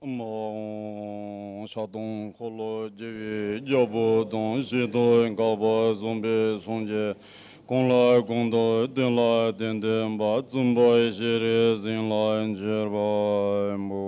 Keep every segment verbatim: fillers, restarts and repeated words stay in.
མ་འོངས་ཕྱག་སྟོང་འཁོར་ལོ་བརྒྱ་པའི་རྒྱལ་པོ་དང་། ཞིང་དུ་འགག་པ་བཟུང་བའི་སངས་རྒྱས། གང་ལ་གང་འདུལ་དེ་ལ་དེ་བསྟན་པ། བཙུན་པ་ཤེས་རིག་ཟིལ་གནོན་གྱུར་པ་པོ།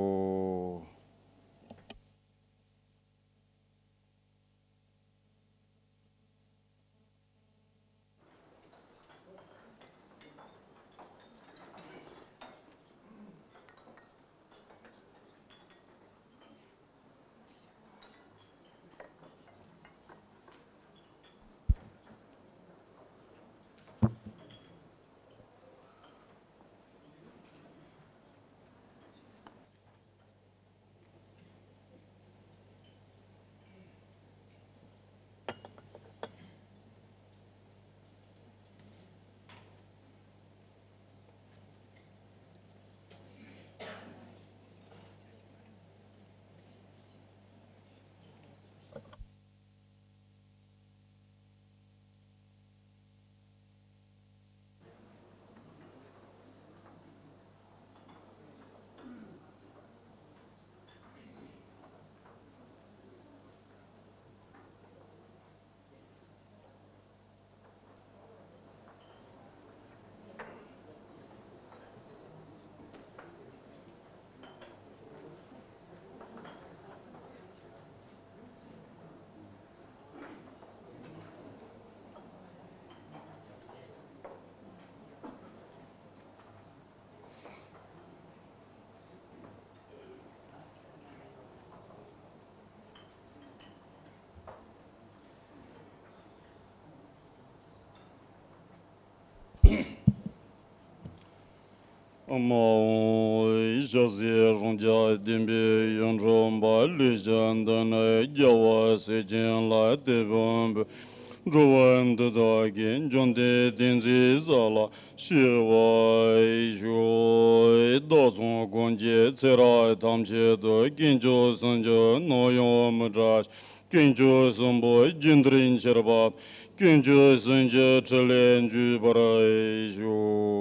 མ་འོངས་ཞབས་སའི་རང་རྒྱལ་བསྟན་པའི་ཡུལ་འཁྲུགས་པ། ལུས་ཅན་འདི་ནི་རྒྱལ་བ་སྲས་ཆེན་ལ། དེད་དཔོན་པོ་འགྲོ་བ་འདི་དག་གི། འབྱུང་ལྡན་བསྟན་འཛིན་ས་ལ་གཤེགས་པར་ཤོག། བདག་སོགས་གང་གི་ཚེ་རབས་ཐམས་ཅད་དུ། དཀོན་མཆོག་གསུམ་གྱི་སྣང་ཡང་མི་འདྲ། དཀོན་མཆོག་གསུམ་པོ་རྒྱུད་འདིར་འཆར་བ། དཀོན་མཆོག་གསུམ་གྱི་ཕྲིན་ལས་འཇུག་པར་ཤོག།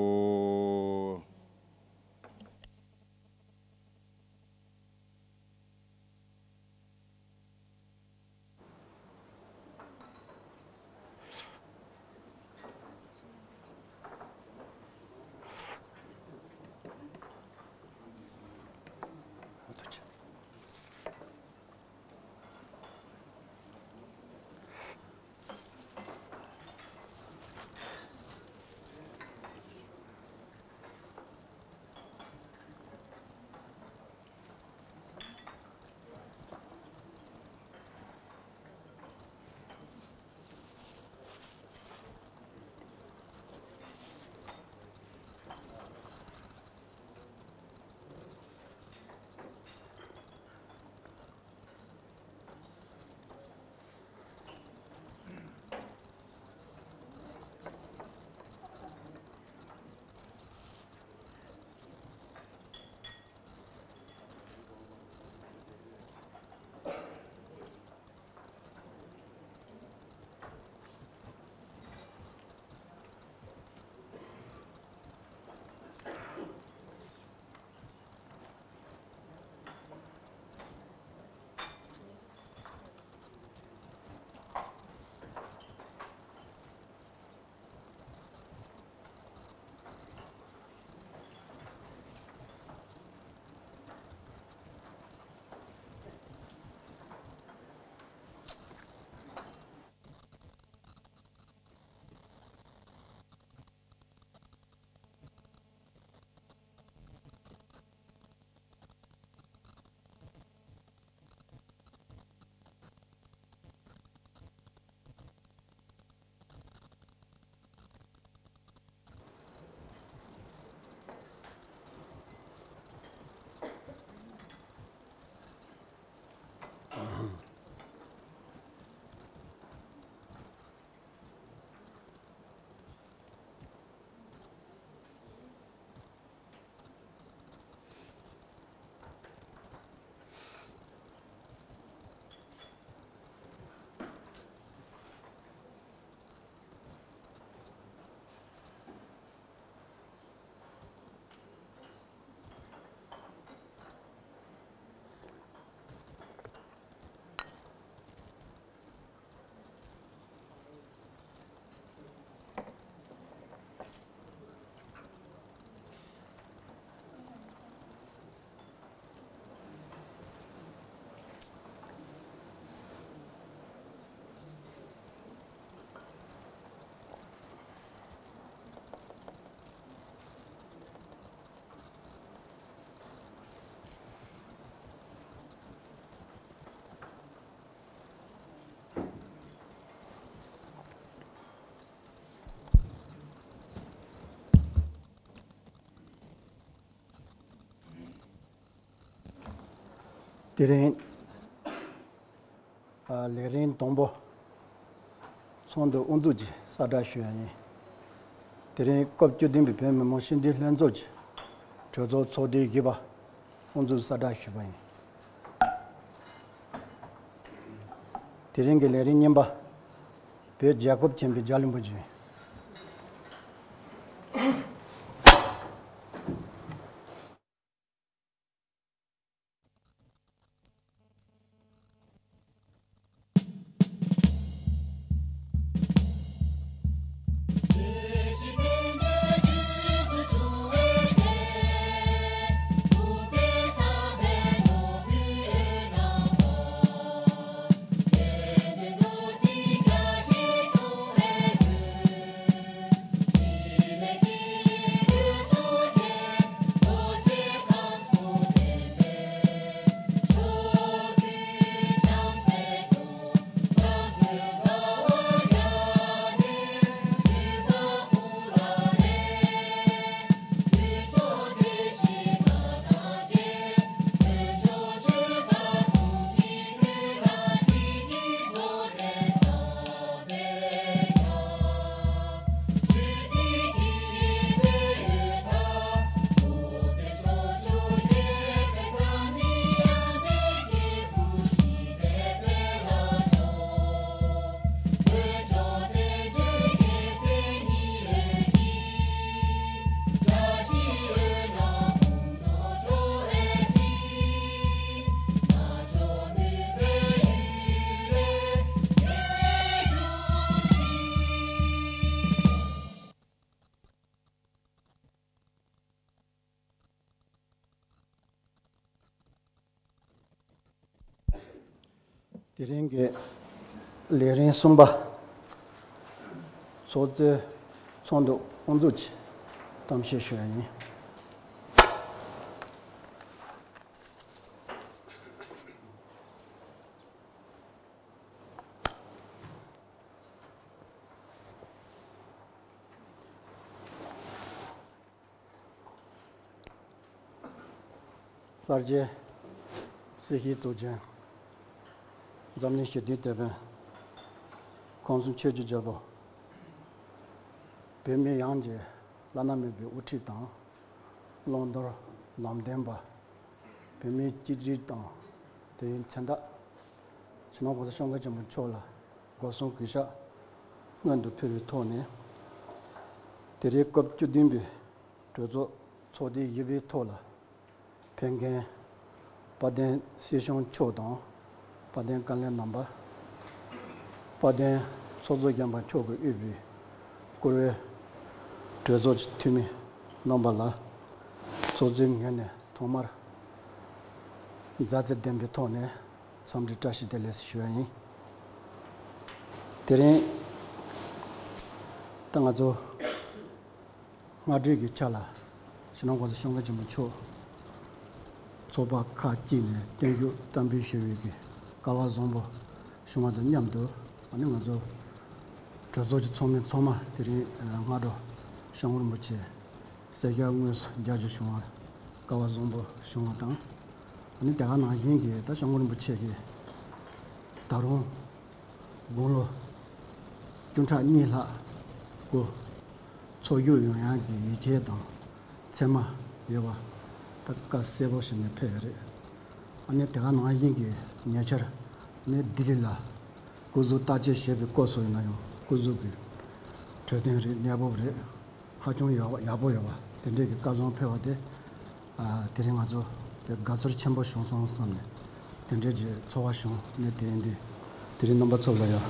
དེ་རིང་ཨ་ལས་རིམ་དང་པོ་ཚོགས་འདུ་དབུ་འཛུགས་ཀྱི་གསལ་བསྒྲགས་ཞུ་ཡ་ཡིན། དེ་རིང་སྐབས་བཅུ་བདུན་པའི་བོད་མི་མང་སྤྱི་འཐུས་ལྷན་ཚོགས་ཀྱི་གྲོས་ཚོགས་ཚོགས་དུས་བཞི་པ་དབུ་འཛུགས་གསལ་བསྒྲགས་ཞུས་པ་ཡིན། དེ་རིང་གི་ལས་རིམ་གཉིས་པ། བོད་རྒྱལ་ཁབ་ཆེན་པོའི་རྒྱལ་གླིང་པོ་ཆེ། དེ་རིང་གི་ལས་རིམ་གསུམ་པ། ཚོགས་གཙོས་ཚོགས་འདུ་དབུ་འཛུགས་ཀྱི་གཏམ་བཤད་ཞུ་ཡ་ཡིན། གསར་བརྗེ་སྲིད་བྱུས་གཙོ་ཆེན། འཛམ་གླིང་ཞི་བདེའི་དེད་དཔོན། ཁམས་གསུམ་ཆོས་ཀྱི་རྒྱལ་པོ། བོད་མི་ཡོངས་ཀྱི་བླ་ན་མེད་པའི་དབུ་ཁྲིད་དང་། བླང་དོར་ལམ་སྟོན་པ། བོད་མིའི་གཅིག་སྒྲིལ་དང་དེའི་མཚོན་རྟགས། སྤྱི་ནོར་༸གོང་ས་༸སྐྱབས་མགོན་ཆེན་པོ་མཆོག་ལ་སྒོ་གསུམ་གུས་ཕྱག་སྔོན་དུ་ཕུལ་བའི་ཐོག་ནས། དེ་རིང་སྐབས་བཅུ་བདུན་པའི་གྲོས་ཚོགས་ཚོགས་དུས་བཞི་པའི་ཐོག་ལ། ཕེབས་མཁན་དཔལ་ལྡན་སྲིད་སྐྱོང་མཆོག་དང་། དཔལ་ལྡན་བཀའ་བློན་རྣམ་པ། དཔལ་ལྡན་ཚོགས་གཙོ་སྦྱིན་པ་མཆོག་གིས་དབུས་པའི་བཀུར་འོས་གྲོས་ཚོགས་ཀྱི་འཐུས་མི་རྣམ་པ་ལ། ཚོགས་གཙོའི་ངོས་ནས་ཐོག་མར་མཛའ་བརྩེ་ལྡན་པའི་ཐོག་ནས་འཚམས་འདྲི་བཀྲ་ཤིས་བདེ་ལེགས་ཞུ་བ་ཡིན། དེ་རིང་ད་ང་ཚོ་སྔ་དྲོའི་གི་ཆ་ལ་སྤྱི་ནོར་༸གོང་ས་༸སྐྱབས་མགོན་ཆེན་པོ་མཆོག་ཚོགས་པ་ཁག་ཅིག་ནས་བརྟན་བཞུགས་བསྟར་འབུལ་ཞུ་བའི་གི་སྐལ་བ་བཟང་པོ་བྱུང་བ་དང་མཉམ་དུ། ཨ་ནི་ང་ཚོ་གྲོས་ཚོགས་ཀྱི་ཚོགས་མི་ཚང་མ་དེ་རིང་སྔ་དྲོ་སྐྱབས་མགོན་རིན་པོ་ཆེ་གསལ་རྒྱག་དངོས་སུ་མཇལ་རྒྱུ་བྱུང་བ་སྐལ་བ་བཟང་པོ་བྱུང་བ་དང་། ཨ་ནི་དེ་ག་ནང་བཞིན་གྱི་ད་སྐྱབས་མགོན་རིན་པོ་ཆེ་གིས་ད་རུང་དགུང་ལོ་བཅུ་ཕྲག་གཉིས་ལྷག་སྐུ་འཚོ་བཞུགས་ཡོང་ཡག་གི་ཡིད་ཆེས་དང་མཚན་སྨྲ་ཡོད་པ་ད་བཀའ་གསལ་པོ་ཞིག་ནས་ཕེབས་ཡོད་རེད། ཨ་ནི་དེ་ག་ནང་བཞིན་གྱི་ཉེ་ཆར་ནས་ལྡི་ལི་ལ་སྐུ་གཟུགས་བརྟག་དཔྱད་བྱེད་པའི་སྐབས་སུ་ཡིན་ན་ཡང་སྐུ་གཟུགས་ཀྱི་འཕྲོད་བསྟེན་རིགས་གནས་བབ་རིགས་ཧ་ཅང་ཡག་ཡག་པོ་ཡོད་པ་དེ་འདྲས་ཀྱི་བཀའ་བཟང་ཕེབས་པ་དེ། ཨ། དེ་རིང་ང་ཚོ་དཔེ་དགའ་ཚོར་ཆེན་པོ་བྱུང་སོང་བསམ་ནས་དེ་འདྲའི་གྱི་ཚོར་བ་བྱུང་ནས། དེ་ཡིན་དུས་དེ་རིང་རྣམ་པ་ཚོ་ལ་ཡང་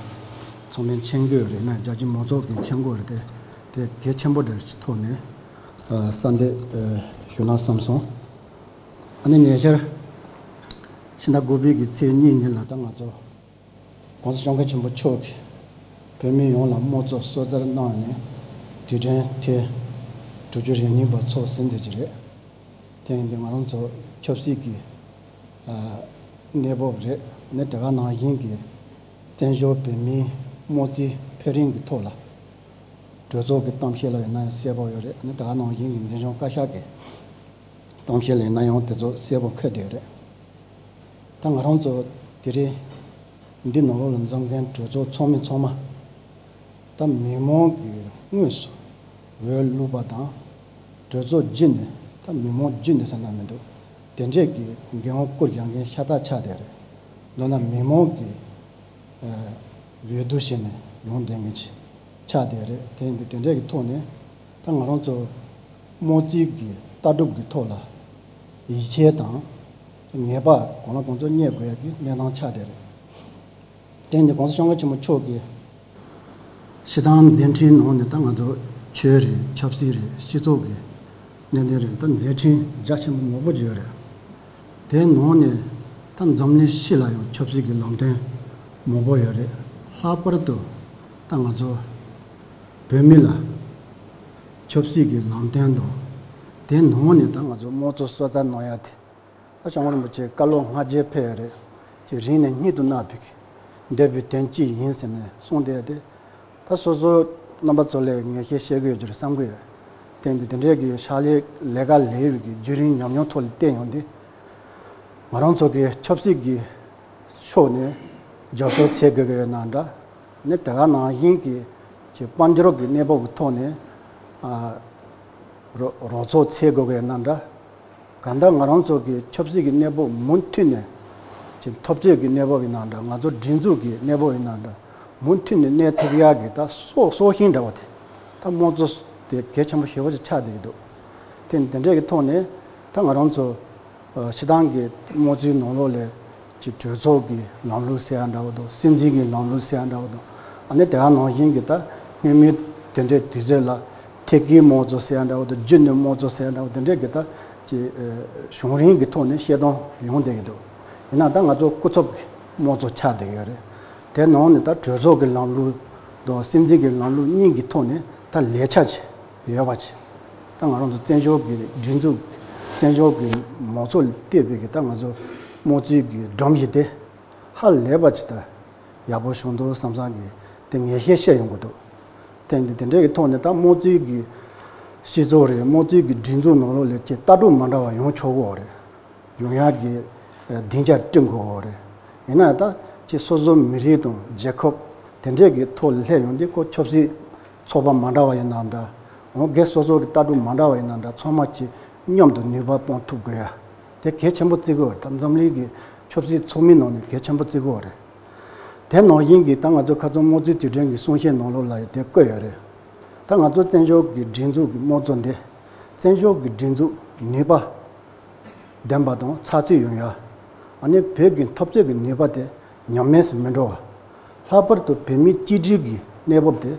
ཚང་མས་མཁྱེན་དགོས་རེད་ན། རྒྱ་ཆེའི་མང་ཚོགས་ཀྱིས་མཁྱེན་དགོས་རེད་དེ། དེ་གལ་ཆེན་པོ་འདྲ་ཞིག་ཐོག་ནས། ཨ། གསལ་འདེབས། ཨ། ཞུ་ན་བསམ་སོང་། ཨ་ནི་ཉེ་ཆར་ཕྱི་ཟླ་དགུ་པའི་གི་ཚེས་གཉིས་ཉིན་ལ་ད་ང་ཚོ་༸གོང་ས་༸སྐྱབས་མགོན་ཆེན་པོ་མཆོག་གིས་བོད་མི་ཡོངས་ལ་དམངས་གཙོ་གསོལ་སྩལ་གནང་ནས་དུས་དྲན་ཐེངས་དྲུག་ཅུ་རེ་གཉིས་པ་ཚོགས་ཟིན་ཟིན་གྱི་རེད། དེ་ཡིན་དུས་ང་རང་ཚོ་ཆབ་སྲིད་ཀྱི། ཨ། གནས་བབ་རེད། ནི་དེ་ག་ནང་བཞིན་གྱི་བཙན་བྱོལ་བོད་མིའི་དམངས་གཙོའི་འཕེལ་རིམ་གྱི་ཐོག་ལ་གྲོས་ཚོགས་ཀྱི་གཏམ་བཤད་ལ་ཡིན་ན་ཡང་གསལ་པོ་ཡོད་རེད། ནི་དེ་ག་ནང་བཞིན་གྱི་འཛིན་སྐྱོང་བཀའ་ཤག་གི་གཏམ་བཤད་ལ་ཡིན་ན་ཡང་དེ་ཚོ་གསལ་པོ་འཁོད་བསྡད་ཡོད་རེད། ད་ང་རང་ཚོ་དེ་རིང་འདི་ནང་ལོགས་ལ་འཛོམས་མཁན་གྲོས་ཚོགས་ཚོགས་མི་ཚང་མ། ད་མི་མང་གིས་དངོས་སུ་འོས་བླུགས་པ་དང་། གྲོས་ཚོགས་བརྒྱུད་ནས། ད་མི་མང་བརྒྱུད་ནས་ཟེར་ན་མི་འདུག་དེ་འདྲས་ཀྱི་འགན་དབང་བསྐུར་བཞག་མཁན་ཤ་སྟག་ཆགས་བསྡད་རེད། མདོར་ན་མི་མང་གིས་འོས་བསྡུ་བྱས་ནས་ཡོང་བསྡད་མཁན་ཅིག་ཆགས་བསྡད་རེད། དེ་ཡིན་དུས་དེ་འདྲས་ཀྱི་ཐོག་ནས། ད་ང་རང་ཚོ་དམངས་གཙོའི་གི་ལྟ་གྲུབ་ཀྱི་ཐོག་ལ་ཡིད་ཆེས་དང་ངེས་པ་གང་ལ་གང་འཚམ་རྙེད་དགོས་ཡ་གི་གནས་སྟངས་ཆགས་བསྡད་རེད། དེ་ནི་༸གོང་ས་༸སྐྱབས་མགོན་ཆེན་པོ་མཆོག་གི་སྤྱི་བཏང་མཛད་འཕྲིན་ནང་ནས། ད་ང་ཚོ་ཆོས་རེད། ཆབ་སྲིད་རེད། སྤྱི་ཚོགས་ཀྱི་གནད་དོན་རེད། ད་མཛད་འཕྲིན་རྒྱ་ཆེན་པོ་མང་པོ་ཅིག་ཡོད་རེད། དེའི་ནང་ནས་ད་འཛམ་གླིང་སྤྱི་ལ་ཡང་ཆབ་སྲིད་ཀྱི་ལམ་སྟོན་མང་པོ་ཡོད་རེད། ལྷག་པར་དུ་ད་ང་ཚོ་བོད་མི་ལ་ཆབ་སྲིད་ཀྱི་ལམ་སྟོན་དང་། དེའི་ནང་ནས་ད་ང་ཚོ་དམངས་གཙོ་གསོལ་རས་གནང་ཡ་དེ། ད་སྐྱབས་མགོན་རིན་པོ་ཆེ་བཀའ་སློབ་སྔ་རྗེས་ཕེབས་ཡོད་རེད། ཅེས་རིང་ནས་སྙིང་དུ་བརྣག་པའི་འདོད་པའི་དོན་ཅི་ཡིན་ཟེར་ནས་གསུངས་བསྡད་དེ། ད་སོ་སོ་རྣམ་པ་ཚོ་ལ་ངེས་ཤེས་བཤད་ཀྱི་ཡོད་རྒྱུ་རེད་བསམ་གྱི་ཡོད། དེ་འདི་དེ་འདྲའི་གི་ཕྱག་ལས་ལས་ཀ་ལས་པའི་གི་བརྒྱུད་རིམ་ཉམས་མྱོང་ཐོག་ལ་བལྟས་ཡོང་དུས། ང་རང་ཚོ་གི་ཆབ་སྲིད་ཀྱི་ཕྱོགས་ནས་རྒྱབ་སྐྱོར་བྱེད་དགོས་ཀྱི་ཡོད་ན་འདྲ། ནི་དེ་ག་ནང་བཞིན་གྱི་ཀྱི་དཔལ་འབྱོར་གྱི་གནས་བབ་ཀྱི་ཐོག་ནས་ཨ་རོགས་རོགས་ཚོགས་བྱེད་དགོས་ཀྱི་ཡོད་ན་འདྲ། གང་ལྟར་ང་རང་ཚོ་གི་ཆབ་སྲིད་ཀྱི་གནས་བབ་མུ་མཐུད་ནས་ཀྱི་འཐབ་རྩོད་ཀྱི་གནས་བབ་ཡིན་ན་འདྲ། ང་ཚོ་སྒྲིག་འཛུགས་ཀྱི་གནས་བབ་ཡིན་ན་འདྲ། མུ་མཐུད་ནས་གནས་ཐུབ་ཡག་གི་ད་སྲོག་སྲོག་ཤིང་འདྲ་བ་དེ། ད་དམངས་གཙོ་དེ་གལ་ཆེན་པོ་ཞེ་པོ་ཅིག་ཆགས་བསྡད་ཀྱི་འདུག་དེ་དེ་འདྲས་ཀྱི་ཐོག་ནས་ད་ང་རང་ཚོ་ཨ་སྤྱི་བཏང་གི་དམངས་གཙོའི་ནང་ལོགས་ལ་ཅིག་གྲོས་ཚོགས་ཀྱི་ལམ་ལུགས་ཟེར་ཡ་འདྲ་བོ་དང་། སྲིད་འཛིན་གྱི་ལམ་ལུགས་ཟེར་ཡ་འདྲ་བོ་དང་། ཨ་ནི་དེ་ག་ནང་བཞིན་གྱི་ད་སྔོན་མའི་དེ་འདྲའི་དུས་ཚོད་ལ་ཐད་ཀའི་དམངས་གཙོ་ཟེར་ཡ་འདྲ་བོ་དང་། རྒྱུན་གནས་དམངས་གཙོ་ཟེར་ཡ་འདྲ་བོ་དེ་འདྲས་ཀྱི་ད་ཅིག་ཨ་གཞུང་རིམ་གྱི་ཐོག་ནས་བཤད་སྟངས་ཡོང་བསྡད་ཀྱི་འདུག་ཡིན་ན་ད་ང་ཚོ་སྐུ་ཚབ་ཀྱི་དམངས་གཙོ་ཆགས་བསྡད་ཀྱི་ཡོད་རེད། དེ་ནང་ནས་ད་གྲོས་ཚོགས་ཀྱི་ལམ་ལུགས་དང་སྲིད་འཛིན་གྱི་ལམ་ལུགས་གཉིས་ཀྱི་ཐོག་ནས་ད་ལས་འཆར་ཅིག་ཡོད་པ་ཅིག་ད་ང་རང་ཚོ་བཙན་བྱོལ་གྱི་སྒྲིག་འཛུགས། བཙན་བྱོལ་གྱི་མང་ཚོགས་ལ་བལྟས་པའི་གི་ད་ང་ཚོ་དམངས་གཙོའི་གི་སྒྲོམ་གཞི་དེ་ཧ་ལས་པ་ཅིག་ད་ཡག་པོ་བྱུང་འདུག་བསམ་བསམ་གྱི་དེ་ངེས་ཤེས་བཤད་ཡོང་གི་འདུག་དེ་འདི་དེ་འདྲའི་གི་ཐོག་ནས་ད་དམངས་གཙོའི་གི་སྤྱི་ཚོགས་རེད། དམངས་གཙོའི་གི་སྒྲིག་འཛུགས་ནང་ལོགས་ལ་ཅིག་ལྟ་གྲུབ་མ་འདྲ་བ་ཡོང་ཆོག་གི་ཡོད་རེད། ཡོང་ཡག་གི་ཨ་སྡིངས་ཆ་བསྐྲུན་དགོས་ཀྱི་ཡོད་རེད། ཡིན་ན་ཡང་ད་ཅིག་སོ་སོའི་མི་རིགས་དང་རྒྱལ་ཁབ་དེ་འདྲས་ཀྱི་ཐོག་ལ་སླེབས་ཡོང་དུས། ཁོ་ཆབ་སྲིད་ཚོགས་པ་མ་འདྲ་བ་ཡིན་ན་འདྲ། འོ་སྒེར་སོ་སོ་གི་ལྟ་གྲུབ་མ་འདྲ་བ་ཡིན་ན་འདྲ། ཚང་མ་ཅིག་མཉམ་དུ་ནུས་པ་སྤུངས་ཐུབ་དགོས་ཡ་དེ་གལ་ཆེན་པོ་བརྩི་གི་ཡོད་རེད། ད་འཛམ་གླིང་གི་ཆབ་སྲིད་ཚོགས་མིའི་ནང་ནས་གལ་ཆེན་པོ་བརྩི་གི་ཡོད་རེད། དེ་ནང་བཞིན་གྱི་ད་ང་ཚོ་ཁ་སང་དམངས་གཙོའི་དུས་དྲན་གྱི་གསུང་བཤད་ནང་ལོགས་ལ་ཡང་དེ་བཀོད་ཡོད་རེད། ད་ང་ཚོ་བཙན་བྱོལ་གྱི་སྒྲིག་འཛུགས་ཀྱི་དམངས་གཙོ་འདི། བཙན་བྱོལ་གྱི་སྒྲིག་འཛུགས་ནུས་པ་ལྡན་པ་དང་ཚགས་ཚུད་ཡོང་ཡ། ཨ་ནི་བོད་ཀྱི་འཐབ་རྩོད་ཀྱི་ནུས་པ་དེ་ཉམས་དམས་སུ་མི་འགྲོ་བ། ལྷག་པར་དུ་བོད་མིའི་གཅིག་སྒྲིལ་གྱི་གནས་བབ་དེ་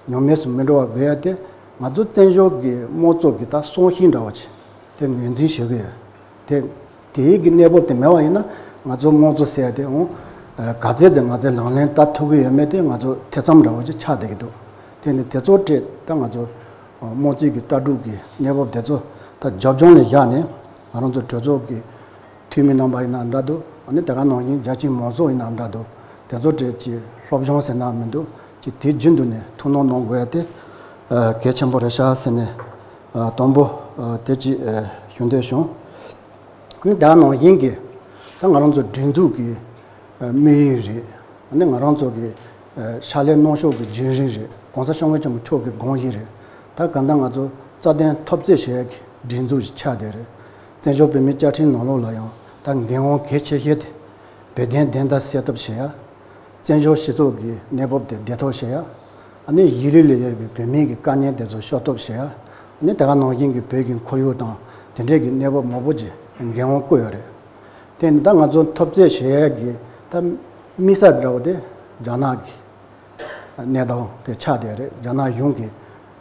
ཉམས་དམས་སུ་མི་འགྲོ་བ་དགོས་ཡ་དེ། ང་ཚོ་བཙན་བྱོལ་གྱི་དམངས་གཙོ་གི་ད་སྲོག་ཤིང་འདྲ་བ་ཅིག་དེ་ངོས་འཛིན་བྱེད་དགོས་ཡ། དེ་དེའི་གི་གནས་བབ་དེ་མེད་པ་ཡིན་ན། ང་ཚོ་དམངས་གཙོ་ཟེར་ཡ་དེ་འོང་ག་ཚད་ཙམ་ང་ཚོས་ལག་ལེན་བསྟར་ཐུབ་ཀྱི་ཡོད་མེད་དེ་ང་ཚོ་ཐེ་ཚོམ་འདྲ་བོ་ཅིག་ཆགས་བསྡད་ཀྱི་འདུག་དེ་ནི་དེ་ཚོ་སྤྲད། ད་ང་ཚོ་དམངས་གཙོའི་གི་ལྟ་གྲུབ་ཀྱི་གནས་བབ་དེ་ཚོ་ད་རྒྱབ་ལྗོངས་ལ་བཞག་ནས། ང་རང་ཚོ་གྲོས་ཚོགས་ཀྱི་འཐུས་མི་རྣམ་པ་ཡིན་ན་འདྲ་འདུག་ཨ་ནི་དེ་ག་ནང་བཞིན་རྒྱ་ཆེའི་མང་ཚོགས་ཡིན་ན་འདྲ་འདུག་དེ་ཚོ་གྲས་ཀྱི་སློབ་སྦྱོང་ཟེར་ན་མི་འདུག་ཅིག་དུས་རྒྱུན་དུ་ནས་ཐུགས་སྣང་གནང་དགོས་ཡ་དེ་ཨ་གལ་ཆེན་པོ་རེད་ཤག་ཟེར་ནས། ཨ་དང་པོ་ཨ་དེ་ཅིག་ཨ་ཞུ་འདོད་བྱུང་། ཨ་ནི་དེ་ག་ནང་བཞིན་གྱི་ད་ང་རང་ཚོ་སྒྲིག་འཛུགས་ཀྱི་ཨ་དམིགས་ཡུལ་རེད། ཨ་ནི་ང་རང་ཚོ་གི་ཨ་ཕྱག་ལས་གནང་ཕྱོགས་ཀྱི་བརྒྱུད་རིམ་རེད། ༸གོང་ས་༸སྐྱབས་མགོན་ཆེན་པོ་མཆོག་གི་དགོངས་གཞི་རེད། ད་གང་ལྟར་ང་ཚོ་རྩ་དོན་འཐབ་རྩོད་བྱེད་ཡག་གི་སྒྲིག་འཛུགས་ཤིག་ཆགས་བསྡད་རེད། བཙན་བྱོལ་བོད་མིའི་བཅའ་ཁྲིམས་ནང་ལོགས་ལ་ཡང་ད་འགན་དབང་གལ་ཆེ་ཤོས་དེ་བོད་དོན་བདེན་མཐའ་གསལ་ཐབས་བྱེད་ཡ། བཙན་བྱོལ་སྤྱི་ཚོགས་ཀྱི་གནས་བབ་དེ་བདེ་ཐབས་བྱེད་ཡ། ཨ་ནི་གཞིས་ལུས་ལ་ཡོད་པའི་བོད་མིའི་གི་དཀའ་ངལ་དེ་ཚོ་ཤོར་ཐབས་བྱེད་ཡ། ཨ་ནི་དེ་ག་ནང་བཞིན་གྱི་བོད་ཀྱི་ཁོར་ཡུག་དང་དེ་འདྲས་ཀྱི་གནས་བབ་མང་པོ་ཅིག་འགན་དབང་བསྐུར་ཡོད་རེད། དེ་ནི་ད་ང་ཚོ་འཐབ་རྩོད་བྱེད་ཡ་གི་ད་དམིགས་ས་འདྲ་བོ་དེ་རྒྱ་ནག་གི་གནས་སྟངས་དེ་ཆགས་བསྡད་རེད། རྒྱ་ནག་གཞུང་གི་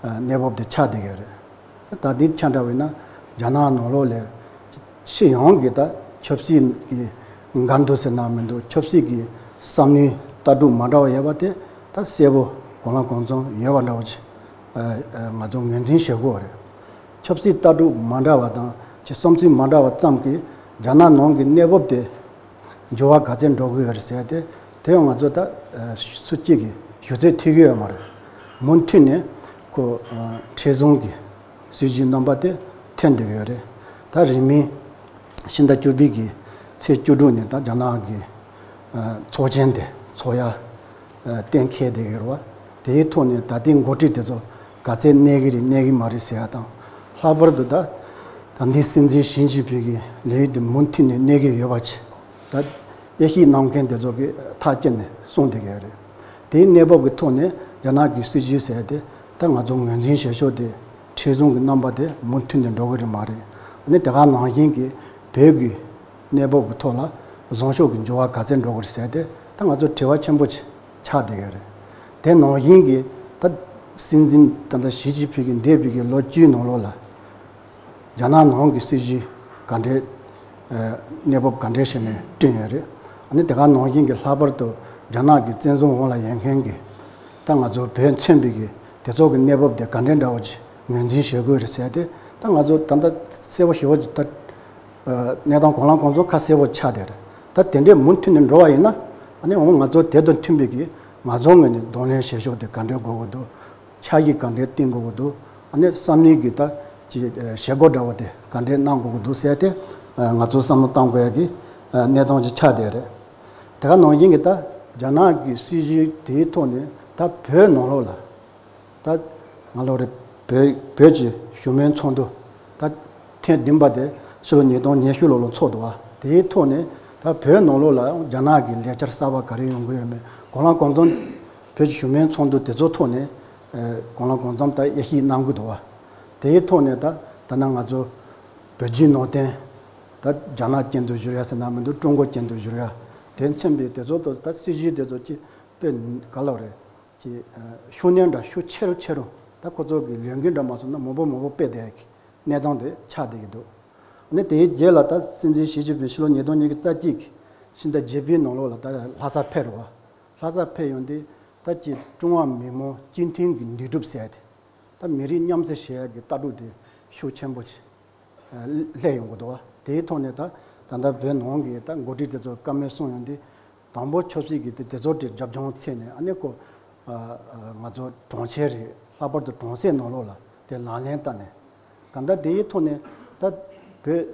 གནས་བབ་དེ་ཆགས་བསྡད་ཡོད་རེད། ད་འདི་ཆ་འདྲ་བས་ན་རྒྱ་ནག་ནང་ལོགས་ལ་སྤྱི་ཡོངས་ཀྱི་ད་ཆབ་སྲིད་ཀྱི་འགལ་འདུ་ཟེར་ན་མི་འདུག་ཆབ་སྲིད་ཀྱི་བསམ་བློའི་ལྟ་གྲུབ་མ་འདྲ་བ་ཡོད་པ་དེ་ད་གསལ་པོ་གང་ལ་གང་འཚམ་ཡོད་པ་འདྲ་བོ་ཅིག་ཨ་ཨ་ང་ཚོ་ངོས་འཛིན་བྱེད་དགོས་པ་རེད། ཆབ་སྲིད་ལྟ་གྲུབ་མ་འདྲ་བ་དང་ཅིག་བསམ་ཚུལ་མ་འདྲ་བ་ཙམ་གྱིས་རྒྱ་ནག་ནང་གི་གནས་བབ་དེ་འགྱུར་བ་ག་ཚད་འགྲོ་གི་ཡོད་རེད་ཟེར་ཏེ། དེ་ཡང་ང་ཚོ་ད་ཨ་སུ་གཅིག་གིས་ཞུ་ཚོད་ཐིག་གི་ཡོད་མ་རེད། མུ་མཐུད་ནས་ཁོ་ཨ་མཁྲེགས་བཟུང་གི་སྲིད་ཇུས་རྣམ་པ་དེ་ཐོན་བསྡད་ཀྱི་ཡོད་རེད། ད་རིང་མིན་ཕྱི་ཟླ་བཅུ་པའི་གི་ ཚེས་བཅུ་དྲུག་ནས་ད་རྒྱ་ནག་གི་ཚོགས་ཆེན་དེ་ཚོགས་ཡ་གཏན་འཁེལ་བསྡད་ཡོད་རེད་བ། དེའི་ཐོག་ནས་ད་ལྟའི་འགོ་ཁྲིད་དེ་ཚོ་ག་ཚད་གནས་ཀྱི་རེད་གནས་ཀྱི་མ་རེད་ཟེར་ཡ་དང་། ལྷག་པར་དུ་ད་ད་ལྟའི་སྲིད་འཛིན་ཞི་ཅིན་ཕིང་གི་ལས་ཡུན་དེ་མུ་མཐུད་ནས་གནས་ཀྱི་ཡོད་པ་ཅིག་ད་དབྱེ་ཞིབ་གནང་མཁན་དེ་ཚོ་གིས་ཐག་བཅད་ནས་གསུངས་བསྡད་ཀྱི་ཡོད་རེད། དེའི་གནས་བབ་ཀྱི་ཐོག་ནས་རྒྱ་ནག་གི་སྲིད་བྱུས་ཟེར་དེ་ད་ང་ཚོ་ངོས་འཛིན་བྱེད་ཕྱོགས་དེ་འཕྲལ་བཟུང་གི་རྣམ་པ་དེ་མུ་མཐུད་ནས་འགྲོ་གི་རེད་མ་རེད། ཨ་ནི་དེ་ག་ནང་བཞིན་གྱི་བོད་ཀྱི་གནས་བབ་ཀྱི་ཐོག་ལ་བཟང་ཕྱོགས་ཀྱི་འགྱུར་བ་ག་ཚད་འགྲོ་གི་རེད་ཟེར་དེ་ད་ང་ཚོ་དྲི་བ་ཆེན་པོ་ཆགས་བསྡད་ཀྱི་རེད། དེ་ནང་བཞིན་གྱི་ད་སྲིད་འཛིན་ད་ལྟ་ཞི་ཅིན་ཕིང་གིས་འདས་པའི་གི་ལོ་བཅུའི་ནང་ལོགས་ལ་རྒྱ་ནག་ནང་གི་སྲིད་བྱུས་ག་འདྲའི་གནས་བབ་ག་འདྲའི་ཞིག་ནས་བསྐྲུན་ཡོད་རེད། ཨ་ནི་དེ་ག་ནང་བཞིན་གྱི་ལྷག་པར་དུ་རྒྱ་ནག་གི་བཙན་བཟུང་འོག་ལ་ཡོད་མཁན་གྱི་ད་ང་ཚོ་བོད་མཚོན་པའི་གི་དེ་ཚོ་གི་གནས་བབ་དེ་ག་འདྲའི་འདྲ་བོ་ཅིག་ངོས་འཛིན་བྱེད་དགོས་རེད་ཟེར་ཏེ་ད་ང་ཚོ་ད་ལྟ་གསལ་པོ་ཞེ་པོ་ཅིག་ད་གནས་སྟངས་གང་ལ་གང་འཚམ་ཁ་གསལ་པོ་ཆགས་བསྡད་རེད། ད་དེ་འདྲའི་མུ་མཐུད་ནས་འགྲོ་བ་ཡིན་ན་ཨ་ནི་འོ་ང་ཚོ་དེ་དང་མཐུན་པའི་གི་ང་ཚོ་ངོས་ནས་གདོང་ལེན་བྱེད་ཕྱོགས་དེ་ག་འདྲའི་དགོས་ཀྱི་འདུག་ཆ་ཤས་ག་འདྲའི་བསྟེན་དགོས་ཀྱི་འདུག་ཨ་ནི་བསམ་བློའི་གི་ད་ཅི་བྱེད་སྒོ་འདྲ་བོ་དེ་ག་འདྲའི་གནང་དགོས་ཀྱི་འདུག་ཟེར་ཏེ་ང་ཚོ་བསམ་བློ་གཏང་དགོས་ཡ་གི་གནས་སྟངས་ཅིག་ཆགས་བསྡད་རེད། དེ་ག་ནང་བཞིན་གྱི་ད་རྒྱ་ནག་གི་སྲིད་བྱུས་དེའི་ཐོག་ནས་ད་བོད་ནང་ལོགས་ལ་ད་ང་ལོ་རེ་བོད་བོད་ཀྱི་བཞུགས་མོལ་ཚོགས་འདུ་ད་ཐེངས་བདུན་པ་དེ་ཕྱི་ལོ་ཉིས་སྟོང་ཉི་ཤུ་ལོ་ལ་ཚོགས་འདུག་བ། དེའི་ཐོག་ནས་ད་བོད་ནང་ལོགས་ལ་རྒྱ་ནག་གི་ལས་འཆར་གསར་པ་ག་རེ་ཡོང་གི་ཡོད་མེད་གང་ལ་གང་འཚམ་བོད་ཀྱི་བཞུགས་མོལ་ཚོགས་འདུ་དེ་ཚོ་ཐོག་ནས་གང་ལ་གང་འཚམ་ད་དབྱེ་ཞིབ་གནང་གི་འདུག་བ། དེའི་ཐོག་ནས་ད་ད་ནང་ང་ཚོ་བོད་བརྒྱུད་ནང་བསྟན་ད་རྒྱ་ནག་ཅན་དུ་བསྒྱུར་ཡ་ཟེར་ན་མི་འདུག་ཀྲུང་གོ་ཅན་དུ་བསྒྱུར་ཡ་དེ་མཚོན་པའི་དེ་ཚོ་ད་ད་སྲིད་བྱུས་དེ་ཚོ་ཅི་དཔེ་ག་ལབ་རེད། ཀྱི་ཤུགས་སྣོན་འདྲ་ཤུགས་ཆེ་རུ་ཆེ་རུ་ད་ཁོ་ཚོ་གི་ལས་འགུལ་འདྲ་མ་སོང་ན་མང་པོ་མང་པོ་སྤེལ་བསྡད་ཀྱི་གནས་སྟངས་དེ་ཆགས་བསྡད་ཀྱི་འདུག་ཨ་ནི་དེའི་རྗེས་ལ་ད་སྲིད་འཛིན་ཞི་ཅིན་ཕིང་ཕྱི་ལོ་ཉིས་སྟོང་ཉི་ཤུ་རྩ་གཅིག་གི་ཕྱི་ཟླ་བརྒྱད་པའི་ནང་ལོགས་ལ་ད་ལྷ་སར་ཕེབས་རེད་བ། ལྷ་སར་ཕེབས་ཡོང་དུས་ད་ཀྱི་ཀྲུང་ཧྭ་མི་དམངས་སྤྱི་མཐུན་གྱི་འདུས་གྲུབ་ཟེར་ཏེ་ད་མི་རིགས་མཉམ་བསྲེས་བྱེད་ཡག་གི་ལྟ་གྲུབ་དེ་ཤུགས་ཆེན་པོ་ཆེ་སླེབས་ཡོང་གི་འདུག་བ། དེའི་ཐོག་ནས་ད་ད་ལྟ་བོད་ནང་གི་ད་འགོ་ཁྲིད་དེ་ཚོ་བཀའ་མོལ་གསུང་ཡོང་དུས། དང་པོ་ཆབ་སྲིད་ཀྱི་དེ་དེ་ཚོ་དེ་རྒྱབ་ལྗོངས་ཚད་ནས་ཨ་ནི་ཁོ་ང་ཚོ་གྲོང་ཁྱེར་རེད། ལྷག་པར་དུ་གྲོང་གསེབ་ནང་ལོགས་ལ་དེ་ལག་ལེན་བསྟར་ནས་གང་ལྟར་དེའི་ཐོག་ནས་ད་བོད་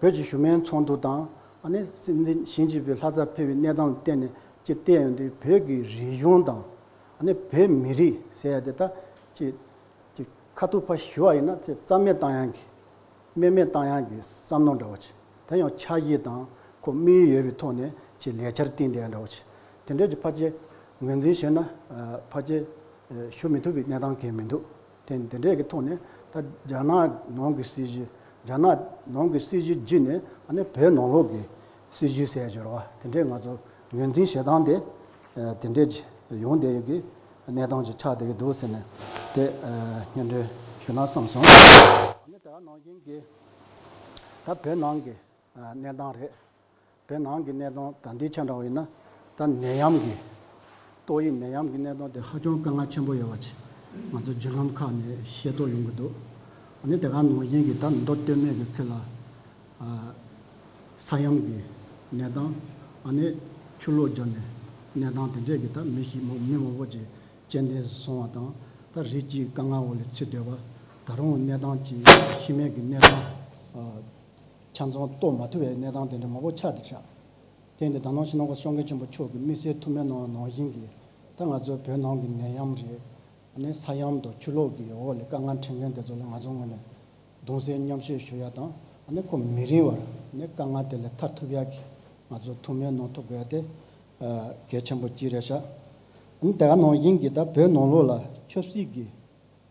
བོད་ཀྱི་བཞུགས་མོལ་ཚོགས་འདུ་དང་ཨ་ནི་སྲིད་འཛིན་ཞི་ཅིན་ཕིང་ལྷ་སར་ཕེབས་པའི་གནས་སྟངས་ལ་བརྟེན་ནས་ཅིག་བལྟས་ཡོང་དུས་བོད་ཀྱི་རིག་གཞུང་དང་ཨ་ནི་བོད་མི་རིགས་ཟེར་ཡ་དེ་ད་ཅིག་ཅིག་ཁ་ཐུག་ཕར་ཞུ་བ་ཡིན་ན་དེ་རྩ་མེད་བཏང་ཡག་གི་དམིགས་མེད་བཏང་ཡག་གི་བསམ་བློ་འདྲ་བོ་ཅིག་དེ་ཡང་ཆ་ཤས་དང་ཁོ་དམིགས་ཡུལ་ཡོད་པའི་ཐོག་ནས་ཅིག་ལས་འཆར་བཏིང་བསྡད་ཡག་འདྲ་བོ་ཅིག་དེ་འདྲའི་ཅིག་ཕལ་ཆེར་ངོས་འཛིན་བྱས་ན་ཕལ་ཆེར་ཞུ་མི་ཐུབ་པའི་གནས་སྟངས་གང་ཡང་མི་འདུག་དེ་དེ་འདྲའི་གི་ཐོག་ནས་ད་རྒྱ་ནག་ནང་གི་སྲིད་བྱུས་རྒྱ་ནག་ནང་གི་སྲིད་བྱུས་བརྒྱུད་ནས་ཨ་ནི་བོད་ནང་ལོགས་ཀྱི་སྲིད་བྱུས་ཟེར་ཡག་འབྱོར་བ་དེ་འདྲའི་ང་ཚོ་ངོས་འཛིན་བྱེད་སྟངས་དེ་དེ་འདྲའི་ཅིག་ཡོང་བསྡད་ཡོད་ཀྱི་གནས་སྟངས་ཅིག་ཆགས་བསྡད་ཀྱི་འདུག་ཟེར་ནས་དེ་སྙན་སྒྲོན་ཞུ་ན་བསམ་སོང་། ཨ་ནི་ད་ག་ནང་བཞིན་གྱི་ད་བོད་ནང་གི་གནས་སྟངས་རེད། བོད་ནང་གི་གནས་སྟངས་ད་ལྟའི་ཆ་འདྲ་བ་ཡིན་ན་ད་ནད་ཡམས་ཀྱི་ཏོག་དབྱིབས་ནད་ཡམས་ཀྱི་གནས་སྟངས་དེ་ཧ་ཅང་དཀའ་ངལ་ཆེན་པོ་ཡོད་པ་ཅིག་ང་ཚོ་བརྒྱུད་ལམ་ཁག་ནས་ཤེས་རྟོགས་ཡོང་གི་འདུག་ཨ་ནི་དེ་ག་ནང་བཞིན་གྱི་ད་མདོ་སྟོད་སྨད་ཀྱི་ཁུལ་ལ་ས་ཡམས་ཀྱི་གནས་སྟངས་ཨ་ནི་ཆུ་ལོག་བརྒྱབ་ནས་གནས་སྟངས་དེ་འདྲས་ཀྱི་ད་མི་ཞིག་མི་མང་པོ་ཅིག་རྐྱེན་འདས་སུ་སོང་བ་དང་ད་རིགས་གཅིག་དཀའ་ངལ་འོག་ལ་ཚུད་བསྡད་པ་ད་རུང་གནས་སྟངས་ཀྱི་ཤི་རྨས་ཀྱི་གནས་སྟངས་ཆ་ཚང་རྟོགས་མ་ཐུབ་པའི་གནས་སྟངས་དེ་འདྲ་མང་པོ་ཆགས་བསྡད་ཤག་དེ་ཡིན་དུས་ད་ནང་སྤྱི་ནོར་༸གོང་ས་༸སྐྱབས་མགོན་ཆེན་པོ་མཆོག་གིས་དམིགས་བསལ་ཐུགས་སྨོན་གནང་བ་ནང་བཞིན་གྱི་ད་ང་ཚོ་བོད་ནང་གི་ནད་ཡམས་རེད། ཨ་ནི་ས་ཡམས་དང་ཆུ་ལོག་གི་འོག་ལ་དཀའ་ངལ་འཕྲད་མཁན་དེ་ཚོ་ལ་ང་ཚོ་ངོས་ནས་གདུང་སེམས་མཉམ་སྐྱེད་ཞུ་ཡ་དང་ཨ་ནི་ཁོ་མི་རིང་བར་ཨ་ནི་དཀའ་ངལ་དེ་ལས་ཐར་ཐུབ་ཡ་གི་ང་ཚོ་ཐུགས་སྨོན་གནང་ཐུབ་དགོས་ཡ་དེ་གལ་ཆེན་པོ་གཅིག་རེད་ཤག་ཨ་ནི་དེ་ག་ནང་བཞིན་གྱི་ད་བོད་ནང་ལོགས་ལ་ཆབ་སྲིད་ཀྱི་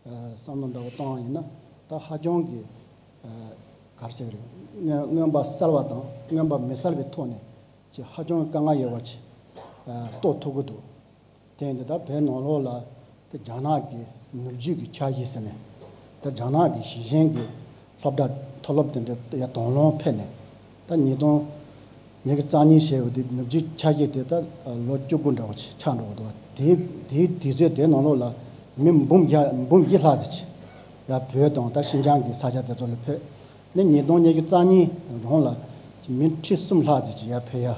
བསམ་བློ་འདྲ་བོ་བཏང་བ་ཡིན་ན་ད་ཧ་ཅང་གི་ག་རེ་ཟེར་གི་རེད། མངོན་མངོན་པ་གསལ་བ་དང་མངོན་པ་མི་གསལ་བའི་ཐོག་ནས་ཀྱི་ཧ་ཅང་དཀའ་ངལ་ཡོད་པ་ཅིག་རྟོགས་ཐུབ་ཀྱི་འདུག་དེ་ཡིན་དུས་ད་བོད་ནང་ལོགས་ལ་དེ་རྒྱ་ནག་གི་ནུབ་རྒྱུད་ཀྱི་ཆ་གཞི་ཟེར་ནས་ད་རྒྱ་ནག་གི་ཞིང་ཆེན་གྱི་སློབ་གྲྭ་མཐོ་སློབ་དེ་འདྲ་ཡར་དང་བླངས་ཕེབས་ནས་ད་ཉིས་སྟོང་ཉི་ཤུ་རྩ་གཉིས་བྱས་ཡོད་དུས་ནུབ་རྒྱུད་ཆ་གཞི་དེ་ད་ལོ་བཅུ་དགུ་འདྲ་བོ་ཅིག་ཆགས་འགྲོ་གི་འདུག་དེའི་དེའི་དུས་ཚོད་དེ་ནང་ལོགས་ལ་མི་འབུམ་བརྒྱ་འབུམ་བཞི་ལྷག་ཙམ་ཅིག་ཡར་བོད་དང་ད་ཤིན་ཅང་གི་ས་ཆ་དེ་ཚོ་ལ་ཕེབས། ནས་ཉིས་སྟོང་ཉི་ཤུ་རྩ་གཉིས་གོང་ལ་མི་ཁྲི་གསུམ་ལྷག་ཙམ་ཅིག་ཡར་ཕེབས་ཡ།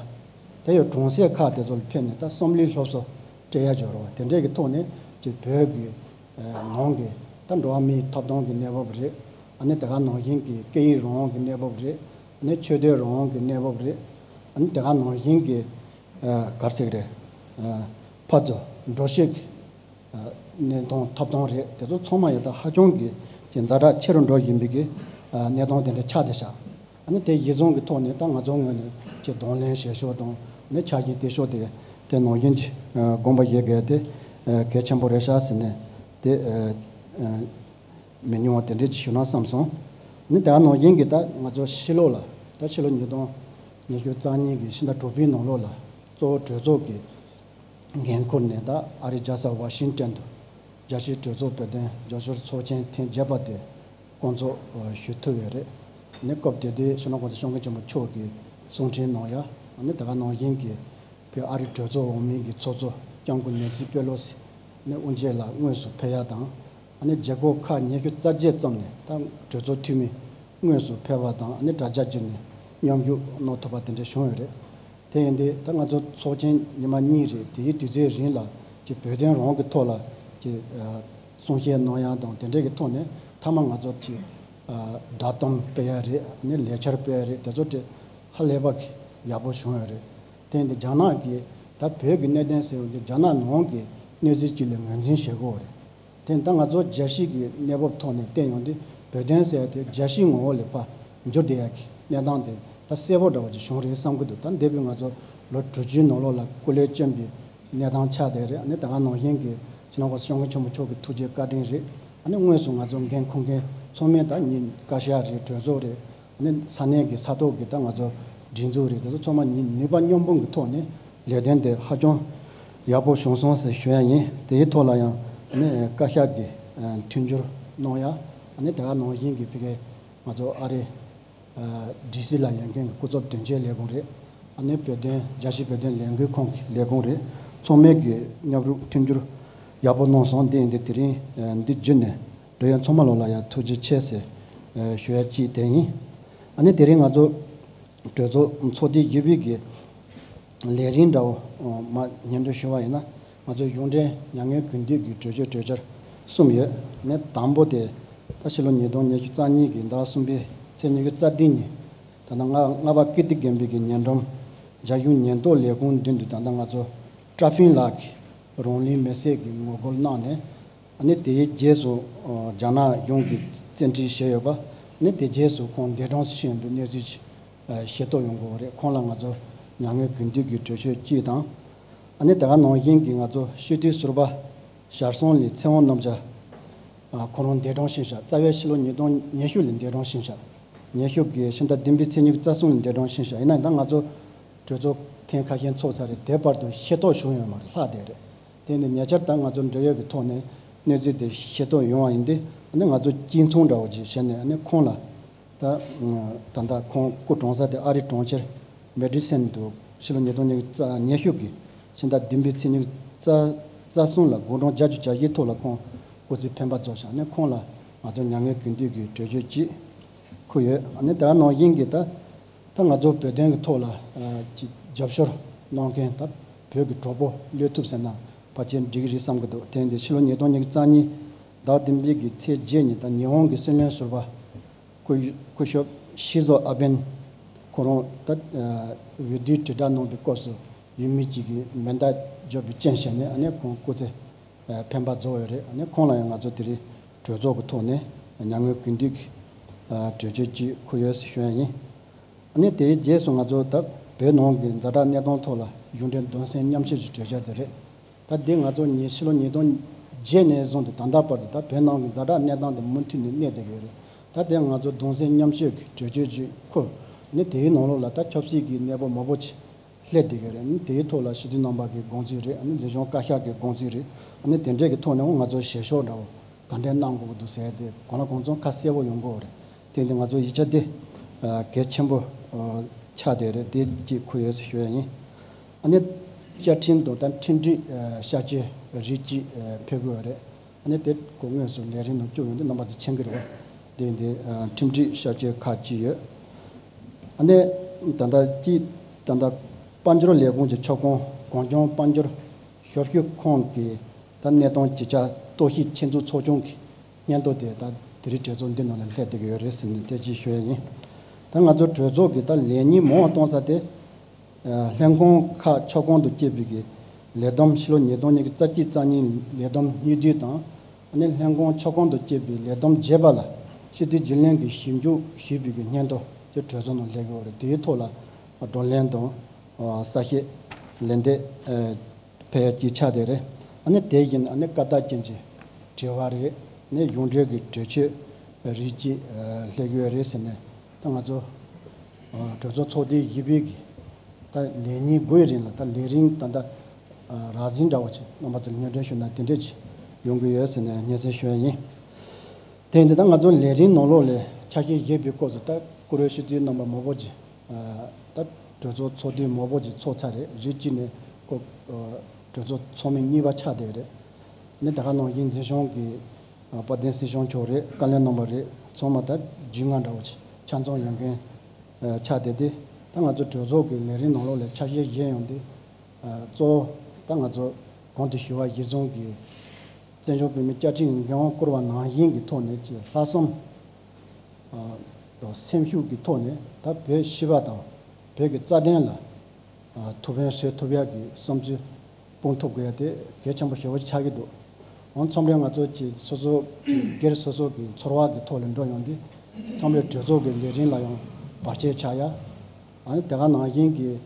དེ་ཡང་གྲོང་གསེབ་ཁག་དེ་ཚོ་ལ་ཕེབས་ནས་ད་བསམ་བློའི་སློབ་གསོ་སྤྲད་ཡ་འབྱོར་བ་དེ་འདྲས་ཀྱི་ཐོག་ནས་ཀྱི་བོད་ཀྱི་ནང་གི་ད་འགྲོ་བ་མིའི་ཐོབ་ཐང་གི་གནས་བབ་རེད། ཨ་ནི་དེ་ག་ནང་བཞིན་གྱི་སྐད་ཡིག་རང་དབང་གི་གནས་བབ་རེད། ཨ་ནི་ཆོས་དད་རང་དབང་གི་གནས་བབ་རེད། ཨ་ནི་དེ་ག་ནང་བཞིན་གྱི་ཨ་ག་རེ་ཟེར་གི་རེད། ཨ་ཕར་ཚུར་འགྲོ་ཤེས་ཀྱི་ཨ་གནས་སྟངས་ཐོབ་ཐང་རེད། དེ་ཚོ་ཚང་མ་ཡོད། ད་ཧ་ཅང་གི་ཅིག་ཛ་དྲག་ཆེ་རུ་འགྲོ་བཞིན་པའི་གི་ཨ་གནས་སྟངས་དེ་འདྲ་ཆགས་བསྡད་ཤག་ཨ་ནི་དེ་གཞི་བཟུང་གི་ཐོག་ནས་ད་ང་ཚོའི་ངོས་ནས་ཅིག་གདོང་ལེན་བྱེད་ཕྱོགས་དང་ནི་ཆ་རྐྱེན་སྤྲད་ཕྱོགས་དེ་དེ་ནང་བཞིན་གྱི་ཨ་དགོངས་པ་བཞེས་དགོས་དེ་ཨ་གལ་ཆེན་པོ་རེད་ཤག་ཟེར་ནས་དེ་ཨ་ཨ་མི་ཉུང་བ་དེ་འདྲས་ཅིག་ཞུ་ན་བསམ་སོང་། ནི་དེ་ག་ནང་བཞིན་གྱི་ད་ང་ཚོ་ཕྱི་ལོགས་ལ་ད་ཕྱི་ལོ་ཉིས་སྟོང་ཉི་ཤུ་རྩ་གཉིས་ཀྱི་ཕྱི་ཟླ་དྲུག་པའི་ནང་ལོགས་ལ་གཙོ་བོ་གྲོས་ཚོགས་ཀྱི་འགན་ཁུར་ནས་ད་ཨ་རིའི་རྒྱལ་ས་ཝ་ཤིང་ཊོན་དུ་རྒྱལ་སྤྱིའི་གྲོས་ཚོགས་བོད་དོན་རྒྱབ་སྐྱོར་ཚོགས་ཆེན་ཐེངས་བརྒྱད་པ་དེ་སྐོང་ཚོགས་ཞུ་ཐུབ་ཡོད་རེད། ནི་སྐབས་དེ་དུས་སྤྱི་ནོར་༸གོང་ས་༸སྐྱབས་མགོན་ཆེན་པོ་མཆོག་གིས་གསུང་འཕྲིན་གནང་ཡ། ནི་དེ་ག་ནང་བཞིན་གྱི་བོད་ཨ་རི་གྲོས་ཚོགས་འོག་མིན་གྱི་ཚོགས་གཙོ་སྐྱབས་མགོན་ནེན་སི་པེ་ལོ་སི་ནི་དབུ་འབྱེད་ལ་དངོས་སུ་ཕེབས་ཡ་དང་། ཨ་ནི་རྒྱལ་ཁབ་ཁག་ཉི་ཤུ་རྩ་བརྒྱད་ཙམ་ནས་ད་གྲོས་ཚོགས་འཐུས་མི་དངོས་སུ་ཕེབས་པ་དང་། ཨ་ནི་དྲ་རྒྱ་བརྒྱུད་ནས་མཉམ་ཞུགས་གནང་ཐུབ་པ་དེ་འདྲ་བྱུང་ཡོད་རེད། དེ་ཡིན་དུས་ད་ང་ཚོ་ཚོགས་ཆེན་ཉི་མ་གཉིས་རེད། དེའི་དུས་ཚོད་རིང་ལ་ཅིག་བོད་དོན་རང་གི་ཐོག་ལ་ཅིག་ཨ་གསུང་བཤད་གནང་ཡ་དང་དེ་འདྲའི་གི་ཐོག་ནས་མཐའ་མ་ང་ཚོ་ཅིག་ཨ་བསྒྲགས་གཏམ་སྤེལ་ཡ་རེད། ཨ་ནི་ལས་འཆར་སྤེལ་ཡ་རེད། དེ་ཚོ་དེ་ཧ་ལས་པ་གི་ཡག་པོ་བྱུང་ཡོད་རེད། དེ་ཡིན་དུས་རྒྱ་ནག་གི་ད་བོད་ཀྱི་གནད་དོན་ཟེར་བ་དེ་རྒྱ་ནག་ནང་གི་གནས་ཚུལ་ཅིག་ལ་ངོས་འཛིན་བྱེད་དགོས་རེད། དེ་ད་ང་ཚོ་རྒྱལ་སྤྱི་གི་གནས་བབ་ཐོག་ནས་བལྟས་ཡོང་དུས་བོད་དོན་ཟེར་ཡ་དེ་རྒྱལ་སྤྱིའི་ངོ་བོ་ལ་ཕར་འགྱུར་བསྡད་ཡ་གི་གནས་སྟངས་དེ་ད་གསལ་པོ་འདྲ་བ་ཅིག་བྱུང་རེད་བསམ་གི་འདུག་ད་འདས་པའི་ང་ཚོ་ལོ་དྲུག་ཅུའི་ནང་ལོགས་ལ་སྐུ་ལས་བསྐྱོན་པའི་གནས་སྟངས་ཆགས་བསྡད་རེད། ཨ་ནི་ད་ག་ནང་བཞིན་གྱི་སྤྱི་ནོར་༸གོང་ས་༸སྐྱབས་མགོན་ཆེན་པོ་མཆོག་གི་ཐུགས་རྗེ་བཀའ་དྲིན་རེད། ཨ་ནི་དངོས་སུ་ང་ཚོ་འགན་འཁུར་མཁན་ཚང་མས་ད་ཉིན་བཀའ་ཤག་རེད། གྲོས་ཚོགས་རེད། ཨ་ནི་ས་གནས་ཀྱི་ས་ཐོག་གི་ད་ང་ཚོ་སྒྲིག་འཛུགས་རེད། དེ་ཚོ་ཚང་མ་ནུས་པ་མཉམ་སྤུངས་ཀྱི་ཐོག་ནས་ལས་དོན་དེ་ཧ་ཅང་ཡག་པོ་བྱུང་སོང་ཟེར་ཞུ་ཡ་ཡིན། དེའི་ཐོག་ལ་ཡང་ཨ་ནི་བཀའ་ཤག་གི་མཐུན་འགྱུར་གནང་ཡ། ཨ་ནི་དེ་ག་ནང་བཞིན་གྱི་ཕ་གི་ང་ཚོ་ཨ་རི་ཌི་སི་ལ་ཡོད་མཁན་གྱི་སྐུ་ཚབ་དོན་གཅོད་ལས་ཁུངས་རེད། ཨ་ནི་བོད་དོན་རྒྱལ་སྤྱིའི་བོད་དོན་ལས་འགུལ་ཁང་གི་ལས་ཁུངས་རེད། ཚང་མས་ཀྱི་མཉམ་རུབ་མཐུན་འགྱུར་ཡག་པོ་གནང་སོང་། འདི་ཡིན་དུས་དེ་རིང་འདི་བརྒྱུད་ནས་འབྲེལ་ཡོད་ཚང་མ་ལོ་ལ་ཡང་ཐུགས་རྗེ་ཆེ་ཟེར་ཞུ་ཡ་གཅིག་དེ་ཡིན། ཨ་ནི་དེ་རིང་ང་ཚོ་གྲོས་ཚོགས་ཚོགས་དུས་བཞི་པའི་གི་ལས་རིམ་འདྲ་བོ་མར་སྙན་སྒྲོན་ཞུ་བ་ཡིན་ན། ང་ཚོའི་གཞུང་འབྲེལ་མྱ་ངན་གུས་འདུད་ཀྱི་གྲོས་ཆོད་གྲོས་འཆར་གསུམ་ཡོད། ནི་དང་པོ་དེ་ད་ཕྱི་ལོ་ཉིས་སྟོང་ཉི་ཤུ་རྩ་གཉིས་ཀྱི་ཟླ་གསུམ་པའི་ཚེས་ཉི་ཤུ་རྩ་བདུན་ཉིན་ད་ལྟ་རྔ་རྔ་པ་ཀིརྟི་དགོན་པའི་གི་ཉེ་འགྲམ་རྒྱ་གཞུང་ཉེན་རྟོག་ལས་ཁུངས་མདུན་དུ་ད་ལྟ་ང་ཚོ་ཀྲ་ཕིན་ལགས་ཀྱིས་རང་ལུས་མེར་སྲེག་གི་ངོ་རྒོལ་གནང་ནས། ཨ་ནི་དེའི་རྗེས་སུ་ཨ་རྒྱ་ནག་གཞུང་གིས་བཙན་ཁྲིད་བྱས་ཡོད་པ། ཨ་ནི་དེ་རྗེས་སུ་ཁོང་འདས་གྲོངས་སུ་ཕྱིན་པའི་གནས་ཚུལ་ཅིག་ཨ་ཤེས་རྟོགས་ཡོང་གི་ཡོད་རེད། ཁོང་ལ་ང་ཚོ་མྱ་ངན་གུས་འདུད་ཀྱི་གྲོས་ཆོད་གཅིག་དང་། ཨ་ནི་དེ་ག་ནང་བཞིན་གྱི་ང་ཚོ་སྤྱི་འཐུས་ཟུར་པ་ཞར་སོང་ལི་ཚེ་དབང་རྣམ་རྒྱལ་ཨ་ཁོ་རང་འདས་གྲོངས་ཕྱིན་ཤག་རྩ་བའི་ཕྱི་ལོ་ཉིས་སྟོང་ཉི་ཤུ་ལ་འདས་གྲོངས་ཕྱིན་ཤག་ཉི་ཤུ་གི་ཕྱི་ཟླ་བདུན་པའི་ཚེས་ཉི་ཤུ་རྩ་གསུམ་ལ་འདས་གྲོངས་ཕྱིན་ཤག་ཡིན་ན་ཡང་ད་ང་ཚོ་གྲོས་ཚོགས་ཐེངས་ཁ་ཤས་ཚོགས་ཚར་རེད། དེ་བར་དུ་ཤེས་རྟོགས་བྱུང་ཡོད་མ་རེད། ལྷག་བསྡད་རེད། དེ་ནི་ཉེ་ཆར་ད་ང་ཚོ་འབྲེལ་ཡོད་ཀྱི་ཐོག་ནས་གནས་ཚུལ་དེ་ཤེས་རྟོགས་ཡོང་བ་ཡིན་ཏེ། ཨ་ནི་ང་ཚོ་གཅིག་མཚུངས་འདྲ་བོ་ཅིག་བྱས་ནས། ཨ་ནི་ཁོང་ལ་ད་ད་ལྟ་ཁོང་སྐུ་གྲོངས་ས་དེ་ཨ་རིའི་གྲོང་ཁྱེར་མེ་ཌི་སན་དུ་ཕྱི་ལོ་ཉིས་སྟོང་ཉི་ཤུ་རྩ་ཉི་ཤུ་གི་ཕྱི་ཟླ་བདུན་པའི་ཚེས་ཉི་ཤུ་རྩ་རྩ་གསུམ་ལ་དགུང་གྲངས་བརྒྱད་ཅུ་གྱ་བཞིའི་ཐོག་ལ་ཁོང་སྐུ་ཚེ་འཕེན་པ་རྫོགས་ཤག་ཨ་ནི་ཁོང་ལ་ང་ཚོ་མྱ་ངན་གུས་འདུད་ཀྱི་གྲོས་ཆོད་ཅིག་འཁུར་ཡོད། ཨ་ནི་དེ་ག་ནང་བཞིན་གྱི་ད། ད་ང་ཚོ་བོད་དོན་གྱི་ཐོག་ལ་ཨ་ཅིག་རྒྱབ་སྐྱོར་གནང་མཁན་ད་བོད་ཀྱི་གྲོགས་པོ་སླེབས་ཐུབ་ཟེར་ན་ཕལ་ཆེར་འགྲིག་གི་རེད་བསམ་གྱི་འདུག་དེ་ཡིན་དུས་ཕྱི་ལོ་ཉིས་སྟོང་ཉི་ཤུ་རྩ་གཉིས་ཟླ་བདུན་པའི་གི་ཚེས་བརྒྱད་ཉིན་ད་ཉི་ཧོང་གི་སྲིད་བློན་ཟུར་པ་སྐུ་སྐུ་ཞབས་ཤིན་ཛོ་ཨ་བེ་ཁོ་རང་ད་ཨ་འོས་བསྡུའི་དྲིལ་བསྒྲགས་གནང་པའི་སྐབས་སུ་ཡུལ་མི་གཅིག་གིས་མེ་མདའ་བརྒྱབ་པའི་རྐྱེན་བྱས་ནས་ཨ་ནི་ཁོང་སྐུ་ཚེ་ཨ་འཕེན་པ་རྫོགས་ཡོད་རེད། ཨ་ནི་ཁོང་ལ་ཡང་ང་ཚོ་དེ་རིང་གྲོས་ཚོགས་ཀྱི་ཐོག་ནས་མྱ་ངན་གུས་འདུད་ཀྱི་ཨ་གྲོས་ཆོད་ཅིག་འཁུར་ཡོད་ཟེར་ཞུ་ཡ་ཡིན། ཨ་ནི་དེའི་རྗེས་སུ་ང་ཚོ་ད་བོད་ནང་གི་ཛ་དྲག་གནས་སྟངས་ཐོག་ལ་གཞུང་འབྲེལ་གདུང་སེམས་མཉམ་སྐྱེད་ཀྱི་གྲོས་འཆར་དེ་རེད། ད་འདི་ང་ཚོ་ཉིད་ཕྱི་ལོ་ཉིས་སྟོང་བརྒྱད་ནས་བཟུང་སྟེ་ད་ལྟ་བར་དུ་ད་བོད་ནང་གི་ཛ་དྲག་གནས་སྟངས་དེ་མུ་མཐུད་ནས་གནས་བསྡད་ཀྱི་ཡོད་རེད། ད་དེ་ང་ཚོ་གདུང་སེམས་མཉམ་སྐྱེད་ཀྱི་གྲོས་ཆོད་ཅིག་འཁུར། ཨ་ནི་དེའི་ནང་ལོགས་ལ་ད་ཆབ་སྲིད་ཀྱི་གནས་བབ་མང་པོ་ཅིག་སླེབས་བསྡད་ཀྱི་རེད། ཨ་ནི་དེའི་ཐོག་ལ་སྤྱི་འཐུས་རྣམ་པ་གི་དགོངས་ཚུལ་རེད། ཨ་ནི་འཛིན་སྐྱོང་བཀའ་ཤག་གི་དགོངས་ཚུལ་རེད། ཨ་ནི་དེ་འདྲས་ཀྱི་ཐོག་ནས་ང་ཚོ་བྱེད་ཕྱོགས་འདྲ་བོ་ག་འདྲས་གནང་དགོས་ཀྱི་འདུག་ཟེར་ཏེ་གང་ལ་གང་འཚམ་ཁ་གསལ་པོ་ཡོང་གི་ཡོད་རེད། དེ་ཡིན་དུས་ང་ཚོ་ཡིག་ཆ་འདི་ཨ་གལ་ཆེན་པོ་ཨ་ཆགས་བསྡད་རེད། དེ་གཅིག་འཁུར་ཡོད་ཟེར་ཞུ་ཡ་ཡིན། ཨ་ནི་བཅའ་ཁྲིམས་དང་ད་ཁྲིམས་སྒྲིག་ཨ་བསྐྱར་བཅོས་རིགས་གཅིག་ཨ་ཕེབས་ཀྱི་ཡོད་རེད། ཨ་ནི་དེ་ཁོ་དངོས་སུ་ལས་རིམ་ནང་བཅུག་ཡོང་དུས་རྣམ་པ་ཚོ་མཁྱེན་གྱི་རེད་བ། དེ་འདི་ཨ་ཁྲིམས་སྒྲིག་བསྐྱར་བཅོས་ཁག་ཅིག་ཡོད། ཨ་ནི་ད་ལྟ་ཅིག་ད་ལྟ་དཔལ་འབྱོར་ལས་ཁུངས་ཀྱི་ཁྱབ་ཁོངས་གངས་ལྗོངས་དཔལ་འབྱོར་ཞབས་ཞུ་ཁང་གི་ད་གནས་སྟངས་ཇི་ཆགས་རྟོག་ཞིབ་ཆེད་འཛུགས་ཚོགས་ཆུང་གི་སྙན་ཐོ་དེ་ད་དེ་རིང་གྲོས་ཚོགས་འདི་ནང་ལ་སླེབས་བསྡད་ཀྱི་ཡོད་རེད་ཟེར་ནས་དེ་ཅིག་ཞུ་ཡ་ཡིན། ད་ང་ཚོ་གྲོས་ཚོགས་ཀྱི་ད་ལས་ཉིན་མང་བ་གཏོང་ས་དེ། ལྷན་ཁང་ཁག་ཕྱོགས་གང་དུ་སྐྱེས་པའི་གི་ལས་བསྡོམས་ཕྱི་ལོ་ཉིས་སྟོང་ཉི་ཤུ་རྩ་གཅིག་རྩ་གཉིས་ལས་བསྡོམས་གཉིས་བསྡུས་དང་། ཨ་ནི་ལྷན་ཁང་ཕྱོགས་གང་དུ་སྐྱེས་པའི་ལས་བསྡོམས་རྒྱས་པ་ལ་སྤྱི་འཐུས་རྒྱུན་ལས་ཀྱིས་ཞིབ་འཇུག་ཞུས་པའི་གི་སྙན་ཐོ་དེ་གྲོས་ཚོགས་ནང་སླེབས་ཡོད་རེད། དེའི་ཐོག་ལ་བགྲོ་གླེང་དང་གསལ་བཤད་ལན་འདེབས་ཕེབས་ཡ་གཅིག་ཆགས་བསྡད་རེད། ཨ་ནི་དེ་བཞིན་ཨ་ནི་བཀའ་རྟགས་ཅན་གྱི་དྲི་བ་རེད། ཨ་ནི་ཡོངས་འབྲེལ་གྱི་གྲོས་ཆོད་རིགས་གཅིག་སླེབས་ཡོད་རེད་ཟེར་ནས། ད་ང་ཚོ་གྲོས་ཚོགས་ཚོགས་དུས་བཞི་པའི་གི་ད་ལས་ཉིན་དགུའི་རིང་ལ་ད་ལས་རིམ་ད་ལྟ་རགས་ཟིན་འདྲ་བོ་ཅིག་རྣམ་པ་ཚོར་སྙན་སྒྲོན་ཞུ་ན་དེ་འདྲས་ཅིག་ཡོང་གི་ཡོད་ཟེར་ནས་སྙན་སེང་ཞུ་ཡ་ཡིན། དེ་ཡིན་དུས་ད་ང་ཚོ་ལས་རིམ་ནང་ལོགས་ལས་ཆ་ཤས་བཞི་པའི་སྐོར་སུ་ད་བཀུར་འོས་སྤྱི་འཐུས་རྣམ་པ་མང་པོ་ཅིག་ད་གྲོས་ཚོགས་ཚོགས་དུས་མང་པོ་ཅིག་ཚོགས་ཚར་རེད། རིགས་གཅིག་ནས་ཁོ་གྲོས་ཚོགས་ཚོགས་མི་གཉིས་པ་ཆགས་བསྡད་རེད། ནི་ད་ག་ནང་བཞིན་འཛིན་སྐྱོང་གི་དཔལ་ལྡན་སྲིད་སྐྱོང་མཆོག་རེད། བཀའ་བློན་རྣམ་པ་རེད། ཚང་མ་ད་བརྒྱུད་ལམ་འདྲ་བོ་ཆ་ཚང་ཡོང་མཁན་ཆགས་བསྡད་དེ། ད་ང་ཚོ་གྲོས་ཚོགས་ཀྱི་ལས་རིམ་ནང་ལོགས་ལས་ཆ་ཤས་བཞི་ཡོང་དུས། གཙོ་བོ་ད་ང་ཚོ་གོང་དུ་ཞུ་བ་གཞིར་བཟུང་གིས་བཙན་བྱོལ་བོད་མིའི་བཅའ་ཁྲིམས་འགན་དབང་བསྐུར་བ་ནང་བཞིན་གྱི་ཐོག་ནས་ཀྱི་ལྷག་བསམ་དང་སེམས་ཤུགས་ཀྱི་ཐོག་ནས་ད་བོད་སྤྱི་པ་དང་བོད་ཀྱི་རྩ་དོན་ལ་ཐུགས་ཕན་གསོས་ཐུབ་ཡག་གི་བསམ་ཚུལ་སྤུངས་ཐུབ་དགོས་ཡ་དེ་གལ་ཆེན་པོ་ཞེ་པོ་ཆགས་ཀྱི་འདུག་འོ་མཚམས་རེ་ང་ཚོ་གི་སོ་སོ་གི་སྒེར་སོ་སོ་གི་ཚོར་བ་གི་ཐོག་ལ་འགྲོ་ཡོང་དུས། མཚམས་རེ་གྲོས་ཚོགས་ཀྱི་ལས་རིམ་ལ་ཡང་བར་ཆད་ཆགས་ཡ། ཨ་ནི་དེ་ག་ནང་བཞིན་གྱི་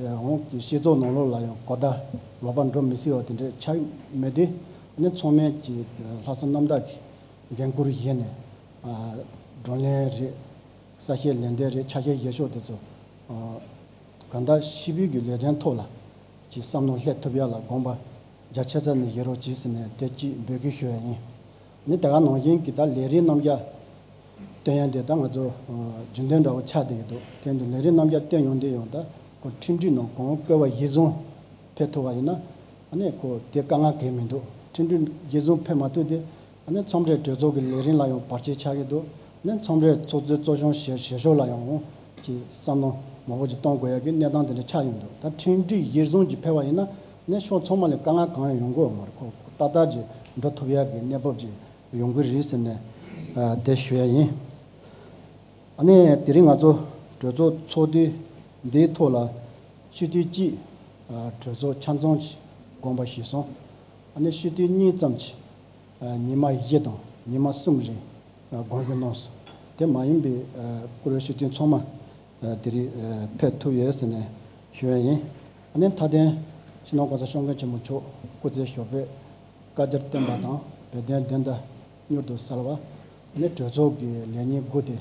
འོང་གི་སྤྱི་ཚོགས་ནང་ལོགས་ལ་ཡང་གོ་བརྡ་ལོག་པ་འགྲོ་མི་སྲིད་པ་དེ་འདྲ་ཆགས་མེད་དུས། ཨ་ནི་ཚང་མས་ཀྱི་ལྷག་བསམ་རྣམ་དག་གི་འགན་འཁུར་བཞེས་ནས་བགྲོ་གླེང་རེད། གསལ་བཤད་ལན་འདེབས་རེད། ཆ་ཤས་བཞེས་ཕྱོགས་དེ་ཚོ་གང་ལྟར་སྤྱི་པའི་གི་ལས་དོན་ཐོག་ལ་ཀྱི་བསམ་བློ་སླེབས་ཐུབ་ཡ་ལ་དགོངས་པ་རྒྱ་ཆེ་ས་ནས་བཞེས་རོགས་གྱིས་ཟེར་ནས་དེ་གཅིག་འབོད་སྐུལ་ཞུ་ཡ་ཡིན། ནི་དེ་ག་ནང་བཞིན་གྱི་ད་ལས་རིམ་རྣམ་གཞག་སྟོན་ཡ་དེ་ད་ང་ཚོ་རྒྱུན་ལྡན་འདྲ་བོ་ཆགས་བསྡད་ཀྱི་འདུག་དེ་འདི་ལས་རིམ་རྣམ་གཞག་སྟོན་ཡོང་དུས་ཡང་ད་ཁོ་ཁྲིམས་སྒྲིག་ནང་གོང་བཀོད་པ་གཞིར་བཟུང་ཕེབས་ཐུབ་པ་ཡིན་ན། ཨ་ནི་ཁོ་དེ་དཀའ་ངལ་གང་ཡང་མི་འདུག་ཁྲིམས་སྒྲིག་གཞིར་བཟུང་ཕེབས་མ་ཐུབ་དུས། ཨ་ནི་མཚམས་རེ་གྲོས་ཚོགས་ཀྱི་ལས་རིམ་ལ་ཡང་བར་ཆད་ཆགས་ཀྱི་འདུག་ཨ་ནི་མཚམས་རེ་ཚོགས་གཙོའི་གཙོ་སྐྱོང་བྱེད་བྱེད་ཕྱོགས་ལ་ཡང་ཅིག་བསམ་བློ་མང་པོ་ཅིག་གཏོང་དགོས་ཡ་གི་གནས་སྟངས་དེ་འདྲ་ཆགས་ཡོང་འདུག་ད་ཁྲིམས་སྒྲིག་གཞིར་བཟུང་ཅིག་ཕེབས་པ་ཡིན་ན། ཨ་ནི་ཕྱོགས་ཚང་མ་ལ་དཀའ་ངལ་གང་ཡང་ཡོང་གི་ཡོད་མ་རེད། ཁོ་ཏག་ཏག་ཅིག་འགྲོ་ཐུབ་ཡ་གི་གནས་བབ་ཅིག་ཡོང་གི་རེད་ཟེར་ནས་དེ་ཞུ་ཡ་ཡིན། ཨ་ནི་དེ་རིང་ང་ཚོ་གྲོས་ཚོགས་ཚོགས་དུས་འདིའི་ཐོག་ལ་སྤྱི་འཐུས་གཅིག་གྲོས་ཚོགས་ཆ་ཚང་གི་དགོངས་པ་ཞུས་སོང་། ཨ་ནི་སྤྱི་འཐུས་གཉིས་ཙམ་གྱིས་ཉི་མ་བཞི་དང་ཉི་མ་གསུམ་རིང་དགོངས་ཞུ་གནང་སོང་། དེ་མ་ཡིན་པའི་བཀུར་འོས་སྤྱི་འཐུས་ཚང་མ་དེ་རིང་ཕེབས་ཐུབ་ཡོད་ཟེར་ནས་ཞུ་ཡ་ཡིན། ཨ་ནི་མཐའ་དོན་སྤྱི་ནོར་གོང་ས་སྐྱབས་མགོན་ཆེན་པོ་མཆོག་སྐུ་ཚེ་ཞབས་པད་བསྐལ་བརྒྱར་བརྟན་པ་དང་། བོད་དོན་བདེན་མཐའ་མྱུར་དུ་གསལ་བ། ཨ་ནི་གྲོས་ཚོགས་ཀྱི་ལས་ཉིན་དགུ་དེ་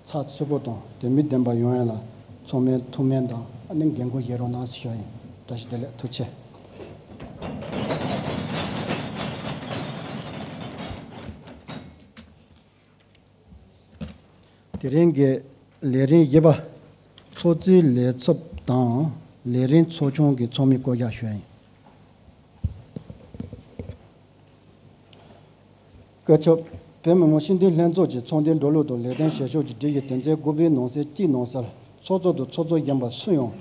ཚགས་ཚུད་པོ་དང་དོན་སྨིན་ལྡན་པ་ཡོང་ཡ་ལ་ཚང་མས་ཐུགས་སྨོན་དང་ཨ་ནི་འགན་འཁུར་བཞེས་རོགས་གནང་ཞུ་ཡ་ཡིན། བཀྲ་ཤིས་བདེ་ལེགས། ཐུགས་རྗེ་ཆེ། དེ་རིང་གི་ལས་རིམ་བཞི་པ། ཚོགས་གཙོའི་ལས་ཚབ་དང་ལས་རིམ་ཚོགས་ཆུང་གི་ཚོགས་མི་བསྐོ་གཞག་ཞུ་ཡ་ཡིན། བཀའ་ཁྱབ། བོད་མི་མང་སྤྱི་འཐུས་ལྷན་ཚོགས་ཀྱི་ཚོགས་འདུའི་འགྲོ་ལུགས་དང་ལས་དོན་བྱེད་ཕྱོགས་ཀྱི་སྒྲིག་གཞི་དོན་ཚན་དགུ་པའི་ནང་གསེས་གཅིག་ནང་གསལ། ཚོགས་གཙོ་དང་ཚོགས་གཙོ་གཞོན་པ་སུ་ཡང་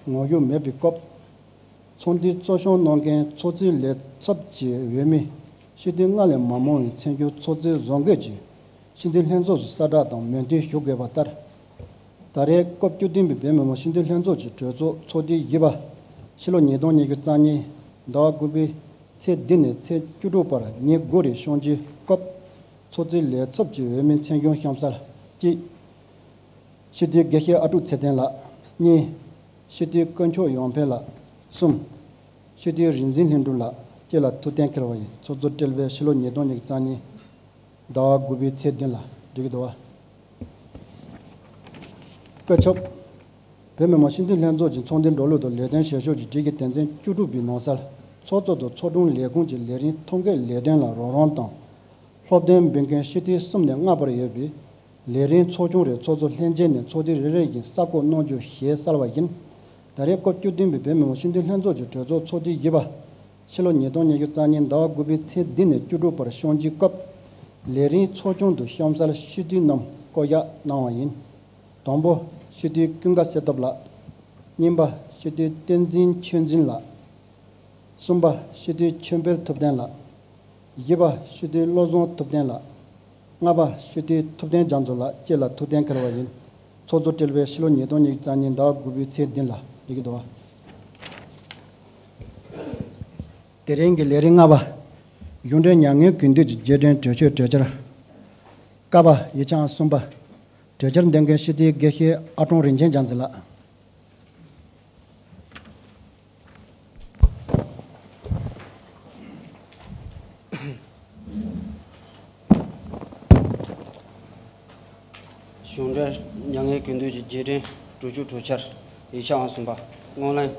ངོ་ཤུགས་མེད་པའི་སྐབས། ཚོགས་འདུའི་གཙོ་སྐྱོང་གནང་མཁན་ཚོགས་གཙོའི་ལས་ཚབ་ཀྱི་འོས་མི་སྤྱི་འཐུས་ལྔ་ལས་མ་མང་བའི་མཚན་འཁྱོལ་ཚོགས་གཙོས་བཟོ་འགོད་ཀྱིས་སྤྱི་འཐུས་ལྷན་ཚོགས་སུ་གསལ་བསྒྲགས་དང་མོས་མཐུན་ཞུ་དགོས་པ་ལྟར། ད་རེས་སྐབས་བཅུ་བདུན་པའི་བོད་མི་མང་སྤྱི་འཐུས་ལྷན་ཚོགས་ཀྱི་གྲོས་ཚོགས་ཚོགས་དུས་བཞི་པ། ཕྱི་ལོ་ཉིས་སྟོང་ཉི་ཤུ་རྩ་གཉིས་ཟླ་བ་དགུ་པའི་ཚེས་བདུན་ནས་ཚེས་བཅུ་དྲུག་བར་ཉིན་དགུ་རིང་གཤམ་གྱི་སྐབས། ཚོགས་གཙོའི་ལས་ཚབ་ཀྱི་འོས་མི་མཚན་འཁྱོལ་གཤམ་གསལ། གཅིག་སྤྱི་འཐུས་དགེ་བཤེས་ཨ་ཀྲུག་ཚེ་བརྟན་ལགས། གཉིས། སྤྱི་འཐུས་དཀོན་མཆོག་ཡོང་འཕེལ་ལགས། གསུམ། སྤྱི་འཐུས་རིག་འཛིན་ལྷུན་གྲུབ་ལགས་བཅས་ལ་ཐུགས་གཏན་འཁེལ་བ་ཡིན། ཚོགས་གཙོ་བཀྲིས་པའི་ཕྱི་ལོ་ཉིས་སྟོང་ཉི་ཤུ་རྩ་གཉིས་ཟླ་བ་དགུ་པའི་ཚེས་བདུན་ལ་འགྲིག་གི་འདུག་བ། བཀའ་ཁྱབ། བོད་མི་མང་སྤྱི་འཐུས་ལྷན་ཚོགས་ཀྱི་ཚོགས་འདུའི་འགྲོ་ལུགས་དང་ལས་དོན་བྱེད་ཕྱོགས་ཀྱི་སྒྲིག་གཞི་དོན་ཚན་བཅུ་དྲུག་པའི་ནང་གསལ། ཚོགས་གཙོ་དང་ཚོགས་དྲུང་ལས་ཁུངས་ཀྱི་ལས་རིམ་ཐོ་འགོད་ལས་དོན་ལ་རོགས་རམ་དང་། སློབ་སྟོན་འབུལ་མཁན་སྤྱི་འཐུས་གསུམ་ནས་ལྔ་བར་ཡོད་པའི་ལས་རིམ་ཚོགས་ཆུང་རེ་ཚོགས་གཙོ་ལྷན་རྒྱས་ནས་ཚོགས་དུས་རེ་རེ་བཞིན་གསར་བསྐོ་གནང་རྒྱུ་ཞེས་གསལ་བ་ཡིན། ད་རེས་སྐབས་བཅུ་བདུན་པའི་བོད་མི་མང་སྤྱི་འཐུས་ལྷན་ཚོགས་ཀྱི་གྲོས་ཚོགས་ཚོགས་དུས་བཞི་པ། ཕྱི་ལོ་ཉིས་སྟོང་ཉི་ཤུ་རྩ་གཉིས་ཟླ་བ་དགུ་པའི་ཚེས་བདུན་ནས་བཅུ་དྲུག་བར་གཤམ་གྱི་སྐབས། ལས་རིམ་ཚོགས་ཆུང་དུ་གཤམ་གསལ་སྤྱི་འཐུས་རྣམས་བསྐོ་གཞག་གནང་བ་ཡིན། དང་པོ། སྤྱི་འཐུས་ཀུན་དགའ་བསོད་སྟོབས་ལགས། གཉིས་པ། སྤྱི་འཐུས་བསྟན་འཛིན་ཆོས་འཛིན་ལགས། གསུམ་པ། སྤྱི་འཐུས་ཆོས་འཕེལ་ཐུབ་བསྟན་ལགས། བཞི་པ། སྤྱི་འཐུས་བློ་བཟང་ཐུབ་བསྟན་ལགས། ལྔ་པ། སྤྱི་འཐུས་ཐུབ་བསྟན་རྒྱ་མཚོ་ལགས་བཅས་ལ་ཐུགས་གཏན་འཁེལ་བ་ཡིན། ཚོགས་གཙོ་བཀྲིས་པའི་ཕྱི་ལོ་ཉིས་སྟོང་ཉི་ཤུ་རྩ་གཉིས་ཟླ་བ་དགུ་པའི་ཚེས་བདུན་ལ་ ལེགས་འདུག། དེ་རིང་གི་ལས་རིམ་ལྔ་པ། གཞུང་འབྲེལ་མྱ་ངན་གུས་འདུད་ཀྱི་རྗེས་དྲན་གྲོས་ཆོད་གྲོས་འཆར། ཀ་པ་ཡིག་ཆ་ཨང་གསུམ་པ། གྲོས་འཆར་འདོན་མཁན་སྤྱི་འཐུས་དགེ་བཤེས་ཨ་ཀྲོང་རིན་ཆེན་རྒྱ་མཚོ་ལགས། གཞུང་འབྲེལ་མྱ་ངན་གུས་འདུད་ཀྱི་རྗེས་དྲན་གྲོས་ཆོད་གྲོས་འཆར་ཡིག་ཆ་ཨང་གསུམ་པ། སྔོན་གླེང་།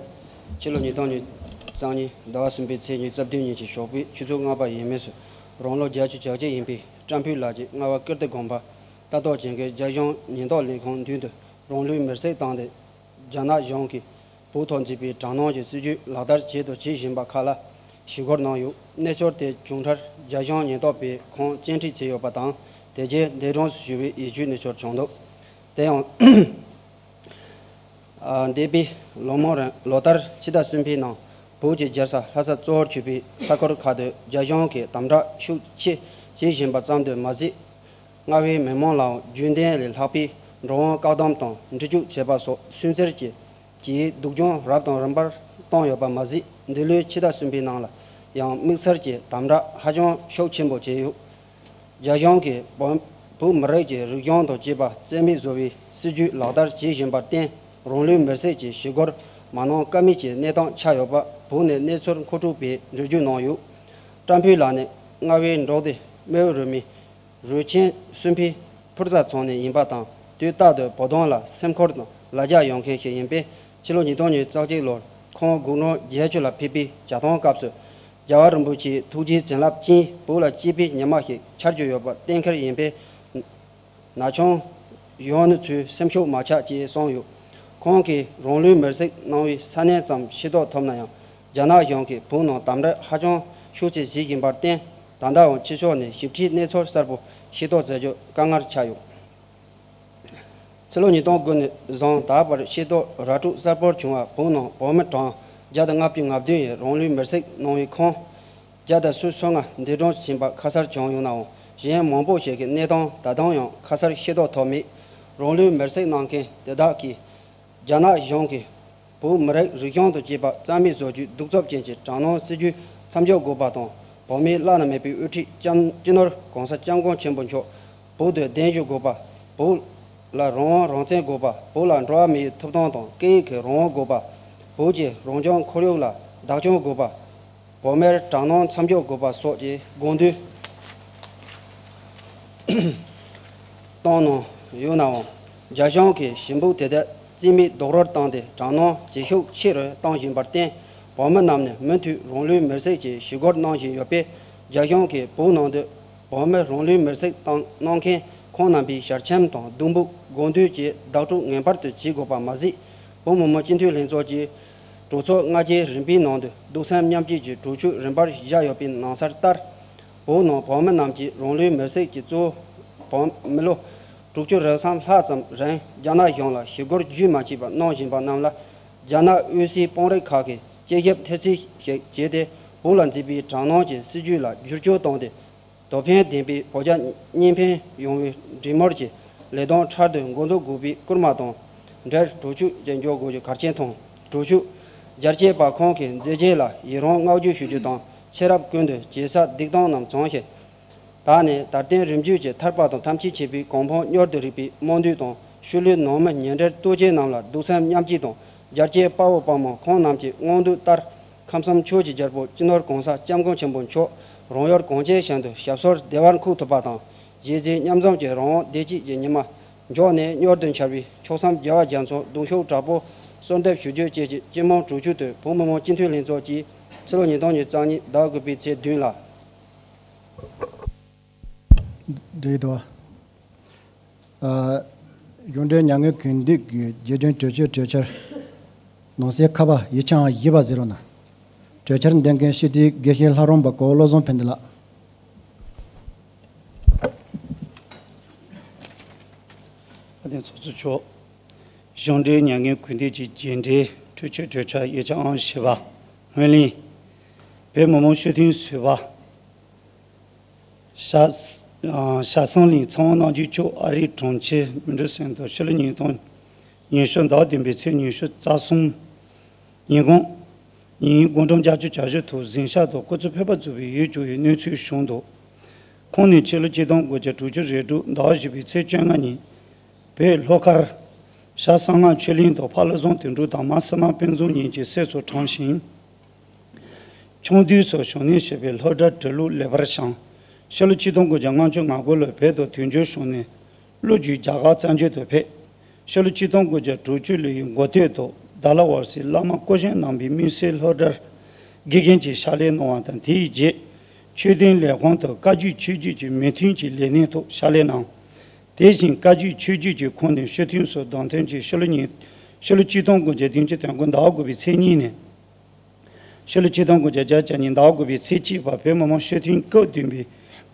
ཕྱི་ལོ་ཉིས་སྟོང་ཉི་ཤུ་རྩ་གཉིས་ཟླ་བ་གསུམ་པའི་ཚེས་ཉི་ཤུ་རྩ་བདུན་ཉིན་གྱི་ཞོགས་པའི་ཆུ་ཚོད་ལྔ་པ་ཡས་མས་སུ་རང་ལོ་བརྒྱད་ཅུ་གྱ་གཅིག་ཡིན་པའི་བཀྲ་ཕུན་ལགས་ཀྱིས་རྔ་བ་ཀིརྟི་དགོན་པ་ལྟ་རྟོག་བྱེད་མཁན་རྒྱ་གཞུང་ཉེན་རྟོག་ལས་ཁུངས་མདུན་དུ་རང་ལུས་མེར་སྲེག་བཏང་སྟེ། རྒྱ་ནག་གཞུང་གིས་བོད་ཐོག་མཛད་པའི་དྲག་གནོན་གྱི་སྲིད་བྱུས་ལག་བསྟར་བྱས་དང་བྱེད་བཞིན་པ་ཁག་ལ་ཞུ་སྒོ་གནང་ཡོད། གནས་ཚུལ་དེ་བྱུང་མཐར་རྒྱ་གཞུང་ཉེན་རྟོག་པས་ཁོང་བཅར་འདྲི་བྱས་ཡོད་པ་དང་། དེ་རྗེས་འདས་གྲོངས་སུ་ཞུ་བའི་ཡིད་སྐྱོའི་གནས་ཚུལ་བྱུང་འདུག། དེ་ཡང་། ཨ། འདས་པའི་ལོ་མང་རིང་ལོ་ལྟར་ཕྱི་ཟླ་གསུམ་པའི་ནང་བོད་ཀྱི་རྒྱལ་ས་ལྷ་ས་གཙོ་བོར་གྱུར་པའི་ས་ཁུལ་ཁག་ཏུ་རྒྱ་གཞུང་གིས་དམ་དྲག་ཤུགས་ཆེ་བྱེད་བཞིན་པ་ཙམ་དུ་མ་ཟད། རྔ་བའི་མི་མང་ལའང་རྒྱུན་ལྡན་ལས་ལྷག་པའི་འགྲོ་འོང་བཀག་སྡོམ་དང་འགྲུལ་སྐྱོད་བྱས་པ་སོགས་སུན་གཙེར་གྱི་གྱིས་སྡུག་སྦྱོང་རབ་དང་རིམ་པར་བཏང་ཡོད་པ་མ་ཟད། འདི་ལོའི་ཕྱི་ཟླ་གསུམ་པའི་ནང་ལ་ཡང་དམིགས་བསལ་གྱི་དམ་དྲག་ཧ་ཅང་ཤུགས་ཆེན་པོ་བྱས་ཡོད། རྒྱ་གཞུང་གིས་བོད་བོད་མི་རིགས་ཀྱི་རིག་གཞུང་དང་བཅས་པ་རྩ་མེད་བཟོ་བའི་སྲིད་བྱུས་ལག་བསྟར་བྱེད་བཞིན་པར་བརྟེན། རང་ལུས་མེར་སྲེག་གྱི་ཞུ་སྒོར་མ་གནང་ཀ་མེད་ཀྱི་གནས་སྟངས་ཆགས་ཡོད་པ་བོད་ནས་གནས་ཚུལ་མཁོ་སྤྲོད་པས་འགྲེལ་བརྗོད་གནང་ཡོད། བཀྲ་ཕུན་ལགས་ནི་རྔ་བའི་འབྲོག་སྡེ་སྨད་རུ་མའི་རུ་ཆེན་གསུམ་པའི་ཕུར་རྩ་ཚང་ནས་ཡིན་པ་དང་། དུས་རྟག་ཏུ་བོད་དོན་ལ་སེམས་ཁུར་དང་ལ་རྒྱ་ཡོད་མཁན་ཞིག་ཡིན་པས། ཕྱི་ལོ་ཉིས་སྟོང་ཉི་ཤུ་རྩ་གཅིག་ལོར་ཁོང་དགུང་གྲངས་བརྒྱད་ཅུ་ལ་ཕེབས་པའི་བྱ་ཐང་སྐབས་སུ། རྒྱལ་བ་རིན་པོ་ཆེའི་ཐུགས་རྗེའི་བྱིན་རླབས་ཀྱིས་བོད་ལ་གཅེས་པའི་ཉི་མ་ཞིག་འཆར་རྒྱུ་ཡོད་པ་གཏན་འཁེལ་ཡིན་པས། ན་ཆུང་གཞོན་ནུ་ཚོའི་སེམས་ཤུགས་མ་ཆག་ཅེས་གསུངས་ཡོད། ཁོང་གིས་རང་ལུས་མེར་སྲེག་གནང་བའི་ས་གནས་ཙམ་ཤེས་རྟོགས་ཐུབ་ན་ཡང་། རྒྱ་ནག་གཞུང་གིས་བོད་ནང་དམ་དྲག་ཧ་ཅང་ཤུགས་ཆེ་བྱེད་བཞིན་པར་བརྟེན། ད་ལྟའང་ཕྱི་ཕྱོགས་ནས་ཞིབ་ཕྲའི་གནས་ཚུལ་གསལ་པོ་ཤེས་རྟོགས་མཛད་རྒྱུ་དཀའ་ངལ་ཆགས་ཡོད། ཕྱི་ལོ་ཉིས་སྟོང་དགུ་ནས་བཟུང་ད་བར་ཤེས་རྟོགས་ར་སྤྲོད་གསལ་པོར་བྱུང་བར། བོད་ནང་བོད་མི་གྲངས་བརྒྱ་དང་ལྔ་བཅུ་ང་བདུན་ཡིས་རང་ལུས་མེར་སྲེག་གནང་བའི་ཁོངས། བརྒྱ་དང་སོ་ལྔ་འདས་གྲོངས་ཕྱིན་པ་ཁ་གསལ་བྱུང་ཡོད་ནའང་། གཞན་མང་པོ་ཞིག་གི་གནས་སྟངས་ད་དུང་ཡང་ཁ་གསལ་ཤེས་རྟོགས་ཐུབ་མེད། རང་ལུས་མེར་སྲེག་གནང་མཁན་དེ་དག་གིས། རྒྱ་ནག་གཞུང་གིས་བོད་མི་རིགས་རིག་གཞུང་དང་བཅས་པ་རྩ་མེད་བཟོ་རྒྱུའི་གདུག་རྩུབ་ཅན་གྱི་དྲག་གནོན་སྲིད་བྱུས་མཚམས་འཇོག་དགོས་པ་དང་། བོད་མིའི་བླ་ན་མེད་པའི་དབུ་ཁྲིད་སྤྱི་སྤྱི་ནོར་༸གོང་ས་༸སྐྱབས་མགོན་ཆེན་པོ་མཆོག་བོད་དུ་གདན་ཞུ་དགོས་པ། བོད་ལ་རང་དབང་རང་བཙན་དགོས་པ། བོད་ལ་འགྲོ་བ་མིའི་ཐོབ་ཐང་དང་སྐད་ཡིག་གི་རང་དབང་དགོས་པ། བོད་ཀྱི་རང་སྐྱོང་ཁོར་ཡུག་ལ་བདག་སྐྱོང་དགོས་པ། བོད་མིར་དྲག་གནོན་མཚམས་འཇོག་དགོས་པ་སོགས་ཀྱི་དགོངས་འདུན་བཏོན་གནང་ཡོད་ནའང་། རྒྱ་གཞུང་གིས་ཞུ་འབོད་དེ་དག་རྩིས་མེད་རྡོག་རོལ་བཏང་སྟེ། དྲག་གནོན་ཇེ་ཤུགས་ཆེ་རུ་བཏང་བཞིན་པར་བརྟེན། བོད་མི་རྣམས་ནས་མུ་མཐུད་རང་ལུས་མེར་སྲེག་ཀྱི་ཞུ་སྒོ་གནང་བཞིན་ཡོད་པས། རྒྱ་གཞུང་གིས་བོད་ནང་དུ་བོད་མི་རང་ལུས་མེར་སྲེག་བཏང་གནང་མཁན་ཁོང་རྣམ་པའི་ཞལ་ཆེམས་དང་སྡོང་འབུ་དགོངས་འདུན་བཅས་བདག་སྤྲོད་ངེས་པར་དུ་བྱེད་དགོས་པ་མ་ཟད། བོད་མི་མང་སྤྱི་འཐུས་ལྷན་ཚོགས་ཀྱིས་གྲོས་ཚོགས་སྔ་རྗེས་རིམ་པའི་ནང་དུ་གདུང་སེམས་མཉམ་སྐྱེད་ཀྱི་གྲོས་ཆོད་རིམ་པར་བཞག་ཡོད་པའི་ནང་གསལ་ལྟར། བོད་ནང་བོད་མི་རྣམས་ཀྱིས་རང་ལུས་མེར་སྲེག་གི་གཙོ་བོ་བོད་མི་ལོ་དྲུག་ཅུ་རེ་གསུམ་ལྷག་ཙམ་རིང་རྒྱ་ནག་གཞུང་ལ་ཞུ་སྒོར་རྒྱུན་མ་ཆད་པར་གནང་བཞིན་པ་རྣམས་ལ། རྒྱ་ནག་དབུས་སའི་དཔོན་རིགས་ཁག་གིས་དཔྱད་ཞིབ་ཐེབས་རྩ་ཞིག་བྱས་ཏེ། བོད་ལ་མཛད་པའི་དྲག་གནོན་གྱི་སྲིད་བྱུས་ལ་བསྒྱུར་བཅོས་བཏང་སྟེ། དོ་ཕན་ལྡན་པའི་བོད་རྒྱ་གཉིས་ཕན་ཡོང་བའི་འབྲེལ་མོལ་གྱི་ལས་དོན་འཕྲལ་དུ་འགོ་འཛུགས་དགོས་པའི་སྐུལ་མ་དང་འབྲེལ། གྲོས་ཆོད་ཅིག་འཇོག་དགོས་རྒྱུ་གལ་ཆེན་མཐོང་། གྲོས་ཆོད་རྒྱ་སྐྱེད་པ་ཁོང་གི་མཛད་རྗེས་ལ་ཡི་རང་བསྔགས་བརྗོད་ཞུ་རྒྱུ་དང་། ཕྱི་རབས་ཀུན་ཏུ་བྱེད་ས་སྡིག་ལྟུང་རྣམས་བྱང་ཞིང་། ད་ནས་ད་ལྟའི་རིམ་བརྒྱུད་ཀྱི་ཐར་པ་དང་ཐམས་ཅད་མཁྱེན་པའི་གོ་འཕང་མྱུར་དུ་རིག་པའི་སྨོན་འདུན་དང་། ཤུལ་ལུས་ནང་མི་ཉེ་འབྲེལ་ལྟོ་ཆས་རྣམས་ལ་གདུང་སེམས་མཉམ་སྐྱེད་དང་། རྒྱ་སྐྱེད་དཔའ་བོ་དཔའ་མོ་ཁོང་རྣམས་ཀྱི་མངོན་འདོད་ལྟར། ཁམས་གསུམ་ཆོས་ཀྱི་རྒྱལ་པོ་སྤྱི་ནོར་༸གོང་ས་༸སྐྱབས་མགོན་ཆེན་པོ་མཆོག་རང་ཡུལ་གངས་ཅན་ཞིང་དུ་ཞབས་སོར་བདེ་བར་འཁོད་ཐུབ་པ་དང་། གཞིས་བྱེས་མཉམ་འཛོམས་ཀྱི་རང་དབང་བདེ་སྐྱིད་ཀྱི་ཉི་མ་མགྱོགས་ནས་མྱུར་དུ་འཆར་བའི་ཕྱོགས་མཚམས་རྒྱལ་བ་རྒྱ་མཚོར་གདུང་ཤུགས་དྲག་པོས་གསོལ་འདེབས་ཞུ་རྒྱུ་བཅས་ཀྱི་སྤྱི་མོས་གྲོས་ཆོད་དེ་བོད་མི་མང་སྤྱི་འཐུས་ལྷན་ཚོགས་ཀྱིས་ཕྱི་ལོ་ཉིས་སྟོང་ཉི་ཤུ་རྩ་གཉིས་ཟླ་དགུ་པའི་ཚེས་བདུན་ལ། འགྲིག་འདུག། ཨ། གཞུང་འབྲེལ་མྱ་ངན་གུས་འདུད་ཀྱི་རྗེས་དྲན་གྲོས་ཆོད་གྲོས་འཆར། ནང་གསེས་ཁ་པ་ཡིག་ཆ་ཨང་བཞི་པ་གཟིགས་རོགས་གནང་། གྲོས་འཆར་འདོན་མཁན་སྤྱི་འཐུས་དགེ་བཤེས་ལྷ་རམས་པ་གོ་བློ་བཟང་ཕན་བདེ་ལགས། བཀའ་དྲིན་ཚོགས་གཙོ་མཆོག། གཞུང་འབྲེལ་མྱ་ངན་གུས་འདུད་ཀྱི་རྗེས་དྲན་གྲོས་ཆོད་གྲོས་འཆར་ཡིག་ཆ་ཨང་བཞི་པ། སྔོན་གླེང་། བོད་མི་མང་སྤྱི་འཐུས་ཟུར་པ། ཤ་ཤ་སང་གླིང་ཚེ་དབང་རྣམ་རྒྱལ་མཆོག་ཨ་རིའི་གྲོང་ཁྱེར་མི་འགྲོ་སོན་དུ་ཕྱི་ལོ་ཉིས་སྟོང་ཉི་ཤུ་ཟླ་བདུན་པའི་ཚེས་ཉི་ཤུ་རྩ་གསུམ་ ཉིན་གུང་། ཉིན་དགུང་གྲངས་བརྒྱད་ཅུ་གྱ་བཞི་ཐོག་གཟིམ་ཤག་ཏུ་སྐུ་ཚེ་འཕེལ་བར་མཛད་པའི་ཡུལ་གྱུར་བའི་གནས་ཚུལ་བྱུང་འདུག་ཁོང་ནི་ཕྱི་ལོ་ཆིག་སྟོང་དགུ་བརྒྱ་དྲུག་ཅུ་རེ་དྲུག་ཟླ་བ་བཞི་པའི་ཚེས་བཅོ་ལྔ་ཉིན། བོད་ལྷོ་ཁར། ཤར་གསང་སྔགས་ཆོས་གླིང་དུ་ཕ་བླ་བཟང་དོན་གྲུབ་དང་མ་བསོད་ནམས་དཔལ་འཛོམས་གཉིས་ཀྱི་སྲས་སུ་བགྲངས་ཤིང་། ཆུང་དུས་སུ་ཞུགས་གནས་བྱས་པའི་སློབ་གྲྭ་འབྲི་ལུགས་ལེགས་པར་སྦྱངས། ཕྱི་ལོ་ཆིག་སྟོང་དགུ་བརྒྱ་ལྔ་བཅུ་ང་དགུ་ལོར་བོད་དུ་དོན་གཅོད་བྱུང་ནས། ལོ་རྒྱུས་རྒྱ་གར་བཙན་བྱོལ་དུ་ཕེབས། ཕྱི་ལོ་ཆིག་སྟོང་དགུ་བརྒྱ་དྲུག་ཅུ་ལོའི་འགོ་སྟོད་དུ་ཌཱ་ལ་ཝར་སིའི་བླ་མ་སྐུ་བཞེངས་གནང་བའི་དམིགས་བསལ་སློབ་གྲྭར་དགེ་རྒན་གྱི་ཕྱག་ལས་གནང་བ་དང་། དེའི་རྗེས་ཆོས་དོན་ལས་ཁུངས་དུ་བཀའ་བརྒྱུད་ཆོས་བརྒྱུད་ཀྱི་མོས་མཐུན་གྱི་ལས་སྣེ་ཐོག་ཕྱག་ལས་གནང་། དེ་བཞིན་བཀའ་བརྒྱུད་ཆོས་བརྒྱུད་ཀྱི་ཁོངས་ནས་སྤྱི་མཐུན་སུ་བདམས་ཐོན་གྱིས་ཕྱི་ལོ་ཉིས། ཕྱི་ལོ་ཆིག་སྟོང་དགུ་བརྒྱ་བདུན་ཅུ་དོན་དགུ་ཟླ་བ་དགུ་པའི་ཚེས་གཉིས་ནས། ཕྱི་ལོ་ཆིག་སྟོང་དགུ་བརྒྱ་བརྒྱད་ཅུ་གྱ་གཉིས་ཟླ་བ་དགུ་པའི་ཚེས་གཅིག་བར་བོད་མི་མང་སྤྱི་འཐུས་སྐབས་བདུན་པའི་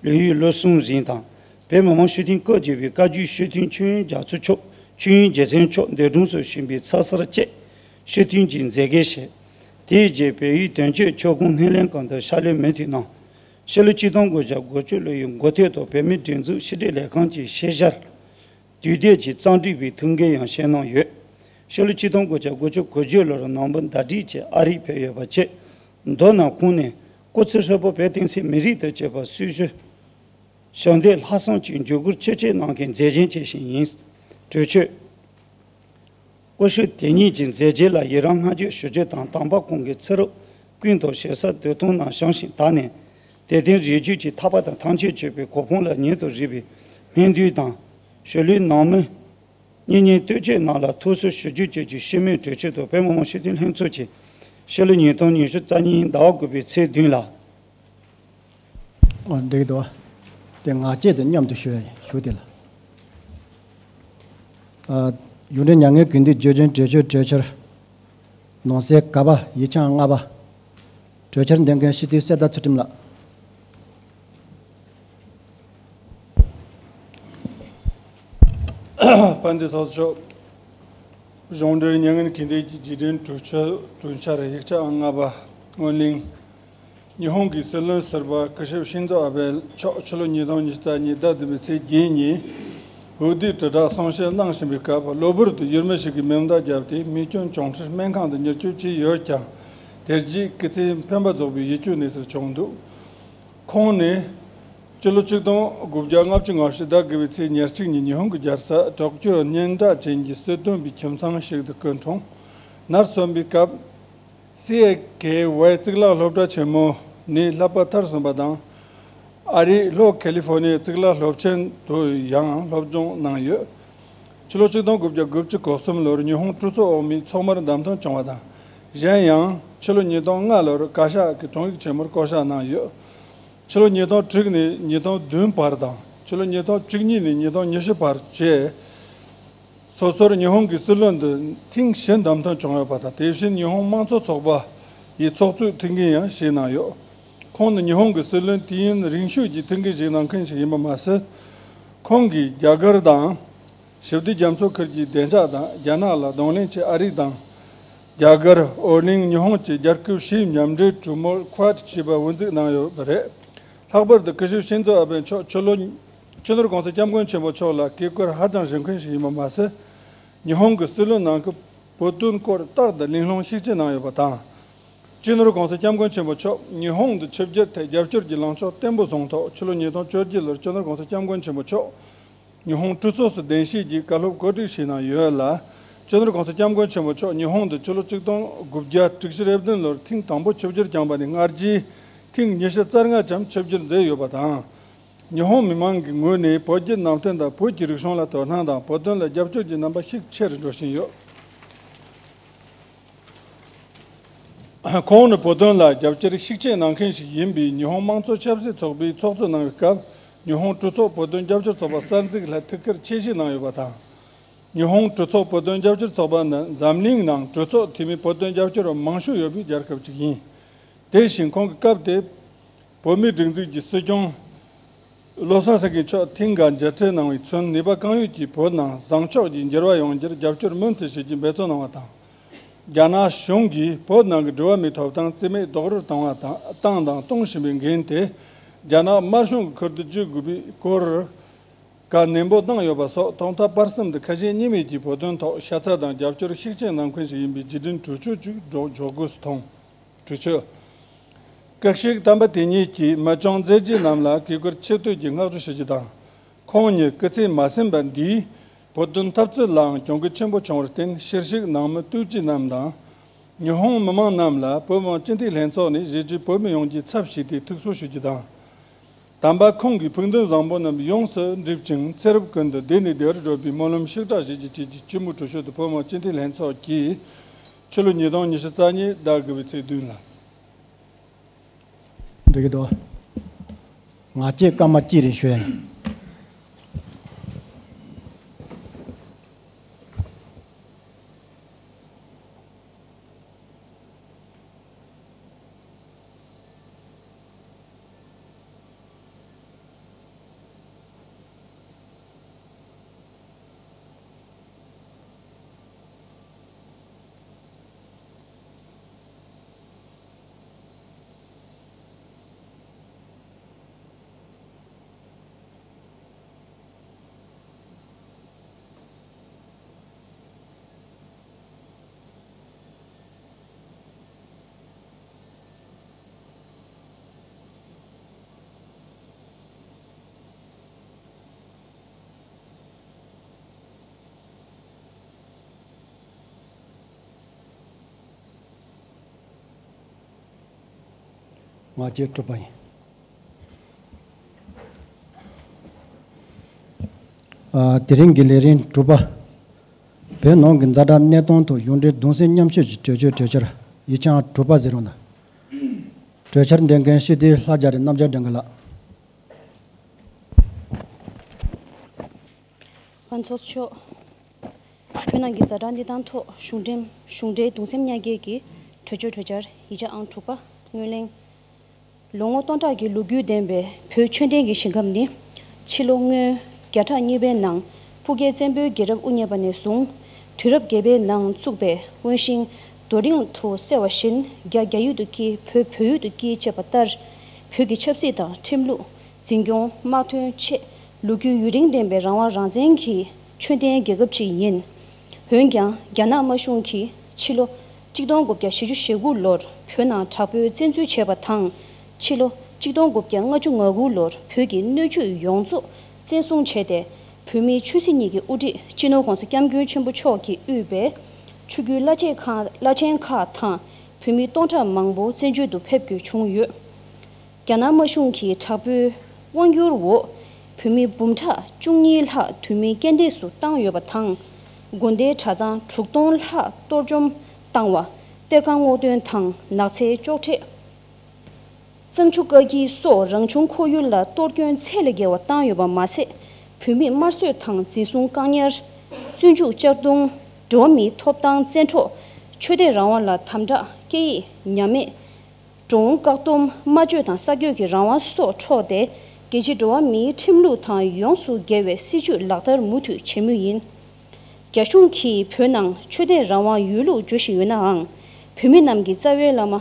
ལོ་ཡུན་ལོ་གསུམ་རིང་དང་། བོད་མི་མང་སྤྱི་འཐུས་སྐབས་བརྒྱད་པའི་བཀའ་བརྒྱུད་སྤྱི་འཐུས་ཆོས་དབྱིངས་རྒྱ་མཚོ་མཆོག་ཆོས་དབྱིངས་རྗེ་བཙུན་མཆོག་འདས་གྲོངས་སུ་ཕྱིན་པའི་ཚེ་སར་བཅས་སྤྱི་འཐུས་ཀྱི་མཛད་འགན་བཞེས། དེའི་རྗེས་བལ་ཡུལ་དོན་གཅོད་ཆོས་ཁུངས་སྣེ་ལེན་ཁང་དུ་ཕྱག་ལས་མུ་མཐུད་གནང་། ཕྱི་ལོ་ཆིག་སྟོང་དགུ་བརྒྱ་དགུ་བཅུ་ལོའི་འགོ་སྟོད་དུ་བོད་མིའི་སྒྲིག་འཛུགས་ཕྱི་དྲིལ་ལས་ཁང་གི་ཤེས་བྱར། དུས་དེབ་ཀྱི་རྩོམ་སྒྲིག་པའི་ཐུགས་འགན་ཡང་བཞེས་གནང་ཡོད། ཕྱི་ལོ་ཆིག་སྟོང་དགུ་བརྒྱ་དགུ་བཅུ་གོ་བརྒྱད་ལོར་ནང་པ་ཟླ་སྒྲིལ་གྱིས་ཨ་རིར་ཕེབས་ཡོད་པ་བཅས། མདོར་ན་ཁོང་ནི་སྐུ་ཚེ་ཧྲིལ་པོ་བོད་བསྟན་སྲིད་མི་རིགས་དང་བཅས་པ་སྲི་ཞུ། ཞབས་འདེགས་ལྷག་བསམ་གྱིས་འཇུག་སྒོར་ཆེད་གཅོད་གནང་མཁན་མཛད་བཞེངས་ཆེ་ཞིག་ཡིན། གྲོས་ཆོད། སྐུ་ཞབས་དེ་ཉིད་ཀྱི་མཛད་རྗེས་ལ་ཡི་རང་བསྔགས་བརྗོད་ཞུ་རྒྱུ་དང་། དམ་པ་ཁོང་གི་ཚེ་རབས་ཀུན་ཏུ་ཞེ་ས་འདོད་དོན་རྣམས་བྱང་ཞིང་དག་ནས། དད་ལྡན་རིགས་རྒྱུད་ཀྱི་ཐར་པ་དང་ཐམས་ཅད་མཁྱེན་པའི་གོ་འཕང་ལ་ཉིད་དུ་རེག་པའི་སྨོན་འདུན་དང་། གཞིས་ལུས་ནང་མི་གཉེན་ཉེ་ལྟོས་བཅས་རྣམས་ལ་ཐུགས་གསོ་ཞུ་རྒྱུ་བཅས་ཀྱི་ཤུལ་མའི་གྲོས་ཆོད་དུ་བོད་མི་མང་སྤྱི་འཐུས་ལྷན་ཚོགས་ཀྱིས་ཕྱི་ལོ་ཉིས་སྟོང་ཉི་ཤུ་རྩ་གཉིས་ཟླ་བ་དགུ་པའི་ཚེས་བདུན་ལ། ཨ། འགྲིག་འདུག་དེ་ང་བཅས་དང་མཉམ་དུ་ཞུ་ཡ་ཡིན། ཞུ་དེ་ལ། ཨ། གཞུང་འབྲེལ་མྱ་ངན་གུས་འདུད་བརྗོད་བྱའི་གྲོས་ཆོད་གྲོས་འཆར། ནང་གསེས་ག་པ། ཡིག་ཆ་ལྔ་པ། གྲོས་འཆར་འདོན་མཁན་སྤྱི་འཐུས་གསེར་རྟ་ཚུལ་ཁྲིམས་ལགས། དཔལ་ལྡན་ཚོགས་གཙོ་མཆོག་གཞུང་འབྲེལ་མྱ་ངན་གུས་འདུད་ཀྱི་རྗེས་དྲན་གྲོས་ཆོད་གྲོས་འཆར་ཡིག་ཆ་ལྔ་པ། སྔོན་གླེང་། ཉི་ཧོང་གི་སྲིད་བློན་ཟུར་པ་སྐུ་ཞབས་ཤིན་ཛོ་ཨ་བྷེ་མཆོག་ཕྱི་ལོ་ཉིས་སྟོང་ཉི་ཤུ་རྩ་གཉིས་ཟླ་བདུན་པའི་ཚེས་བརྒྱད་ཉིན་འོས་བསྡུའི་དྲིལ་བསྒྲགས་གསུང་བཤད་གནང་བཞིན་པའི་སྐབས། གློ་བུར་དུ་ཡུལ་མི་ཞིག་གིས་མེ་མདའ་བརྒྱབ་སྟེ་མེ་སྐྱོན་བྱུང་འཕྲལ་སྨན་ཁང་དུ་མྱུར་སྐྱོབ་བྱས་ཡོད་ཀྱང་། དེ་རྗེས་སྐུ་ཚེ་འཕེན་པ་རྫོགས་པའི་ཡིད་སྐྱོ་གནས་ཚུལ་བྱུང་འདུག་ཁོང་ནི་སྤྱི་ལོ་ཆིག་སྟོང་དགུ་བརྒྱ་ལྔ་བཅུ་ང་བཞི་ཟླ་དགུ་པའི་ཚེས་ཉེར་གཅིག་ཉིན་ཉི་ཧོང་གི་རྒྱལ་ས་ཊོག་ཀྱོ་སྙན་གྲགས་ཅན་གྱི་སྲིད་དོན་པའི་ཁྱིམ་ཚང་ཞིག་ཏུ་སྐུ་འཁྲུངས། ནར་སོན་པའི་སྐབས། སི་ཨེ་ཀེ་ཝའི་གཙུག་ལག་སློབ་གྲྭ་ཆེན་མོ་ནས་བསླབ་པ་མཐར་སོན་པ་དང་། ཨ་རིའི་ལྷོ་ཁ་ལི་ཧྥོ་ནི་ཡའི་གཙུག་ལག་སློབ་ཆེན་དུ་ཡང་སློབ་སྦྱོང་གནང་ཡོད། ཕྱི་ལོ་ཆིག་སྟོང་དགུ་བརྒྱ་དགུ་བཅུ་གོ་གསུམ་ལོར་ཉི་ཧོང་གྲོས་ཚོགས་འོག་མའི་ཚོགས་མིར་བདམས་ཐོན་བྱུང་བ་དང་། གཞན་ཡང་ཕྱི་ལོ་ཉིས་སྟོང་ལྔ་ལོར་བཀའ་ཤག་གི་དྲུང་ཡིག་ཆེན་མོར་བསྐོ་བཞག་གནང་ཡོད། ཕྱི་ལོ་ཉིས་སྟོང་དྲུག་ནས་ཉིས་སྟོང་བདུན་བར་དང་། ཕྱི་ལོ་ཉིས་སྟོང་བཅུ་གཉིས་ནས་ཉིས་སྟོང་ཉི་ཤུ་བར་བཅས། སོ་སོར་ཉི་ཧོང་གི་སྲིད་བློན་དུ་ཐེངས་བཞི་བདམས་ཐོན་བྱུང་ཡོད་པ་དང་། དེ་བཞིན་ཉི་ཧོང་དམངས་གཙོ་ཚོགས་པ་ཡི་ཚོགས་གཙོའི་ཐུགས་འགན་ཡང་བཞེས་གནང་ཡོད། ཁོང་ནི་ཉི་ཧོང་གི་སྲིད་བློན་དུས་ཡུན་རིང་ཤོས་ཀྱི་ཐུགས་འགན་བཞེས་གནང་མཁན་ཞིག་ཡིན་པ་མ་ཟད། ཁོང་གིས་རྒྱ་གར་དང་། ཞི་བདེ་རྒྱ་མཚོའི་ཁུལ་གྱི་བདེ་འཇགས་དང་། རྒྱ་ནག་ལ་གདོང་ལེན་ཆེད་ཨ་རི་དང་། རྒྱ་གར། ཨོ་གླིང་། ཉི་ཧོང་བཅས་རྒྱལ་ཁབ་བཞིའི་མཉམ་འབྲེལ་གྲོས་མོལ་ཁོ་ཝཱཌ་ཞེས་པ་དབུ་འཛུགས་གནང་ཡོད་པ་རེད། ལྷག་པར་དུ་སྐུ་ཞབས་ཤིན་ཛོ་ཨ་བེ་མཆོག་ཕྱི་ལོ། སྤྱི་ནོར་གོང་ས་སྐྱབས་མགོན་ཆེན་པོ་མཆོག་ལ་བཀའ་བཀོད་ཧ་ཅང་ཞུ་མཁན་ཞིག་ཡིན་པ་མ་ཟད། ཉི་ཧོང་གི་སྲིད་བློན་ནང་ཁུལ་བོད་དོན་སྐོར་རྟག་ཏུ་གླེང་སློང་ཤུགས་ཆེ་གནང་ཡོད་པ་དང་། སྤྱི་ནོར་གོང་ས་སྐྱབས་མགོན་ཆེན་པོ་མཆོག་ཉི་ཧོང་དུ་ཆིབས་བསྒྱུར་ཐད་རྒྱབ་སྐྱོར་གྱི་ལངས་ཕྱོགས་བརྟན་པོ་བཟུང་ཐོག་ཕྱི་ལོ་ཉིས་སྟོང་བཅོ་བརྒྱད་ལོར་སྤྱི་ནོར་གོང་ས་སྐྱབས་མགོན་ཆེན་པོ་མཆོག་ཉི་ཧོང་གྲོས་ཚོགས་སུ་གདན་ཞུས་ཀྱིས་བཀའ་སློབ་གོ་སྒྲིག་ཞུས་གནང་ཡོད་ལ། སྤྱི་ནོར་གོང་ས་སྐྱབས་མགོན་ཆེན་པོ་མཆོག་ཉི་ཧོང་དུ་ཕྱི་ལོ་ཆིག་སྟོང་དགུ་བརྒྱ་དྲུག་ཅུ་རེ་བདུན་ལོར་ཐེངས་དང་པོ་ཆིབས་བསྒྱུར་བསྐྱངས་པ་ནས་སྔ་རྗེས་ཐེངས་ཉི་ཤུ་རྩ་ལྔ་ཙམ་ཆིབས་བསྒྱུར་མཛད་ཡོད་པ་དང་། ཉི་ཧོང་མི་མང་གི་ངོས་ནས་བོད་བརྒྱུད་ནང་བསྟན་དང་བོད་ཀྱི་རིག་གཞུང་ལ་དོ་སྣང་དང་བོད་དོན་ལ་རྒྱབ་སྐྱོར་གྱི་རྣམ་པ་ཤུགས་ཆེ་རུ་འགྲོ་བཞིན་ཡོད། ཁོང་ནི་བོད་དོན་ལ་རྒྱབ་སྐྱོར་ཤུགས་ཆེ་གནང་མཁན་ཞིག་ཡིན་པས། ཉི་ཧོང་དམངས་གཙོ་ཆབ་སྲིད་ཚོགས་པའི་ཚོགས་གཙོ་གནང་བའི་སྐབས། ཉི་ཧོང་གྲོས་ཚོགས་བོད་དོན་རྒྱབ་སྐྱོར་ཚོགས་པ་གསར་འཛུགས་ལ་ཐུགས་ཁུར་ཆེ་བཞེས་གནང་ཡོད་པ་དང་། ཉི་ཧོང་གྲོས་ཚོགས་བོད་དོན་རྒྱབ་སྐྱོར་ཚོགས་པ་ནི་འཛམ་གླིང་ནང་གྲོས་ཚོགས་འཐུས་མི་བོད་དོན་རྒྱབ་སྐྱོར་བ་མང་ཤོས་ཡོད་པའི་རྒྱལ་ཁབ་ཅིག་ཡིན། དེ་བཞིན་ཁོང་གིས་སྐབས་དེའི་བོད་མིའི་སྒྲིག་འཛུགས་ཀྱི་སྲིད་སྐྱོང་བློ་བཟང་སེང་གེ་མཆོག་ཐེངས་འགའ་མཇལ་འཕྲད་གནང་བའི་ཚུན། ནུས་པ་གང་ཡོད་ཀྱིས་བོད་ནང་བཟང་ཕྱོགས་ཀྱི་འགྱུར་བ་ཡོང་རྒྱུར་རྒྱབ་སྐྱོར་མུ་མཐུད་བྱེད་རྒྱུའི་འབད་བརྩོན་གནང་བ་དང་། རྒྱ་ནག་གཞུང་གིས་བོད་ནང་གི་འགྲོ་བ་མིའི་ཐོབ་ཐང་རྩིས་མེད་རྡོག་རོལ་བཏང་བ་དང་བཏང་དང་གཏོང་བཞིན་པའི་འགན་དེ་རྒྱ་ནག་དམར་གཞུང་གིས་ཁུར་དུ་བརྗེ་དགོས་པའི་སྐོར། བཀའ་ནན་པོ་གནང་ཡོད་པ་སོགས་གོང་ཐོག་པར་གསུམ་དུ་ཁ་ཞེ་གཉིས་མེད་ཀྱིས་བོད་དོན་ཐོག་ཤ་ཚ་དང་རྒྱབ་སྐྱོར་ཤུགས་ཆེ་གནང་མཁན་ཞིག་ཡིན་པའི་རྗེས་དྲན་གྲོས་ཆོད་ཅིག་སྒྲོག་འཇོག་དགོས་སུ་མཐོང་། གྲོས་ཆོད། བཀྲ་ཤིས་དམ་པ་དེ་ཉིད་ཀྱིས་མི་ཆུང་མཛད་རྗེས་རྣམས་ལ་གུས་བཀུར་ཆེ་བསྟོད་ཀྱི་བསྔགས་བརྗོད་ཞུ་རྒྱུ་དང་། ཁོང་ཉིད་སྐུ་ཚེ་མ་ཟིན་པ་འདིས་བོད་དོན་འཐབ་རྩོད་ལའང་གྱོང་གུད་ཆེན་པོ་བྱུང་བར་བརྟེན། ཕྱིར་བཞུགས་ནང་མི་སྟོབས་ཆེ་རྣམས་དང་། ཉི་ཧོང་མི་མང་རྣམས་ལ་བོད་མི་མང་སྤྱི་འཐུས་ལྷན་ཚོགས་ནས་གཞིས་བྱེས་བོད་མི་ཡོངས་ཀྱི་ཚབ་ཞུས་ཏེ་ཐུགས་གསོ་ཞུ་རྒྱུ་དང་། དམ་པ་ཁོང་གི་ཕུགས་འདུན་བཟང་པོ་རྣམས་ཡོངས་སུ་འགྲུབ་ཅིང་ཚེ་རབས་ཀུན་ཏུ་བདེ་ནས་བདེ་བར་འགྲོ་བའི་སྨོན་ལམ་ཤུགས་དྲག་བཞེས་རྒྱུ་བཅས་ཀྱི་སྤྱི་མོས་གྲོས་ཆོད་དུ་བོད་མི་མང་སྤྱི་འཐུས་ལྷན་ཚོགས་ཀྱིས་ཕྱི་ལོ་ཉིས་སྟོང་ཉི་ཤུ་རྩ་གཉིས་ཟླ་དགུ་པའི་ཚེས་བདུན་ལ། འགྲིག་གི་འདུག་ང་བཅས་སྐར་མ་གཅིག་རེ་ཞུ་ཡ་ཡིན། ང་བཅས་དྲུག་པ་ཡིན། ཨ། དེ་རིང་གི་ལས་རིམ་དྲུག་པ། བོད་ནང་གི་ཛ་དྲག་གནས་སྟངས་ཐོག་གཞུང་འབྲེལ་གདུང་སེམས་མཉམ་སྐྱེད་ཀྱི་གྲོས་ཆོད་གྲོས་འཆར་ཡིག་ཆ་དྲུག་པ་ཟེར་བ་ན། གྲོས་འཆར་འདོན་མཁན་སྤྱི་འཐུས་ལྷ་རྒྱ་རི་རྣམ་རྒྱལ་སྒྲོལ་དཀར་ལགས། ཕར་ཚུར་ཕྱོགས། བོད་ནང་གི་ཛ་དྲག་གནས་སྟངས་ཐོག་གཞུང་འབྲེལ་གཞུང་འབྲེལ་གདུང་སེམས་མཉམ་སྐྱེད་ཀྱི་གྲོས་ཆོད་གྲོས་འཆར་ཡིག་ཆ་ཨང་དྲུག་པ་སྔོན་གླེང་། ལོ་ངོ་སྟོང་ཕྲག་གི་ལོ་རྒྱུས་ལྡན་པའི་བོད་ཆོས་ལྡན་གྱི་ཞིང་ཁམས་ནི། ཕྱི་ལོ་སྔོན་བརྒྱ་ཕྲག་གཉིས་པའི་ནང་ཕུ་གེ་བཙན་པོའི་རྒྱལ་རབས་དབུ་བརྙེས་པ་ནས་བཟུང་། དུས་རབས་བརྒྱད་པའི་ནང་བཙུགས་པའི་དབོན་ཤིང་རྡོ་རིང་དུ་གསལ་བ་བཞིན། རྒྱ་རྒྱ་ཡུལ་དུ་སྐྱེས། བོད་བོད་ཡུལ་དུ་སྐྱེས་ཅེས་པ་ལྟར། བོད་ཀྱི་ཆབ་སྲིད་དང་ཁྲིམས་ལུགས། འཛིན་སྐྱོང་། དམག་དོན་ཆེད་ལོ་རྒྱུས་ཡུན་རིང་ལྡན་པའི་རང་དབང་རང་བཙན་གྱི་ཆོས་ལྡན་རྒྱལ་ཁབ་ཅིག་ཡིན། འོན་ཀྱང་རྒྱ་ནག་དམར་གཞུང་གིས་ཕྱི་ལོ་གཅིག་སྟོང་དགུ་བརྒྱ་བཞི་བཅུ་ཞེ་དགུ་ལོར་བོད་ནང་དྲག་པོའི་བཙན་འཛུལ་བྱས་པ་དང་། ཕྱི་ལོ་གཅིག་སྟོང་དགུ་བརྒྱ་ལྔ་བཅུ་ང་དགུ་ལོར་བོད་ཀྱི་སྣོད་བཅུད་ཡོངས་རྫོགས་བཙན་བཟུང་བྱས་ཏེ། བོད་མིའི་ཆོས་སྲིད་གཉིས་ཀྱི་དབུ་ཁྲིད་སྤྱི་ནོར་༸གོང་ས་༸སྐྱབས་མགོན་ཆེན་པོ་མཆོག་གིས་དབུས་པའི་ཆོས་བརྒྱུད་བླ་ཆེན་ཁག་བླ་ཆེན་ཁག་དང་བོད་མི་སྟོང་ཕྲག་མང་པོ་བཙན་བྱོལ་དུ་ཕེབས་དགོས་བྱུང་ཡོད། རྒྱ་ནག་དམར་གཞུང་གི་དྲག་པོའི་དབང་སྒྱུར་འོག་བོད་མི་འབུམ་ཕྲག་བཅུ་གཉིས་ལྷག་དུས་མིན་རྐྱེན་འདས་སུ་བཏང་ཡོད་པ་དང་། དགོན་སྡེའི་གྲྭ་ཚང་དྲུག་སྟོང་ལྷག་གཏོར་བཅོམ་བཏང་བ། གཏེར་ཁ་སྔོག་འདོན་དང་ནགས་ཚལ་གཅོག་འཕྲད། གཙང་ཆུ་ཀ་དཀྱིལ་སོགས་རང་བྱུང་ཁོར་ཡུག་ལ་གཏོར་སྐྱོན་ཚད་ལས་བརྒལ་བ་བཏང་ཡོད་པ་མ་ཟད། བོད་མི་དམར་གསོད་དང་འཛིན་བཟུང་བཀག་ཉར། བཙོན་འཇུག་གཅར་རྡུང་། འགྲོ་བ་མིའི་ཐོབ་ཐང་བཙན་འཕྲོག་ཆོས་དད་རང་དབང་ལ་དམ་དྲག་སྐད་ཡིག་ཉམས་དམས། འགྲོ་འོང་བཀག་སྡོམ། སྨྲ་བརྗོད་དང་གསར་འགོད་ཀྱི་རང་དབང་སོགས་འཕྲོག་སྟེ། རྒྱལ་སྤྱིའི་འགྲོ་བ་མིའི་ཁྲིམས་ལུགས་དང་ཡོངས་སུ་འགལ་བའི་སྲིད་བྱུས་ལག་བསྟར་མུ་མཐུད་བྱེད་མུས་ཡིན། རྒྱ་གཞུང་གིས་བོད་ནང་ཆོས་དད་རང་དབང་ཡོད་ལུགས་བརྗོད་བཞིན་ཡོད་ནའང་། བོད་མི་རྣམས་ཀྱི་རྩ་བའི་བླ་མ་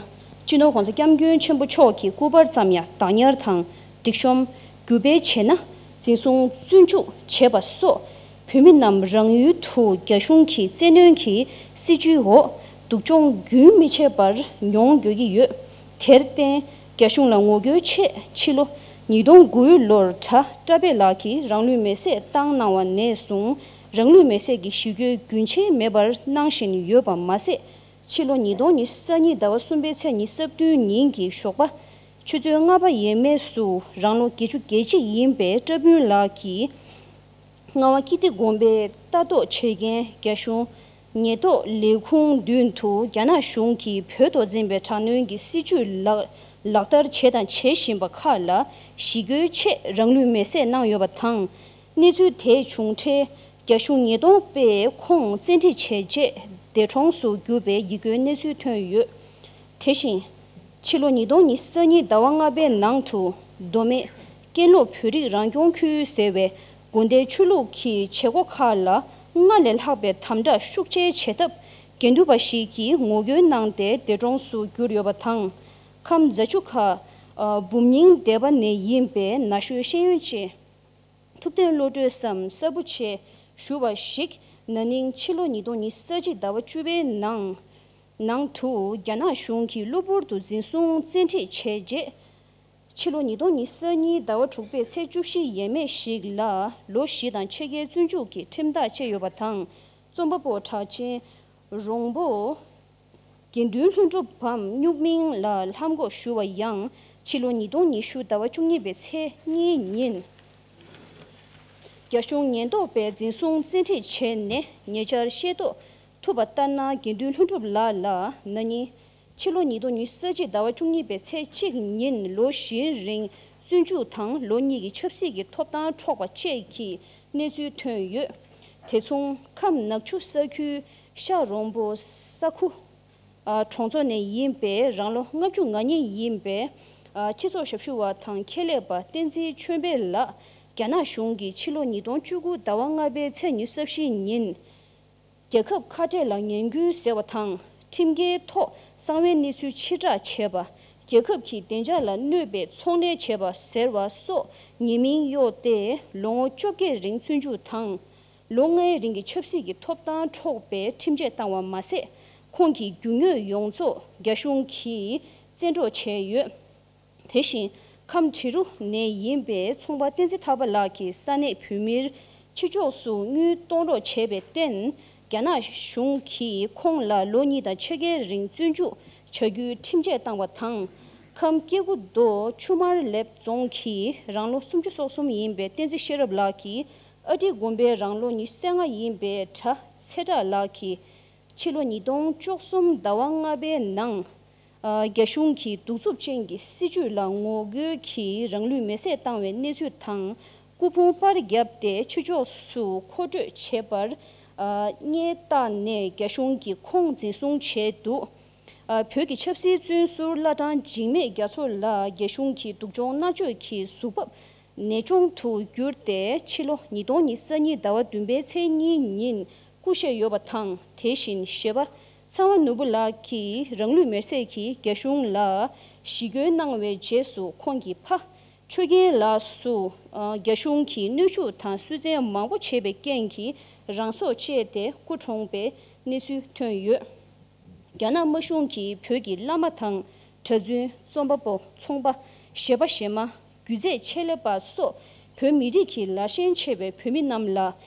སྤྱི་ནོར་༸གོང་ས་༸སྐྱབས་མགོན་ཆེན་པོ་མཆོག་གི་སྐུ་པར་ཙམ་ཡང་བདག་ཉར་དང་སྒྲིག་གཤོམ་བརྒྱུད་སྤེལ་བྱས་ན། འཛིན་བཟུང་བཙོན་འཇུག་བྱས་པ་སོགས། བོད་མི་རྣམས་རང་ཡུལ་དུ་རྒྱ་གཞུང་གི་བཙན་གནོན་གྱི་སྲིད་བྱུས་འོག་སྡུག་སྦྱོང་རྒྱུན་མི་ཆད་པར་མྱོང་དགོས་ཀྱི་ཡོད། དེར་བརྟེན། རྒྱ་གཞུང་ལ་ངོ་རྒོལ་ཆེད་ཕྱི་ལོ་ཉིས་སྟོང་དགུ་ལོར་གྲྭ་བཀྲ་བྷེ་ལགས་ཀྱིས་རང་ལུས་མེར་སྲེག་བཏང་གནང་བ་ནས་བཟུང་། རང་ལུས་མེར་སྲེག་གི་ཞི་རྒོལ་རྒྱུན་ཆད་མེད་པར་གནང་བཞིན་ཡོད་པ་མ་ཟད། ཕྱི་ལོ་ཉིས་སྟོང་ཉི་ཤུ་རྩ་གཉིས་ཟླ་བ་གསུམ་པའི་ཚེས་ཉི་ཤུ་རྩ་བདུན་ཉིན་གྱི་ཞོགས་པ། ཆུ་ཚོད་ལྔ་པ་ཡས་མས་སུ་རང་ལོ་བརྒྱད་ཅུ་གྱ་གཅིག་ཡིན་པའི་བཀྲ་དཔོན་ལགས་ཀྱིས། རྔ་བ་ཀིརྟི་དགོན་པའི་ལྟ་རྟོག་བྱེད་མཁན་རྒྱ་གཞུང་ཉེན་རྟོག་ལས་ཁུངས་མདུན་དུ་རྒྱ་ནག་གཞུང་གིས་བོད་ཐོག་འཛིན་པའི་དྲག་གནོན་གྱི་སྲིད་བྱུས་ལག་ལག་བསྟར་བྱས་དང་བྱེད་བཞིན་པ་ཁག་ལ་ཞི་རྒོལ་ཆེད་རང་ལུས་མེར་སྲེག་གནང་ཡོད་པ་དང་། གནས་ཚུལ་དེ་བྱུང་འཕྲལ་རྒྱ་གཞུང་ཉེན་རྟོག་པས་ཁོང་བཙན་ཁྲིད་བྱས་རྗེས་འདས་གྲོངས་སུ་གྱུར་པའི་ཡིད་སྐྱོའི་གནས་ཚུལ་ཐོན་ཡོད། དེ་བཞིན། ཕྱི་ལོ་ཉིས་སྟོང་ཉི་ཤུ་རྩ་གཉིས་ཟླ་བ་ལྔ་པའི་ནང་དུ་མདོ་སྨད་ཀན་ལྷོ་བོད་རིགས་རང་སྐྱོང་ཁུལ་ཟེར་བའི་དགོན་སྡེའི་ཆོས་ལུགས་ཀྱི་བྱེད་སྒོ་ཁག་ལ་སྔར་ལས་ལྷག་པའི་དམ་དྲག་ཤུགས་ཆེ་བྱེད་ཐབས་དགེ་འདུན་པ་ཞིག་གིས་ངོ་རྒོལ་གནང་སྟེ་འདས་གྲོངས་སུ་གྱུར་ཡོད་པ་དང་། ཁམས་རྫ་ཆུ་ཁ་འབུམ་རྙིང་སྡེ་པ་ནས་ཡིན་པའི་ན་གཞོན་ཤེས་ཡོན་ཅན། ཐུབ་བསྟན་བློ་གྲོས་སམ་གསར་བུ་ཆེ་ཞུ་བ་ཞིག་ན་ནིང་ཕྱི་ལོ་ཉིས་སྟོང་ཉི་ཤུ་རྩ་གཅིག་ཟླ་བ་བཅུ་པའི་ནང་ནང་དུ་རྒྱ་ནག་གཞུང་གིས་གློ་བུར་དུ་འཛིན་བཟུང་བཙན་ཁྲིད་བྱས་རྗེས། ཕྱི་ལོ་ཉིས་སྟོང་ཉི་ཤུ་རྩ་གཉིས་ཟླ་བ་དྲུག་པའི་ཚེས་བཅུ་བཞི་ཡས་མས་ཤིག་ལ་ལོ་བཞི་དང་ཕྱེད་ཀའི་བཙོན་འཇུག་གི་ཁྲིམས་ཐག་བཅད་ཡོད་པ་དང་། རྩོམ་པ་པོ་གྲགས་ཅན་རོང་པོ་དགེ་འདུན་ལྷུན་གྲུབ་བམ་སྨྱུག་མིང་ལ་ལྷམ་གོག་ཞུ་བ་ཡང་ཕྱི་ལོ་ཉིས་སྟོང་ཉི་ཤུ་ཟླ་བ་བཅུ་གཉིས་པའི་ཚེས་གཉིས་ཉིན། རྒྱ་གཞུང་ཉེན་རྟོག་པས་འཛིན་བཟུང་བཙན་ཁྲིད་བྱས་ནས་ཉེ་ཆར་ཤེས་རྟོགས་ཐུབ་པ་ལྟར་ན། དགེ་འདུན་ལྷུན་གྲུབ་ལགས་ལ་ན་ནིང་ཕྱི་ལོ་ཉིས་སྟོང་ཉི་ཤུ་རྩ་གཅིག་ཟླ་བ་བཅུ་གཉིས་པའི་ཚེས་གཅིག་ཉིན་ལོ་བཞིའི་རིང་བཙོན་འཇུག་དང་ལོ་གཉིས་ཀྱི་ཆབ་སྲིད་ཀྱི་ཐོབ་ཐང་འཕྲོག་པ་བཅས་ཀྱི་གནས་ཚུལ་ཐོན་ཡོད། དེ་མཚུངས་ཁམས་ནག་ཆུ་ས་ཁུལ་ཤ་རོང་པོ་ས་ཁུ་ཨ་གྲོང་ཚོ་ནས་ཡིན་པའི་རང་ལོ་ལྔ་བཅུ་ང་གཉིས་ཡིན་པའི་ཨ་སྤྱི་ཚོགས་ཞབས་ཞུ་བ་དང་ཁྱད་ལས་པ་བསྟན་འཛིན་ཆོས་འཕེལ་ལགས་རྒྱ་ནག་གཞུང་གིས་ཕྱི་ལོ་ཉིས་སྟོང་བཅུ་དགུ་ཟླ་བ་ལྔ་པའི་ཚེས་ཉི་ཤུ་རྩ་བཞི་ཉིན། རྒྱལ་ཁབ་ཁ་བྲལ་ལ་ངན་སྐུལ་ཟེར་བ་དང་། ཁྲིམས་འགལ་ཐོག་གསང་བའི་གནས་ཚུལ་ཕྱིར་བསྒྲགས་བྱས་པ། རྒྱལ་ཁབ་ཀྱི་བདེ་འཇགས་ལ་གནོད་པའི་ཚོང་ལས་བྱས་པ་ཟེར་བ་སོགས་ཉེས་མིང་གཡོགས་ཏེ་ལོ་ངོ་བཅོ་བརྒྱད་རིང་བཙོན་འཇུག་དང་། ལོ་ལྔའི་རིང་གི་ཆབ་སྲིད་ཀྱི་ཐོབ་ཐང་འཕྲོག་པའི་ཁྲིམས་ཆད་བཏང་བ་མ་ཟད། ཁོང་གི་རྒྱུ་དངོས་ཡོངས་རྫོགས་རྒྱ་གཞུང་གིས་བཙན་འཕྲོག་བྱས་ཡོད། དེ་བཞིན་ཁམས་བྲིས་རུ་ནས་ཡིན་པའི་ཚོང་པ་བསྟན་འཛིན་ཐར་པ་ལགས་ཀྱིས་ས་གནས་བོད་མིར་ཕྱི་ཕྱོགས་སུ་དངུལ་གཏོང་རོགས་བྱས་པའི་རྟེན། རྒྱ་ནག་གཞུང་གིས་ཁོང་ལ་ལོ་གཉིས་དང་ཕྱེད་ཀའི་རིང་བཙོན་འཇུག་བྱ་རྒྱུའི་ཁྲིམས་ཆད་བཏང་བ་དང་། ཁམས་སྐྱེ་རྒུ་མདོ་ཆུ་དམར་ལེབ་རྫོང་གི་རང་ལོ་སུམ་ཅུ་སོ་གསུམ་ཡིན་པའི་བསྟན་འཛིན་ཤེས་རབ་ལགས་ཀྱིས་ཨ་ཏི་དགོན་པའི་རང་ལོ་ཉི་ཤུ་རྩ་ལྔ་ཡིན་པའི་གྲྭ་ཚེ་བཀྲ་ལགས་ཀྱིས། ཕྱི་ལོ་ཉིས་སྟོང་བཅུ་གསུམ་ཟླ་བ་ལྔ་པའི་ནང་། ཨ་རྒྱ་གཞུང་གིས་གདུག་རྩུབ་ཅན་གྱི་སྲིད་བྱུས་ལ་ངོ་རྒོལ་གྱིས་རང་ལུས་མེར་སྲེག་བཏང་བའི་གནས་ཚུལ་དང་། སྐུ་ཕུང་པར་བརྒྱབ་སྟེ་ཕྱི་ཕྱོགས་སུ་མཁོ་སྤྲོད་བྱས་པར། ཨ་བརྙན་བཏགས་ནས་རྒྱ་གཞུང་གིས་ཁོང་འཛིན་བཟུང་བྱས་འདུག་ཨ་བོད་ཀྱི་ཆབ་སྲིད་བཙོན་ཟུར་བླ་བྲང་འཇིགས་མེད་རྒྱ་མཚོ་ལགས་རྒྱ་གཞུང་གི་སྡུག་སྦྱོང་མནར་གཅོད་ཀྱི་གཟུགས་བབ། ནད་གཅོང་དུ་གྱུར་ཏེ་ཕྱི་ལོ་ཉིས་སྟོང་ཉི་ཤུ་རྩ་གཉིས་ཟླ་བ་བདུན་པའི་ཚེས་གཉིས་ཉིན་སྐུ་གཤེགས་ཡོད་པ་དང་། དེ་བཞིན་གཞས་པ་ཚེ་དབང་ནོར་བུ་ལགས་ཀྱིས་རང་ལུས་མེར་སྲེག་གིས་རྒྱ་གཞུང་ལ་ཞི་རྒོལ་གནང་བའི་རྗེས་སུ་ཁོང་གི་ཕ་ཆོས་རྒྱན་ལགས་སུ་རྒྱ་གཞུང་གིས་གནོན་ཤུགས་དང་སུན་གཙེར་མང་པོ་བྱས་པའི་རྐྱེན་གྱིས་རང་སྲོག་བཅད་དེ་སྐུ་གྲོངས་པའི་གནས་ཚུལ་ཐོན་ཡོད། རྒྱ་ནག་དམར་གཞུང་གིས་བོད་ཀྱི་བླ་མ་དང་གྲྭ་བཙུན། རྩོམ་པ་པོ། ཚོང་པ། གཞས་པ་གཞས་མ། སྒྱུ་རྩལ་ཆེད་ལས་པ་སོགས་བོད་མི་རིགས་ཀྱི་ལར་ཞེན་ཆེ་བའི་བོད་མི་རྣམས་ལ་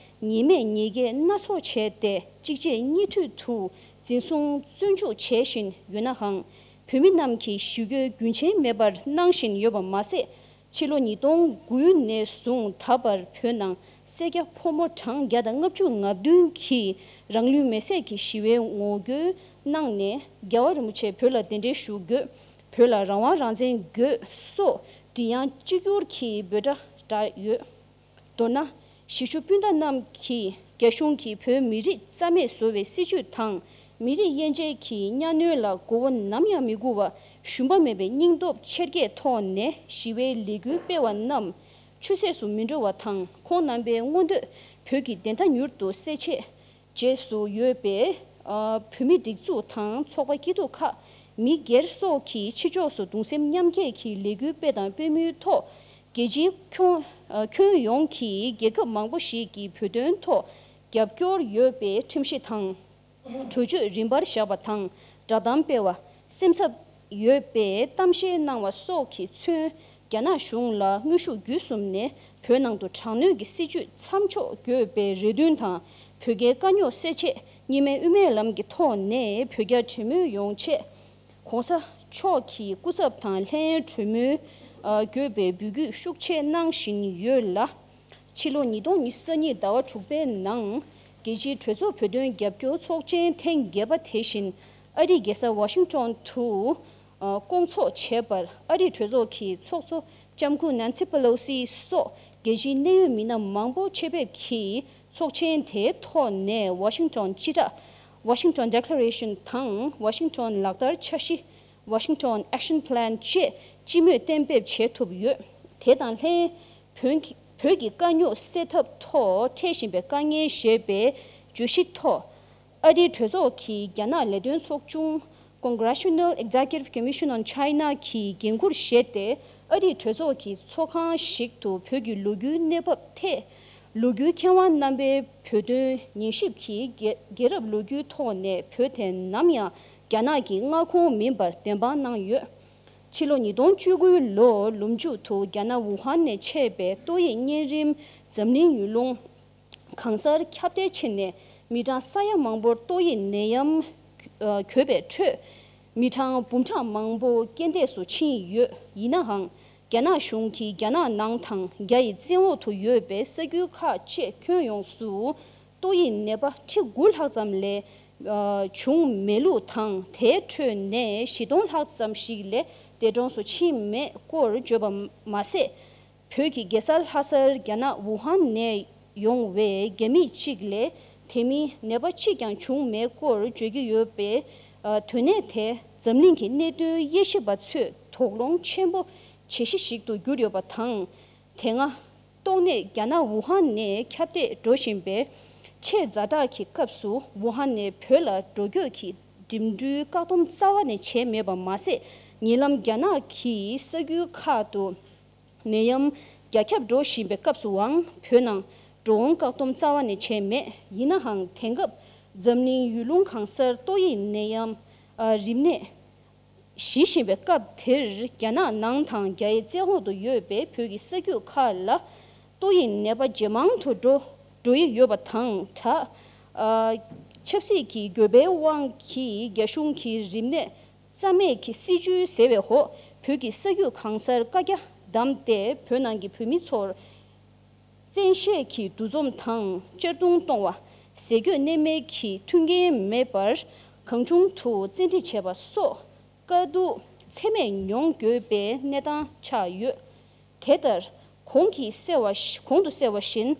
ཉེས་མེད་ཉེས་འགེལ་སྣ་ཚོགས་བྱས་ཏེ། གཅིག་རྗེས་གཉིས་མཐུད་དུ་འཛིན་བཟུང་བཙོན་འཇུག་བྱེད་བཞིན་ཡོད་ནའང་། བོད་མི་རྣམས་ཀྱིས་ཞི་རྒོལ་རྒྱུན་ཆད་མེད་པར་གནང་བཞིན་ཡོད་པ་མ་ཟད། ཕྱི་ལོ་ཉིས་སྟོང་དགུ་ནས་བཟུང་ད་བར་བོད་ནང་སེར་སྐྱ་ཕོ་མོ་གྲངས་བརྒྱ་དང་ལྔ་བཅུ་ང་བདུན་གྱིས་རང་ལུས་མེར་སྲེག་གི་ཞི་བའི་ངོ་རྒོལ་གནང་ནས། རྒྱལ་བ་རིན་པོ་ཆེ་བོད་ལ་གདན་འདྲེན་ཞུ་དགོས། བོད་ལ་རང་དབང་རང་བཙན་དགོས་སོགས་མགྲིན་དབྱངས་གཅིག་གྱུར་གྱིས་འབོད་སྒྲ་བསྒྲགས་ཡོད། མདོར་ན། གཞིས་བཞུགས་སྤུན་ཟླ་རྣམས་ཀྱིས་རྒྱ་གཞུང་གིས་བོད་མི་རིགས་རྩ་མེད་བཟོ་བའི་སྲིད་བྱུས་དང་། མི་རིགས་དབྱེ་འབྱེད་ཀྱི་གཉའ་གནོན་ལ་མགོ་བོ་ནམ་ཡང་མི་སྒུར་བར། ཞུམ་པ་མེད་པའི་སྙིང་སྟོབས་ཆེར་སྐྱེད་ཐོག་ནས་ཞི་བའི་ལས་འགུལ་སྤེལ་བ་རྣམས་ཆུད་ཟོས་སུ་མི་འགྲོ་བ་དང་། ཁོང་རྣམ་པའི་མངོན་འདོད་བོད་ཀྱི་བདེན་མཐའ་མྱུར་དུ་གསལ་ཆེད། རྗེས་སུ་ཡོད་པའི་ཨ་བོད་མི་སྒྲིག་འཛུགས་དང་ཚོགས་པ་སྐྱིད་སྡུག་ཁག་མི་སྒེར་སོགས་ཀྱིས་ཕྱི་ཕྱོགས་སུ་གདུང་སེམས་མཉམ་སྐྱེད་ཀྱི་ལས་འགུལ་སྤེལ་དང་སྤེལ་མུས་ཐོག་རྒྱལ་སྤྱིའི་ཁྱོན་ཨ་ཁྱོན་ཡོངས་ཀྱི་རྒྱལ་ཁབ་མང་པོ་ཞིག་གིས་བོད་དོན་ཐོག་རྒྱབ་སྐྱོར་ཡོད་པའི་ཁྲིམས་གཞི་དང་། གྲོས་ཆོད་རིམ་པར་བཞག་པ་དང་བསྒྲགས་གཏམ་སྤེལ་བ། སེམས་འཚབ་ཡོད་པའི་གཏམ་བཤད་གནང་བ་སོགས་ཀྱིས་མཚོན། རྒྱ་ནག་གཞུང་ལ་དངོས་ཤུགས་བརྒྱུད་གསུམ་ནས་བོད་ནང་དུ་དྲག་གནོན་གྱི་སྲིད་བྱུས་མཚམས་འཇོག་དགོས་པའི་རེ་འདུན་དང་། བོད་རྒྱའི་དཀའ་རྙོག་སེལ་ཆེད་གཉིས་སྨན་དབུ་མའི་ལམ་གྱི་ཐོག་ནས་བོད་རྒྱ་གྲོས་མོལ་ཡོང་ཆེད། ༸གོང་ས་མཆོག་གི་སྐུ་ཚབ་དང་ལྷན་གྲོས་མོལ་དགོས་པའི་འབོད་སྐུལ་ཤུགས་ཆེ་གནང་བཞིན་ཡོད་ལ། ཕྱི་ལོ་ཉིས་སྟོང་ཉི་ཤུ་རྩ་གཉིས་ཟླ་བ་དྲུག་པའི་ནང་རྒྱལ་སྤྱིའི་གྲོས་ཚོགས་བོད་དོན་རྒྱབ་སྐྱོར་ཚོགས་ཆེན་ཐེངས་བརྒྱད་པ་དེ་བཞིན་ཨ་རིའི་རྒྱལ་ས་ཝ་ཤིང་ཊོན་དུ་སྐོང་ཚོགས་བྱས་པར། ཨ་རིའི་གྲོས་ཚོགས་ཀྱི་ཚོགས་གཙོ་ལྕམ་སྐུ་ནན་སི་པེ་ལོ་སི་སོགས་རྒྱལ་སྤྱིའི་གནད་ཡོད་མི་སྣ་མང་པོ་ཆེད་ཕེབས་ཀྱིས་ཚོགས་ཆེན་དེའི་ཐོག་ནས་ཝ་ཤིང་ཊོན་སྤྱི་བསྒྲགས། Washington Declaration དང་Washington ལག་བསྟར་འཆར་གཞི། Washington Action Plan བཅས་སྤྱི་མོས་གཏན་འབེབས་བྱེད་ཐུབ་ཡོད། དེ་དང་ལྷན། བོད་ཀྱི་བོད་ཀྱི་དཀའ་རྙོག་སེལ་ཐབས་ཐོག་འཕྲད་བཞིན་པའི་དཀའ་ངལ་ཞེས་པའི་བརྗོད་གཞི་ཐོག་ཨ་རིའི་གྲོས་ཚོགས་ཀྱི་རྒྱ་ནག་ལས་དོན་ཚོགས་ཆུང་། Congressional Executive Commission on China གི་འགན་འཁུར་བཞེས་ཏེ། ཨ་རིའི་གྲོས་ཚོགས་ཀྱི་ཚོགས་ཁང་ཞིག་ཏུ་བོད་ཀྱི་ལོ་རྒྱུས་གནས་བབ་ཐད། ལོ་རྒྱུས་མཁས་དབང་རྣམ་པས་བོད་དོན་ཉན་ཞིབ་ཀྱིས་རྒྱལ་རྒྱལ་རབས་ལོ་རྒྱུས་ཐོག་ནས་བོད་དེ་ནམ་ཡང་རྒྱ་ནག་གི་མངའ་ཁོངས་མིན་པར་བདེན་དཔང་གནང་ཡོད། ཕྱི་ལོ་ཉིས་སྟོང་བཅུ་དགུ་ལོ་ལོ་མཇུག་ཏུ་རྒྱ་ནག་ཝུ་ཧན་ནས་མཆེད་པའི་ཏོག་དབྱིབས་གཉན་རིམས་འཛམ་གླིང་ཡུལ་ལུང་གང་སར་ཁྱབ་གདལ་ཕྱིན་ནས། མི་གྲངས་ས་ཡ་མང་པོར་ཏོག་དབྱིབས་ནད་ཡམས་གྱོད་པའི་ཁྲོད། མི་གྲངས་འབུམ་ཕྲག་མང་པོ་རྐྱེན་འདས་སུ་ཕྱིན་ཡོད། ཡིན་ནའང་། རྒྱ་ནག་གཞུང་གིས་རྒྱ་ནག་ནང་དང་རྒྱ་ཡི་བཙན་འོག་ཏུ་ཡོད་པའི་ས་ཁུལ་ཁག་བཅས་ཁྱོན་ཡོངས་སུ་ཏོག་དབྱིབས་ནད་པ་ཁྲི་དགུ་ལྷག་ཙམ་ལས་བྱུང་མེད་ལུགས་དང་། དེའི་ཁྲོད་ནས་བཞི་སྟོང་ལྷག་ཙམ་ཞིག་ལས་འདས་གྲོངས་སུ་ཕྱིན་མེད་སྐོར་བརྗོད་པ་མ་ཟད། བོད་ཀྱི་རྒྱལ་ས་ལྷ་སར་རྒྱ་ནག་ཝུ་ཧན་ནས་ཡོང་བའི་རྒྱ་མི་གཅིག་ལས་དེ་མིན་ནད་པ་གཅིག་ཀྱང་བྱུང་མེད་སྐོར་བརྗོད་ཀྱི་ཡོད་པས། ཨ། དོན་གནད་དེ་འཛམ་གླིང་གི་གནད་དོན་དབྱེ་ཞིབ་པ་ཚོས་དོགས་སློང་ཆེན་པོ་བྱེད་གཞི་ཞིག་ཏུ་གྱུར་ཡོད་པ་དང་། དེ་སྔ། ཏོག་ནད་རྒྱ་ནག་ཝུ་ཧན་ནས་ཁྱབ་གདལ་འགྲོ་བཞིན་པའི་ཆེས་ཛ་དྲག་གི་སྐབས་སུ། ཝུ་ཧན་ནས་བོད་ལ་འགྲོ་སྐྱོད་ཀྱི་འགྲིམ་འགྲུལ་བཀག་སྡོམ་རྩ་བ་ནས་བྱས་མེད་པ་མ་ཟད། ཉེ་ལམ་རྒྱ་ནག་གི་ས་ཁུལ་ཁག་ཏུ་ནད་ཡམས་རྒྱ་ཁྱབ་འགྲོ་བཞིན་པའི་སྐབས་སུའང་བོད་ནང་འགྲོ་འོང་བཀག་སྡོམ་རྩ་བ་ནས་བྱས་མེད། ཡིན་ནའང་དེང་སྐབས་འཛམ་གླིང་ཡུལ་ལུང་གང་སར་ཏོག་དབྱིབས་ནད་ཡམས། ཨ། རིམས་ནད་ཞི་བཞིན་པའི་སྐབས་དེར། རྒྱ་ནག་ནང་དང་རྒྱ་ཡི་བཙན་འོག་ཏུ་ཡོད་པའི་བོད་ཀྱི་ས་ཁུལ་ཁག་ལ་ཏོག་དབྱིབས་ནད་པ་ཇེ་མང་དུ་འགྲོ་འགྲོ་ཡི་ཡོད་པ་དང་སྦྲགས། ཨ། ཆབ་སྲིད་ཀྱི་འགྱོད་པའི་དབང་གིས་རྒྱ་གཞུང་གིས་རིམས་ནད་རྩ་མེད་ཀྱི་སྲིད་ཇུས་ཟེར་བའི་འོག་བོད་ཀྱི་ས་ཁུལ་གང་སར་བཀའ་རྒྱ་བསྡམས་ཏེ། བོད་ནང་གི་བོད་མི་ཚོར་བཙན་ཤེད་ཀྱིས་འདུ་འཛོམས་དང་གཅར་རྡུང་གཏོང་བ། ཟས་གོས་གནས་མལ་གྱི་མཐུན་རྐྱེན་མེད་པར་གང་བྱུང་དུ་བཙན་ཁྲིད་བྱས་པ་སོགས་དཀའ་སྡུག་ཚད་མེད་མྱོང་དགོས་པའི་གནས་སྟངས་ཆགས་ཡོད། དེ་ལྟར། གོང་གིས་གསལ་བ་གོང་དུ་གསལ་བ་བཞིན།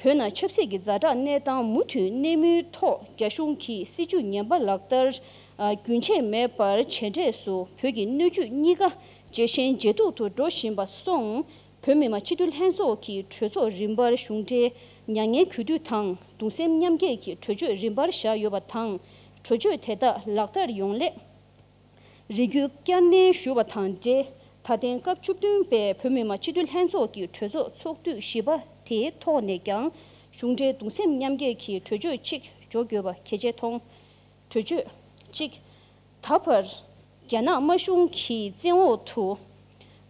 བོད་ནང་ཆབ་སྲིད་ཀྱི་ཛ་དྲག་གནས་སྟངས་མུ་མཐུད་གནས་མུས་ཐོག་རྒྱ་གཞུང་གིས་སྲིད་ཇུས་ངན་པ་ལག་བསྟར་རྒྱུན་ཆད་མེད་པར་བྱས་འབྲས་སུ། བོད་ཀྱི་སྣོད་བཅུད་གཉིས་ཀ་ཇེ་ཞན་ཇེ་སྡུག་ཏུ་འགྲོ་བཞིན་པ་སོང་། བོད་མི་མང་སྤྱི་འཐུས་ལྷན་ཚོགས་ཀྱི་གྲོས་ཚོགས་རིམ་པར་གཞུང་འབྲེལ་མྱ་ངན་གུས་འདུད་དང་གདུང་སེམས་མཉམ་སྐྱེད་ཀྱི་གྲོས་ཆོད་རིམ་པར་བཞག་ཡོད་པ་དང་། གྲོས་ཆོད་དེ་དག་ལག་བསྟར་ཡོང་སླད། རེ་སྐུལ་བསྐྱར་ནན་ཞུ་བ་དང་འབྲེལ། ད་ཐེངས་སྐབས་བཅུ་བདུན་པའི་བོད་མི་མང་སྤྱི་འཐུས་ལྷན་ཚོགས་ཀྱི་གྲོས་ཚོགས་ཚོགས་དུས་བཞི་པ་དེའི་ཐོག་ནས་ཀྱང་གཞུང་འབྲེལ་གདུང་སེམས་མཉམ་སྐྱེད་ཀྱི་གྲོས་ཆོད་ཅིག་འཇོག་དགོས་པ་གལ་ཆེ་མཐོང་། གྲོས་ཆོད་གཅིག་ད་བར་རྒྱ་ནག་དམར་གཞུང་གི་བཙན་འོག་ཏུ།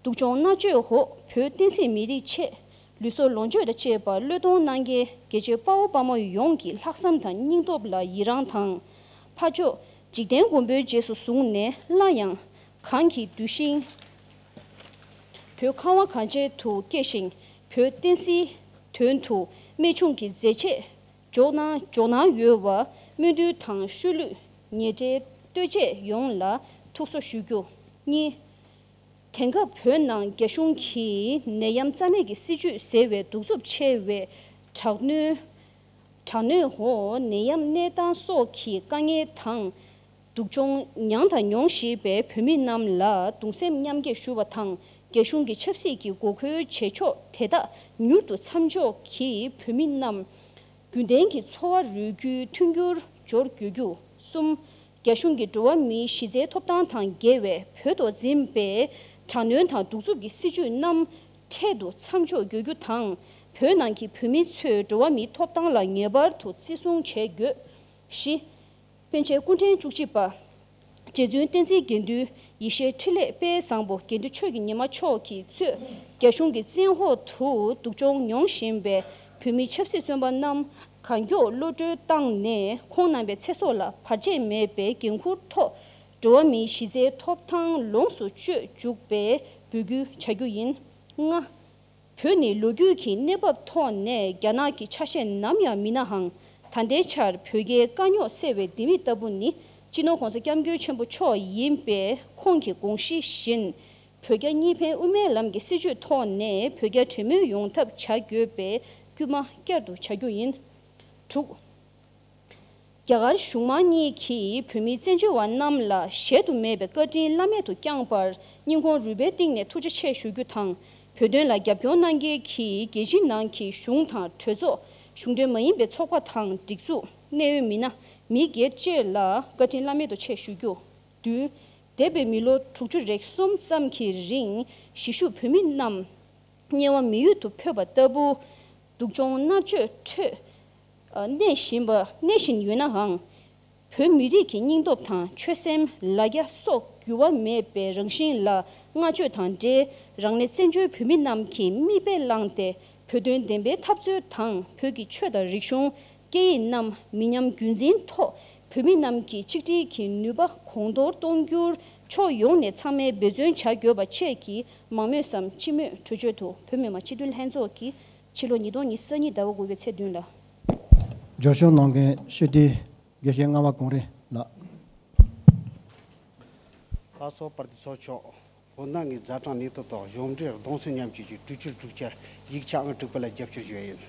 སྡུག་སྦྱོང་མནར་གཅོད་འོག་བོད་བསྟན་སྲིད་མི་རིགས་ཆེད་ལུས་སྲོག་ལོངས་སྤྱོད་དང་བཅས་པ་བློས་གཏོང་གནང་མཁན་རྒྱལ་གཅེས་དཔའ་བོ་དཔའ་མོ་ཡོངས་ཀྱི་ལྷག་བསམ་དང་སྙིང་སྟོབས་ལ་ཡི་རངས་དང་། ཕ་ཕྱོགས་འཇིག་རྟེན་མགོན་པོའི་རྗེས་སུ་བཟུང་ནས། སླར་ཡང་གང་གི་གདུལ་ཞིང་། བོད་ཁམས་དབང་གངས་ཅན་དུ་སྐྱེ་ཞིང་། བོད་བསྟན་སྲིད་དོན་དུ་རྨད་བྱུང་གི་མཛད་རྗེས་འཇོག་གནང་འཇོག་གནང་ཡོད་པར་སྨོན་འདུན་དང་ཤུལ་ལུས་ཉེ་འབྲེལ་ལྟོས་བཅས་ཡོངས་ལ་ཐུགས་གསོ་ཞུ་རྒྱུ། གཉིས། དེང་སྐབས་བོད་ནང་རྒྱ་གཞུང་གིས་ནད་ཡམས་རྩ་མེད་ཀྱི་སྲིད་ཇུས་ཟེར་བའི་གདུག་རྩུབ་ཆེ་བའི་དྲག་གནོན། དྲག་གནོན་འོག་ནད་ཡམས་གནས་སྟངས་སོགས་ཀྱི་དཀའ་ངལ་དང་སྡུག་སྦྱོང་མྱངས་དང་མྱོང་བཞིན་པའི་བོད་མི་རྣམས་ལ་གདུང་སེམས་མཉམ་སྐྱེད་ཞུ་བ་དང་། རྒྱ་གཞུང་གི་ཆབ་སྲིད་ཀྱི་དགོས་མཁོའི་བྱེད་ཕྱོགས་དེ་དག་མྱུར་དུ་མཚམས་འཇོག་གིས་བོད་མི་རྣམས་རྒྱུན་ལྡན་གྱི་འཚོ་བ་རོལ་རྒྱུའི་མཐུན་འགྱུར་སྦྱོར་དགོས་རྒྱུ། གསུམ། རྒྱ་གཞུང་གིས་འགྲོ་བ་མིའི་གཞི་རྩའི་ཐོབ་ཐང་དང་འགལ་བའི་བོད་ཐོག་འཛིན་པའི་དྲག་གནོན་དང་གདུག་རྩུབ་ཀྱི་སྲིད་བྱུས་རྣམས་འཕྲལ་དུ་མཚམས་འཇོག་དགོས་རྒྱུ་དང་། བོད་ནང་གི་བོད་མི་ཚོའི་འགྲོ་བ་མིའི་ཐོབ་ཐང་ལ་ངེས་པར་དུ་བརྩི་སྲུང་བྱེད་དགོས། བཞི། པཎ་ཆེན་སྐུ་ཕྲེང་བཅུ་གཅིག་པ། རྗེ་བཙུན་བསྟན་འཛིན་དགེ་འདུན་ཡེ་ཤེས་འཕྲིན་ལས་དཔལ་བཟང་པོ་དགེ་འདུན་ཆོས་ཀྱི་ཉི་མ་མཆོག་གིས་གཙོས་རྒྱ་གཞུང་གི་བཙན་འོག་ཏུ་སྡུག་སྦྱོང་མྱོང་བཞིན་པའི་བོད་མི་ཆབ་སྲིད་བཙོན་པ་རྣམས་གང་མགྱོགས་གློད་གྲོལ་བཏང་ནས། ཁོང་རྣམ་པའི་ཚེ་སྲོག་ལ་བར་ཆད་མེད་པའི་འགན་འཁུར་ཐོག་འགྲོ་བ་མིའི་གཞི་རྩའི་ཐོབ་ཐང་ལོངས་སུ་སྤྱོད་འཇུག་པའི་འབོད་སྐུལ་བྱ་རྒྱུ་ཡིན། ལྔ། བོད་ནི་ལོ་རྒྱུས་ཀྱི་གནས་བབ་ཐོག་ནས་རྒྱ་ནག་གི་ཆ་ཤས་ནམ་ཡང་མིན་ནའང་། ད་ལྟའི་ཆར་བོད་རྒྱའི་དཀའ་རྙོག་སེལ་བའི་ལྡེ་མིག་ལྟ་བུ་ནི་སྤྱི་ནོར་༸གོང་ས་༸སྐྱབས་མགོན་ཆེན་པོ་མཆོག་ཡིན་པས། ཁོང་གི་དགོངས་གཞི་བཞིན། བོད་རྒྱ་གཉིས་ཕན་དབུ་མའི་ལམ་གྱི་སྲིད་བྱུས་ཐོག་ནས་བོད་རྒྱ་གྲོས་མོལ་ཡོང་ཐབས་བྱ་དགོས་པའི་སྐུལ་མ་བསྐྱར་དུ་བྱ་རྒྱུ་ཡིན། དྲུག་རྒྱ་གར་གཞུང་མང་གཉིས་ཀྱིས་བོད་མིའི་བཙན་བྱོལ་བ་རྣམས་ལ་གཞལ་དུ་མེད་པའི་བཀའ་དྲིན་བླ་མེད་དུ་བསྐྱངས་པར་སྙིང་ཁོང་རུས་པའི་གཏིང་ནས་ཐུགས་རྗེ་ཆེ་ཞུ་རྒྱུ་དང་། བོད་དོན་ལ་རྒྱབ་སྐྱོར་གནང་མཁན་གྱི་རྒྱལ་སྤྱིའི་ནང་གི་གཞུང་དང་གྲོས་ཚོགས། གཞུང་འབྲེལ་མ་ཡིན་པའི་ཚོགས་པ་དང་སྒྲིག་འཛུགས། གནད་ཡོད་མི་སྣ། མི་སྒེར་བཅས་ལ་བཀའ་དྲིན་བླ་མེད་དུ་ཆེ་ཞུ་རྒྱུ། བདུན། འདས་པའི་མི་ལོ་དྲུག་ཅུ་རེ་གསུམ་ཙམ་གྱི་རིང་གཞིས་བཞུགས་བོད་མི་རྣམས་དམྱལ་བ་མི་ཡུལ་དུ་འཕོས་པ་ལྟ་བུ། སྡུག་སྦྱོང་མནར་གཅོད་ཁྲོད་གནས་བཞིན་པ་གནས་བཞིན་ཡོད་ནའང་། བོད་མི་རིགས་ཀྱི་སྙིང་སྟོབས་དང་ཆོད་སེམས། ལ་རྒྱ་སོགས་འགྱུར་བ་མེད་པའི་རང་བཞིན་ལ་བསྔགས་བརྗོད་དང་འབྲེལ། རང་ནས་བཙན་བྱོལ་བོད་མི་རྣམས་ཀྱིས་མིག་དཔེ་བླངས་ཏེ། བོད་དོན་བདེན་པའི་འཐབ་རྩོད་དང་། བོད་ཀྱི་ཆོས་དང་རིག་གཞུང་། སྐད་ཡིག་རྣམས་མི་ཉམས་རྒྱུན་འཛིན་ཐོག་བོད་མི་རྣམས་ཀྱི་ཆིག་སྒྲིལ་གྱི་ནུས་པ་གོང་མཐོར་གཏོང་རྒྱུར། ཕྱོགས་ཡོངས་ནས་ཚང་མས་འབད་བརྩོན་བྱ་དགོས་པ་བཅས་ཀྱི་མང་མོས་སམ་སྤྱི་མོས་གྲོས་ཆོད་དུ་བོད་མི་མང་སྤྱི་འཐུས་ལྷན་ཚོགས་ཀྱིས་ཕྱི་ལོ་ཉིས་སྟོང་ཉི་ཤུ་རྩ་གཉིས་ཟླ་བ་དགུ་པའི་ཚེས་བདུན་ལ། རྒྱབ་སྐྱོར་གནང་མཁན་སྤྱི་འཐུས་དགེ་བཤེས་རྔ་བ་གུང་རིན་ལགས། ལགས་སོ། པར་དེ་ཚོ་ཆོག་བོད་ནང་གི་ཛ་དྲག་གནས་སྟངས་ཐོག་གཞུང་འབྲེལ་གདུང་སེམས་མཉམ་སྐྱེད་ཀྱི་གྲོས་ཆོད་གྲོས་འཆར་ཡིག་ཆ་ཨང་དྲུག་པ་ལ་རྒྱབ་སྐྱོར་ཞུ་ཡ་ཡིན།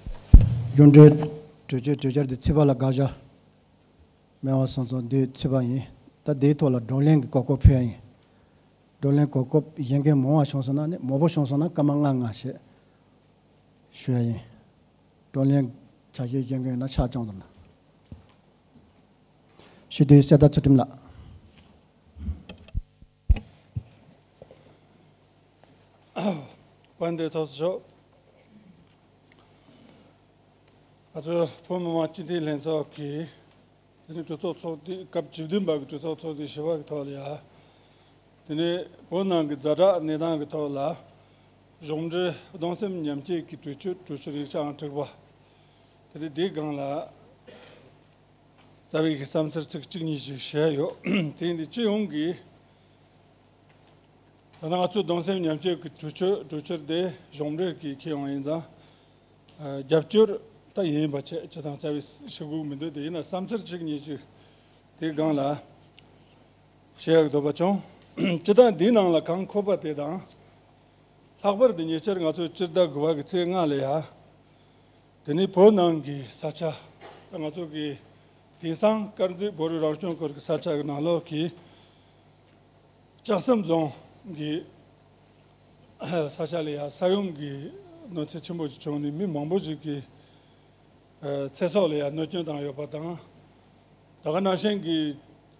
གཞུང་འབྲེལ་གྲོས་ཆོད་གྲོས་འཆར་དེ་ཚིག་པ་ལ་དགག་བཞག་མེད་པ་སོང་ཙང་དེ་ཚིག་པ་ཡིན། ད་དེའི་ཐོག་ལ་བགྲོ་གླེང་གི་གོ་སྐབས་ཕུལ་ཡ་ཡིན། བགྲོ་གླེང་གོ་སྐབས་བཞེས་མཁན་མང་བ་བྱུང་སོང་ན་ནི། མང་པོ་བྱུང་སོང་ན་སྐར་མ་ལྔ་ལྔ་ཞེས་ཞུ་ཡ་ཡིན། བགྲོ་གླེང་ཆ་ཤས་བཞེས་མཁན་ཡོད་ན་ཕྱག་རྐྱོང་གནང་། སྤྱི་འཐུས་གསེར་རྟ་ཚུལ་ཁྲིམས་ལགས། དཔལ་ལྡན་ཚོགས་གཙོ་མཆོག་ང་ཚོའི་བོད་མི་མང་སྤྱི་འཐུས་ལྷན་ཚོགས་ཀྱི་དེ་ནི་གྲོས་ཚོགས་ཚོགས་དུས་སྐབས་བཅུ་བདུན་པ་གི་གྲོས་ཚོགས་ཚོགས་དུས་བཞི་པ་གི་ཐོག་ལ་ཡ། དེ་ནི་བོད་ནང་གི་ཛ་དྲག་གནས་སྟངས་ཀྱི་ཐོག་ལ་གཞུང་འབྲེལ་གདུང་སེམས་མཉམ་སྐྱེད་ཀྱི་གྲོས་ཆོད་གྲོས་ཆོད་ཡིག་ཆ་ཨང་དྲུག་པ། དེ་ནི་འདིའི་སྒང་ལ་རྩ་བའི་གི་བསམ་ཚུལ་ཚིག་གཅིག་གཉིས་ཤིག་བཤད་ཡོད། དེ་ཡིན་དུས་སྤྱི་ཡོངས་ཀྱི་ད་ལྟ་ང་ཚོའི་གདུང་སེམས་མཉམ་སྐྱེད་ཀྱི་གྲོས་ཆོད་གྲོས་ཆོད་དེ་གཞུང་འབྲེལ་གྱིས་འཁྱེར་ཡོང་ཡིན་ཙང་། རྒྱབ་སྐྱོར་ད་ཡིན་པ་བྱས་ཅི་དང་རྩ་བའི་ཞུ་དགོས་མི་འདུག་དེ་ཡིན་ན་བསམ་ཚུལ་གཅིག་གཉིས་ཤིག་དེའི་སྒང་ལ་བཤད་ཡག་འདོད་པ་བྱུང་། སྤྱི་བཏང་འདིའི་ནང་ལ་གང་མཁོ་པ་དེ་དང་། ལྷག་པར་དུ་ཉེ་ཆར་ང་ཚོ་སྤྱི་ཟླ་དགུ་པ་གི་ཚེས་ལྔ་ལ་ཡ། དེ་ནི་བོད་ནང་གི་ས་ཆ། ད་ང་ཚོ་གི་དེང་སང་དཀར་མཛེས་བོད་རིགས་རང་སྐྱོང་ཁུལ་གྱི་ས་ཆ་གི་ནང་ལོགས་ཀྱི་ལྕགས་ཟམ་རྫོང་གི་ས་ཆ་ལ་ཡ་ས་ཡོམ་གྱི་གནོད་འཚེ་ཆེན་པོ་ཞིག་བྱུང་ནས་མི་མང་པོ་ཞིག་གི་ཚེ་སྲོག་ལ་ཡ་གནོད་སྐྱོན་བཏང་ཡོད་པ་དང་། ད་ག་ནང་བཞིན་གྱི་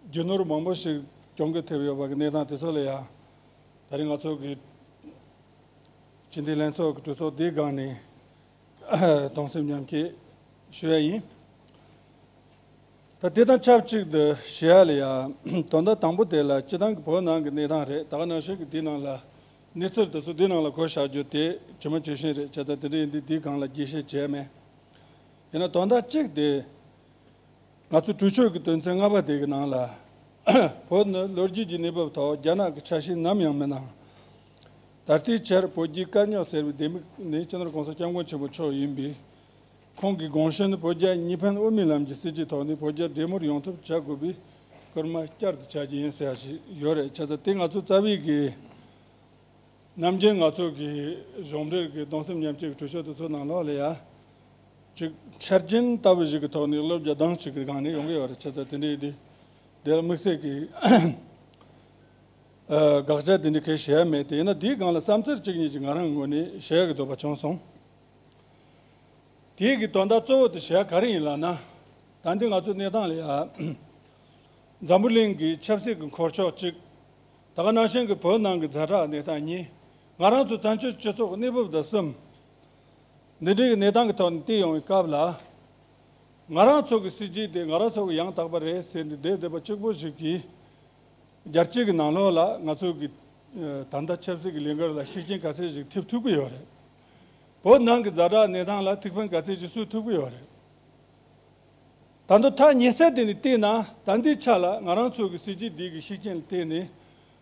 རྒྱུ་ནོར་མང་པོ་ཞིག་གྱོང་གུད་ཐེབས་ཡོད་པ་གི་གནས་སྟངས་དེ་ཚོ་ལ་ཡ། ད་རེས་ང་ཚོ་གི་སྤྱི་འཐུས་ལྷན་ཚོགས་ཀྱི་གྲོས་ཚོགས་འདིའི་སྒང་ནས་གདུང་སེམས་མཉམ་སྐྱེད་ཞུ་ཡ་ཡིན། ད་དེ་དང་ཆབས་ཅིག་ཏུ་ཞུ་ཡ་ལ་ཡ། དོན་དག་དང་པོ་དེ་ལ་སྤྱི་བཏང་གི་བོད་ནང་གི་གནས་སྟངས་རེད། ད་ག་ནང་བཞིན་གྱི་འདི་ནང་ལ་གནས་ཚུལ་དེ་ཚོ་འདི་ནང་ལ་གོ་བཞག་རྒྱུ་དེ་ཇི་མ་ཇི་བཞིན་རེད། བྱས་ཙང་དེ་འདྲ་ཡིན་དུས་འདིའི་སྒང་ལ་རྒྱས་བཤད་བྱས་མེད། ཡིན་ན་དོན་དག་གཅིག་དེ། ང་ཚོ་གྲོས་ཆོད་ཀྱི་དོན་ཚན་ལྔ་པ་དེ་གི་ནང་ལ། བོད་ནི་ལོ་རྒྱུས་ཀྱི་གནས་བབ་ཐོག་རྒྱ་ནག་གི་ཆ་ཤས་ནམ་ཡང་མི་གནང་། ད་ལྟའི་ཆར་བོད་རྒྱའི་དཀའ་རྙོག་སེལ་བའི་ལྡེ་མིག་ནི་སྤྱི་ནོར་༸གོང་ས་༸སྐྱབས་མགོན་ཆེན་པོ་མཆོག་ཡིན་པས། ཁོང་གི་དགོངས་ཞུ་ནི་བོད་རྒྱ་གཉིས་ཕན་དབུ་མའི་ལམ་གྱི་སྲིད་བྱུས་ཐོག་ནས་བོད་རྒྱ་འབྲེལ་མོལ་ཡོང་ཐབས་བྱ་དགོས་པའི་སྐུལ་མ་བསྐྱར་དུ་བྱ་རྒྱུ་ཡིན་ཟེར་ཡ་ཞིག་ཡོད་རེད། བྱས་ཙང་དེ་ང་ཚོ་རྩ་བའི་གི་ནམ་རྒྱུན་ང་ཚོ་གི་གཞུང་འབྲེལ་གྱི་གདུང་སེམས་མཉམ་སྐྱེད་ཀྱི་གྲོས་ཆོད་དེ་ཚོ་ནང་ལོགས་ལ་ཡ། ཅིག་ཆ་རྐྱེན་ལྟ་བུ་ཞིག་གི་ཐོག་ནས་བློ་རྒྱ་གདངས་ཅིག་གི་སྒང་ནས་ཡོང་གི་ཡོད་རེད། བྱས་ཙང་དེ་འདྲའི་དེ་དེ་ལ་དམིགས་བསལ་གྱི་ཨ་དགག་བྱ་དེ་འདྲ་གས་བྱས་མེད་དེ། ཡིན་ན་དེའི་སྒང་ལ་བསམ་ཚུལ་གཅིག་གཉིས་ཅིག་ང་རང་ངོས་ནས་བཤད་ཡག་གི་འདོད་པ་བྱུང་སོང་། དེའི་གི་དོན་དག་གཙོ་བོ་དེ་བཤད་ཡག་ག་རེ་ཡིན་ལབ་ན། ད་འདི་ང་ཚོའི་གནས་སྟངས་ལ་ཡ། འཛམ་བུ་གླིང་གི་ཆབ་སྲིད་ཀྱི་འཁོར་ཕྱོགས་གཅིག་ད་ག་ནང་བཞིན་གྱི་བོད་ནང་གི་ཛ་དྲག་གནས་སྟངས་གཉིས། ང་རང་ཚོ་བཙན་བྱོལ་སྤྱི་ཚོགས་ཀྱི་གནས་བབ་དང་གསུམ། འདི་འདྲའི་གི་གནས་སྟངས་ཀྱི་ཐོག་ནས་བལྟས་ཡོང་བའི་སྐབས་ལ། ང་རང་ཚོ་གི་སྲིད་བྱུས་དེ་ང་རང་ཚོ་གི་ཡང་དག་པ་རེད་ཟེར་ནས་བསྡད་བསྡད་པ་གཅིག་པོ་ཞིག་གིས། རྒྱལ་སྤྱི་གི་ནང་ལོགས་ལ་ང་ཚོ་གི་ད་ལྟ་ཆབ་སྲིད་ཀྱི་ལས་འགུལ་ལ་ཤུགས་རྐྱེན་ག་ཚད་ཞིག་ཐེབས་ཐུབ་ཀྱི་ཡོད་རེད། བོད་ནང་གི་ཛ་དྲག་གནས་སྟངས་ལ་ཐུགས་ཕན་ག་ཚད་ཅིག་གསོས་ཐུབ་ཀྱི་ཡོད་རེད། ད་དུང་ཐག་ཉེ་སར་དེ་ནས་བལྟས་ན། ད་ལྟའི་ཆ་ལ་ང་རང་ཚོ་གི་སྲིད་བྱུས་འདི་གི་ཤུགས་རྐྱེན་ལ་བརྟེན་ནས།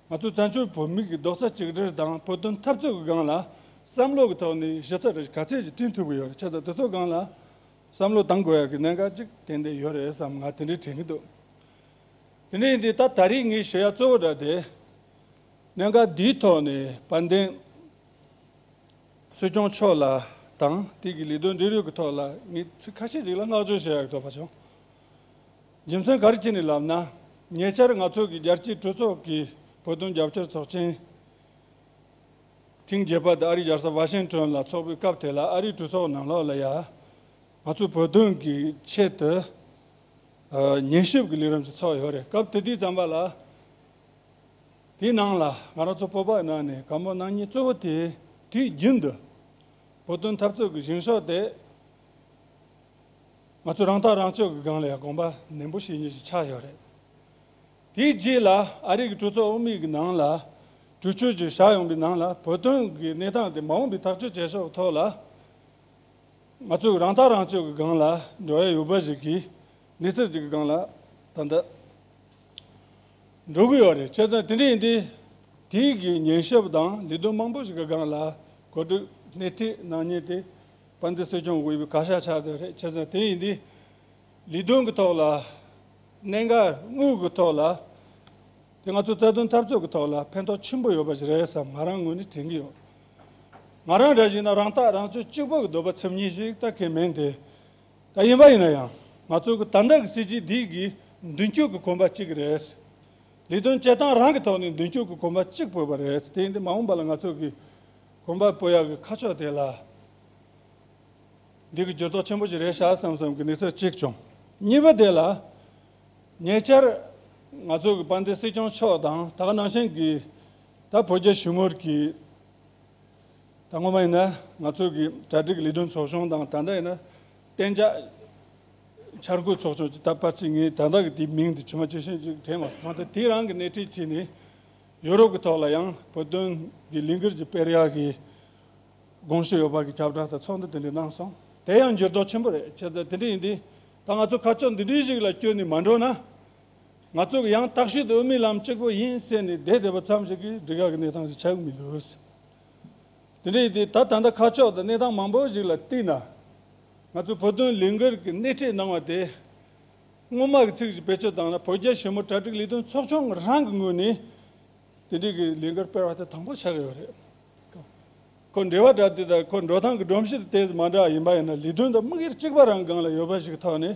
ང་ཚོ་བཙན་བྱོལ་བོད་མི་གི་རྡོག་རྩ་གཅིག་སྒྲིལ་དང་བོད་དོན་འཐབ་རྩོད་ཀྱི་སྒང་ལ་བསམ་བློ་གི་ཐོག་ནས་གཞི་རྩ་རེ་ག་ཚད་ཅིག་བསྐྲུན་ཐུབ་ཀྱི་ཡོད་རེད། བྱས་ཙང་དེ་ཚོ་སྒང་ལ་བསམ་བློ་གཏང་དགོས་ཡག་གི་གནད་འགག་ཅིག་ཏན་ཏན་ཡོད་རེད་བསམ། ང་དེ་འདྲའི་དྲན་གྱི་འདུག་དེ་འདྲ་ཡིན་དུས་ད་ད་རེས་ངས་ཞུ་ཡག་གཙོ་བོ་འདྲ་དེ། གནད་འགག་འདིའི་ཐོག་ནས་དཔལ་ལྡན་སྲིད་སྐྱོང་མཆོག་ལ་དང་དེ་གི་ལས་དོན་འབྲེལ་ཡོད་ཀྱི་ཐོག་ལ་ངས་ཚིག་ཁ་ཤས་ཅིག་ལ་བསྔགས་བརྗོད་ཞུ་ཡག་འདོད་པ་བྱུང་། རྒྱུ་མཚན་ག་རེ་བྱས་ནས་ལབ་ན། ཉེ་ཆར་ང་ཚོ་གི་རྒྱལ་སྤྱིའི་གྲོས་ཚོགས་ཀྱི་བོད་དོན་རྒྱབ་སྐྱོར་ཚོགས་ཆེན་ཐེངས་བརྒྱད་པ་དེ་ཨ་རིའི་རྒྱལ་ས་ཝ་ཤིང་ཊོན་ལ་ཚོགས་པའི་སྐབས་དེ་ལ། ཨ་རིའི་གྲོས་ཚོགས་ནང་ལོགས་ལ་ཡ་ང་ཚོ་བོད་དོན་གྱི་ཆེད་དུ་ཨ་ཉན་ཞིབ་ཀྱི་ལས་རིམ་ཞིག་ཚོགས་ཡོད་རེད། སྐབས་དེ་དུས་ཙམ་པ་ལ་ དེའི་ནང་ལ་ང་རང་ཚོ་བོད་པའི་ནང་ནས་བཀའ་མོལ་གནང་མཁན་གཙོ་བོ་དེ་དུས་རྒྱུན་དུ་བོད་དོན་འཐབ་རྩོད་ཀྱི་བཞེངས་ཕྱོགས་དེ་ང་ཚོ་རང་ཐག་རང་གཅོད་ཀྱི་སྒང་ལ་ཡང་དགོངས་པ་ནན་པོ་བཞེས་མཁན་ཞིག་ཆགས་ཡོད་རེད། དེའི་རྗེས་ལ་ཨ་རི་གི་གྲོས་ཚོགས་དབུ་མའི་གི་ནང་ལ་གྲོས་ཆོད་ཅིག་བཞག་ཡོང་པའི་ནང་ལ་བོད་དོན་གྱི་གནས་སྟངས་དེ་མ་འོངས་པའི་ཐག་གཅོད་བྱེད་ཕྱོགས་ཐོག་ལ། ང་ཚོས་རང་ཐག་རང་གཅོད་ཀྱི་སྒང་ལ་འགྲོ་ཡ་ཡོད་པ་ཞིག་གི་གནས་ཚུལ་ཅིག་གི་སྒང་ལ་ད་ལྟ་འགྲོ་གི་ཡོད་རེད། བྱས་ཙང་དེ་འདྲ་ཡིན་དུས་དེའི་གི་ཉན་ཞིབ་དང་ལས་དོན་མང་པོ་ཞིག་གི་སྒང་ལ་གོ་སྒྲིག་སྣེ་ཁྲིད་གནང་མཁན་དེ་དཔལ་ལྡན་སྲིད་སྐྱོང་འོས་པའི་བཀའ་ཤག་ཆགས་བསྡད་རེད། བྱས་ཙང་དེ་ཡིན་དུས་ལས་དོན་གྱི་ཐོག་ལ་གནད་འགག་དངོས་ཀྱི་ཐོག་ལ། དེ་ང་ཚོ་རྩ་དོན་འཐབ་རྩོད་ཀྱི་ཐོག་ལ་ཕན་ཐོགས་ཆེན་པོ་ཡོད་པ་ཞིག་རེད་བསམ་ང་རང་ངོས་ནས་དྲན་གྱི་ཡོད། ང་རང་འདྲ་ཞིག་ན་རང་ཐག་རང་གཅོད་གཅིག་པུ་གི་འདོད་པ་ཚིམ་མཁན་ཞིག་ད་གང་མིན་ཏེ། ད་ཡིན་པ་ཡིན་ན་ཡང་ང་ཚོ་གི་ད་ལྟ་གི་སྲིད་བྱུས་འདི་གི་མདུན་སྐྱོད་ཀྱི་གོམ་པ་གཅིག་རེད། ལས་དོན་བྱེད་སྟངས་རང་གི་ཐོག་ནས་མདུན་སྐྱོད་ཀྱི་གོམ་པ་གཅིག་སྤོས་པ་རེད། དེ་ཡིན་དུས་མ་འོངས་པ་ལ་ང་ཚོ་གི་གོམ་པ་སྤོ་ཡག་གི་ཁ་ཕྱོགས་དེ་ལ། འདི་གི་འགྱུར་ལྡོག་ཆེན་པོ་ཞིག་རེད་ཤག་བསམ་བསམ་གི་གནས་ཚུལ་གཅིག་བྱུང་། གཉིས་པ་དེ་ལ་ཉེ་ཆར་ང་ཚོ་གི་དཔལ་ལྡན་སྲིད་སྐྱོང་མཆོག་དང་ད་ག་ནང་བཞིན་གྱི་ད་བོད་རྒྱ་ཞི་མོལ་གྱི་ད་ངོ་མ་ཡིན་ན་ང་ཚོ་གི་གྲ་སྒྲིག་ལས་དོན་ཚོགས་ཆུང་དང་ད་ལྟ་ཡིན་ན་གཏན་འཇགས་འཆར་འགོད་ཚོགས་ཆུང་ཅིག་ད་ཕལ་ཆེར་ངས་ད་ལྟ་གི་དེའི་མིང་དེ་ཇི་མ་ཇི་བཞིན་ཅིག་དྲན་མ་སོང་། གང་ལྟར་དེ་རང་གི་སྣེ་ཁྲིད་བྱས་ནས་ཡོ་རོབ་ཀྱི་ཐོག་ལ་ཡང་བོད་དོན་གྱི་ལས་འགུལ་ཅིག་སྤེལ་ཡག་གི་དགོངས་ཞུ་ཡོད་པ་གི་ཁྱབ་བསྒྲགས་དང་ཚོགས་འདུ་དེ་འདྲ་གནང་སོང་། དེ་ཡང་འགྱུར་ལྡོག་ཆེན་པོ་རེད། བྱས་ཙང་དེ་འདྲ་ཡིན་དུས་ད་ང་ཚོ་ཁ་ཕྱོགས་འདི་འདྲའི་ཞིག་ལ་བསྐྱོད་ནས་མ་འགྲོ་ན། ང་ཚོ་གི་ཡང་བརྟག་ཞིབ་དང་དབུ་མའི་ལམ་གཅིག་པོ་ཡིན་ཟེར་ནས་བསྡད་བསྡད་པ་ཙམ་ཞིག་གིས་འགྲིག་ཡག་གི་གནས་སྟངས་ཤིག་ཆགས་ཀྱི་མི་འདུག། དེ་འདྲ་ཡིན་དུས་ད་ད་ལྟ་ཁ་ཕྱོགས་དང་གནས་སྟངས་མང་པོ་ཞིག་ལ་བལྟས་ན། ང་ཚོ་བོད་དོན་ལས་འགུལ་གྱི་སྣེ་ཁྲིད་གནང་བ་དེ། སྔོན་མ་གི་ཚིག་ཞིག་བེད་སྤྱོད་བཏང་ན་བོད་རྒྱ་ཞི་མོལ་གྲ་སྒྲིག་ལས་དོན་ཚོགས་ཆུང་རང་གི་ངོས་ནས་དེ་འདྲའི་གི་ལས་འགུལ་སྤེལ་བ་དེ་དང་པོ་ཆགས་ཀྱི་ཡོད་རེད། ཁོ་འབྲེལ་བ་འདྲ་དེ་དང་ཁོ་འགྲོ་སྟངས་ཀྱི་སྒྲོམ་གཞི་དེ་མ་འདྲ་བ་ཡིན་པ་ཡིན་ན་ལས་དོན་དང་དམིགས་ཡུལ་གཅིག་པ་རང་སྒང་ལ་ཡོད་པ་ཞིག་གི་ཐོག་ནས་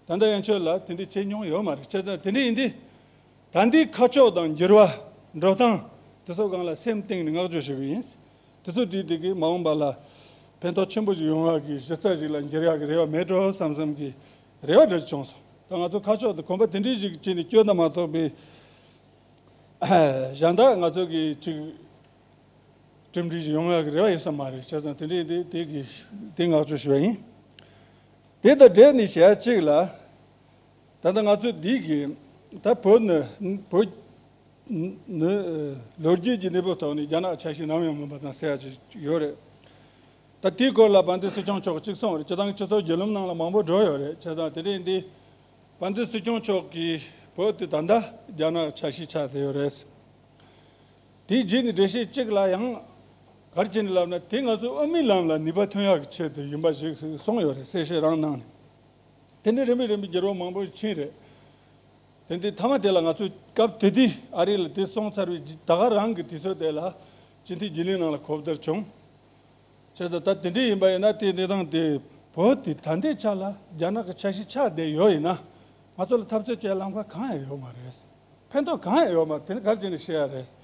ད་ལྟ་ཡན་ཆོད་ལ་དེ་འདྲའི་བྱེད་མྱོང་ཡོད་མ་རེད། བྱས་ཙང་དེ་འདྲ་ཡིན་དུས་ད་འདིའི་ཁ་ཕྱོགས་དང་འགྱུར་བ་འགྲོ་སྟངས་དེ་ཚོ་སྒང་ལ་སེམས་གཏིང་ནས་བསྔགས་བརྗོད་ཞུ་གི་ཡིན། དེ་ཚོ་བྲིས་དེ་གི་མ་འོངས་པ་ལ་ཕན་ཐོགས་ཆེན་པོ་ཞིག་ཡོང་བ་གི་གཞི་རྩ་ཞིག་ལ་འགྱུར་ཡག་གི་རེ་བ་མེད་འགྲོ་བསམ་བསམ་གི་རེ་བ་འདྲ་ཞིག་བྱུང་སོང་། ད་ང་ཚོ་ཁ་ཕྱོགས་དེ་གོམ་པ་དེ་འདྲའི་ཞིག་བྱས་ནས་བསྐྱོད་ན་མ་གཏོགས་པའི་གཞན་དག་ང་ཚོ་གི་ཅིག་གྲུབ་འབྲས་ཤིག་ཡོང་ཡག་གི་རེ་བ་ཡོད་ས་མ་རེད། བྱས་ཙང་དེ་འདྲའི་དེ་དེ་གི་དེ་བསྔགས་བརྗོད་ཞུ་བ་ཡིན། དེ་དང་འབྲེལ་ནས་ཞེས་གཅིག་ལ། ད་ལྟ་ང་ཚོ་འདི་གི་ད་བོད་ནི་བོད་ནི་ལོ་རྒྱུས་ཀྱི་གནས་བབ་ཐོག་ནས་རྒྱ་ནག་ཆ་ཤས་ནམ་ཡང་མིན་པ་དང་ཟེར་ཡག་ཅིག་ཡོད་རེད། ད་དེའི་སྐོར་ལ་དཔལ་ལྡན་སྲིད་སྐྱོང་མཆོག་གཅིག་གསུངས་རེད། སྤྱི་བཏང་སྤྱི་ཚོགས་བརྒྱུད་ལམ་ནང་ལ་མང་པོ་འགྲོ་ཡོད་རེད། བྱས་ཙང་དེ་རིང་འདི་དཔལ་ལྡན་སྲིད་སྐྱོང་མཆོག་གིས་བོད་དེ་ད་ལྟ་རྒྱ་ནག་ཆ་ཤས་ཆགས་བསྡད་ཡོད་རེད། དེའི་རྗེས་ནས་འགྲེལ་བཤད་གཅིག་ལ་ཡང་ག་རེ་བྱས་ནས་ལབ་ན་དེ་ང་ཚོ་དབུ་མའི་ལམ་ལ་ནུས་པ་ཐོན་ཡག་གི་ཆེད་དུ་ཡིན་པ་ཞིག་གསུངས་ཡོད་རེད། གསལ་བཤད་རང་གནང་ནས་དེ་འདྲའི་རིམ་པས་རིམ་པས་འགྱུར་བ་མང་པོ་ཕྱིན་རེད། དེ་འདི་མཐའ་མ་དེ་ལ་ང་ཚོས་སྐབས་དེ་དུས་ཨ་རི་ལ་དེ་སོང་ཚར་བའི་རྗེས་ད་ག་རང་གི་དུས་ཚོད་དེ་ལ་སྤྱི་འཐུས་རྒྱུན་ལས་ནང་ལ་གོ་བསྡུར་བྱུང་། བྱས་ཙང་ད་དེ་འདྲ་ཡིན་པ་ཡིན་ན་དེའི་གནས་སྟངས་དེ་བོད་དེ་ད་ལྟའི་ཆ་ལ་རྒྱ་ནག་གི་ཆ་ཤས་ཆགས་བསྡད་ཡོད་ཡིན་ན་ང་ཚོ་ལ་འཐབ་རྩོད་བྱེད་ལམ་ཁ་གང་ཡང་ཡོད་མ་རེད། ཕན་ཐོགས་གང་ཡང་ཡོད་མ་རེད། དེ་ནི་ག་རེ་བྱས་ནས་བཤད་ཡ་རེད།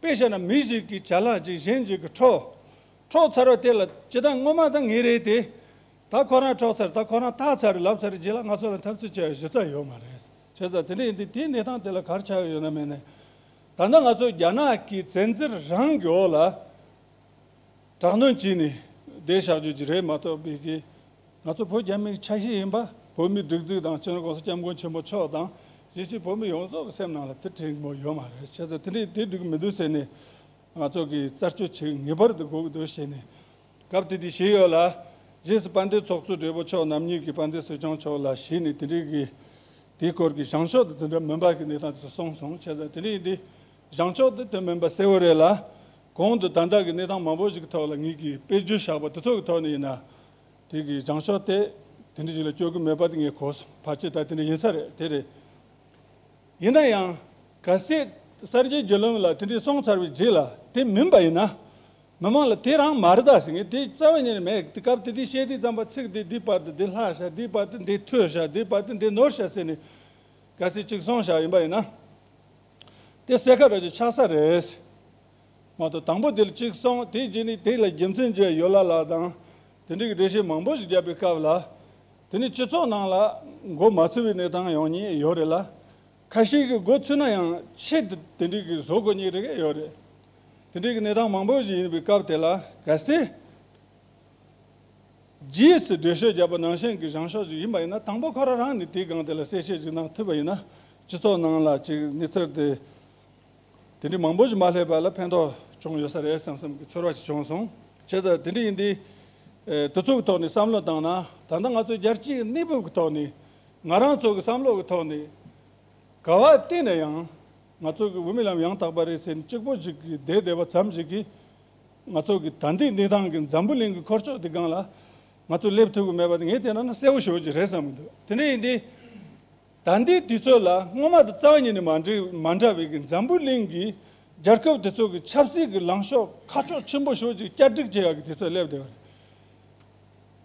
དཔེ་བཤད་ན་མི་ཞིག་གིས་ཅ་ལག་ཅིག་གཞན་ཞིག་གིས་འཕྲོག་འཕྲོག་ཚར་བ་དེ་ལ་ཇི་ལྟར་སྔོན་མ་དང་ངེས་རེད་དེ། ད་ཁོ་རང་འཕྲོག་ཚར། ད་ཁོ་རང་བཏགས་ཚར་ལབ་ཚར་རྗེས་ལ་ང་ཚོ་ལ་འཐབ་རྩོད་བྱེད་ཡ་གཞི་རྩ་ཡོད་མ་རེད། བྱས་ཙང་དེ་འདྲ་ཡིན་དུས་དེའི་གནས་སྟངས་དེ་ལ་ག་རེ་ཆགས་ཡོད་ན་མེད་ན། ད་ལྟ་ང་ཚོ་རྒྱ་ནག་གི་བཙན་འཛུལ་རང་གི་འོག་ལ་དྲག་གནོན་བྱས་ནས་བསྡད་བཞག་རྒྱུ་ཅིག་རེད་མ་གཏོགས་པའི་གི་ང་ཚོ་བོད་རྒྱ་མིའི་ཆ་ཤས་ཡིན་པ་བོད་མིའི་སྒྲིག་འཛུགས་དང་སྤྱི་ནོར་༸གོང་ས་༸སྐྱབས་མགོན་ཆེན་པོ་མཆོག་དང་གཞིས་བྱེས་བོད་མི་ཡོངས་རྫོགས་ཀྱི་སེམས་ནང་ལ་དེ་དྲན་གྱི་མོ་ཡོད་མ་རེད། བྱས་ཙང་དེ་འདྲའི་དེ་འགྲིག་གི་མི་འདུག་ཟེར་ནས་ང་ཚོ་གིས་རྩད་གཅོད་བྱེད་ངེས་པར་དུ་དགོས་ཀྱི་འདུག་ཟེར་ནས་སྐབས་དེ་དུས་བྱས་ཡོད་ལ། རྗེས་སུ་དཔལ་ལྡན་ཚོགས་གཙོ་སྦྲེལ་པོ་མཆོག་རྣམ་གཉིས་ཀྱིས་དཔལ་ལྡན་སྲིད་སྐྱོང་མཆོག་ལ་གཞིགས་ནས་དེ་འདྲའི་གི་དེའི་སྐོར་གྱི་བྱང་ཕྱོགས་དེ་དེ་འདྲ་མིན་པ་གི་གནས་སྟངས་དེ་ཚོ་གསུངས་སོང་། བྱས་ཙང་དེ་འདྲ་ཡིན་དུས་བྱང་ཕྱོགས་དེ་དེ་མིན་པ་གསལ་བོ་རེད་ལ། གོང་དུ་ད་ལྟ་གི་གནས་སྟངས་མང་པོ་ཞིག་གི་ཐོག་ལ་ངེད་ཀྱིས་དཔེ་བརྗོད་བཞག་པ་དེ་ཚོ་གི་ཐོག་ནས་ཡིན་ན། དེ་གི་བྱང་ཕྱོགས་དེ་དེ་འདྲ་ཞིག་ལ་སྐྱོད་གི་མེད་པ་དེ་ངས་གོ་སོང་། ཕལ་ཆེར་ད་དེ་འདྲ་ཡིན་ས་རེད། དེ་རེད། ཡིན་ན་ཡང་གལ་སྲིད་གསར་འགྱུར་བརྒྱུད་ལམ་ལ་དེ་འདྲའི་སོང་ཚར་བའི་རྗེས་ལ་དེ་མིན་པ་ཡིན་ན། མི་མང་ལ་དེ་རང་མ་རེད་ད་ཟེར་ངས་དེ་རྩ་བ་ཉིད་ནས་མེད། དེ་སྐབས་དེ་དུས་བཤད་དུས་ཙམ་པ་ཚིག་དེ་འདིའི་བར་དུ་འདི་ལྷག་བཞག་འདིའི་བར་དུ་འདི་ཐོས་བཞག་འདིའི་བར་དུ་འདི་ནོར་བཞག་ཟེར་ནས་གལ་སྲིད་ཅིག་སོང་བཞག་ཡིན་པ་ཡིན་ན། དེ་གསལ་ཁ་འདྲ་ཅིག་ཆགས་ས་རེད། མ་གཏོགས་དང་པོ་དེ་ལ་གཅིག་སོང་། དེའི་རྗེས་ནས་དེ་ལ་རྒྱུ་མཚན་བརྗོད་ཡོད་ལ་ལ་དང་། དེ་འདྲའི་གི་འགྲེལ་བཤད་མང་པོ་ཞིག་བརྒྱབ་པའི་སྐབས་ལ། དེ་ནི་སྤྱི་ཚོགས་ནང་ལ་མགོ་མ་ཚོས་པའི་གནས་སྟངས་ཡོང་ཉེན་ཡོད་རེད་ལ། ཁ་ཤས་ཀྱིས་མགོ་ཚོས་ན་ཡང་ཆེད་དུ་དེ་འདྲའི་གི་བཟོ་དགོས་ཉེན་རེ་ཡོད་རེད། དེ་འདྲའི་གི་གནས་སྟངས་མང་པོ་ཞིག་ཡིན་པའི་སྐབས་དེ་ལ་གལ་སྲིད། རྗེས་སུ་འགྲེལ་བཤད་བརྒྱབ་པ་ནང་བཞིན་གྱི་བཞེངས་ཕྱོགས་ཤིག་ཡིན་པ་ཡིན་ན། དང་པོ་ཁོ་རང་རང་ནས་དེའི་སྒང་དེ་ལ་གསལ་བཤད་ཅིག་གནང་ཐུབ་པ་ཡིན་ན། སྤྱི་ཚོགས་ནང་ལ་ཅིག་གནས་ཚུལ་དེ་དེ་འདྲའི་མང་པོ་ཞིག་མ་སླེབས་པ་ལ་ཕན་ཐོགས་བྱུང་ཡོད་ས་རེད་བསམ་བསམ་གྱི་ཚོར་བ་ཞིག་བྱུང་སོང་། བྱས་ཙང་དེ་འདྲ་ཡིན་དུས། ཨེ། དེ་ཚོ་གི་ཐོག་ནས་བསམ་བློ་བཏང་ན། ད་ལྟ་ང་ཚོ་རྒྱལ་སྤྱིའི་གནས་བབ་ཀྱི་ཐོག་ནས། ང་རང་ཚོ་གི་བསམ་བློ་གི་ཐོག་ནས། ག་བ་བལྟས་ན་ཡང་། ང་ཚོ་གི་དབུ་མའི་ལམ་ཡང་དག་པ་རེད་ཟེར་ནས་གཅིག་པོ་ཞིག་གིས་བསྡད་བསྡད་པ་ཙམ་ཞིག་གིས། ང་ཚོ་གི་ད་ལྟའི་གནས་སྟངས་ཀྱི་འཛམ་བུ་གླིང་གི་འཁོར་ཕྱོགས་འདི་སྒང་ལ་ང་ཚོ་སླེབས་ཐུབ་ཀྱི་མེད་པ་དེ་ངས་བལྟས་ན་ན་གསལ་བོ་ཞེ་པོ་ཅིག་རེད་བསམ་གྱི་འདུག་དེ་འདྲ་ཡིན་དུས། ད་ལྟའི་དུས་ཚོད་ལ་སྔོན་མ་དང་རྩ་བ་ཉིད་ནས་མ་འདྲ་མ་འདྲ་བའི་གི་འཛམ་བུ་གླིང་གི་རྒྱལ་ཁབ་དེ་ཚོ་གི་ཆབ་སྲིད་ཀྱི་ལངས་ཕྱོགས་ཁ་ཕྱོགས་ཆེན་པོ་ཞེ་པོ་ཅིག་བསྐྱར་སྒྲིག་བྱེད་ཡག་གི་དུས་ཚོད་སླེབས་བསྡད་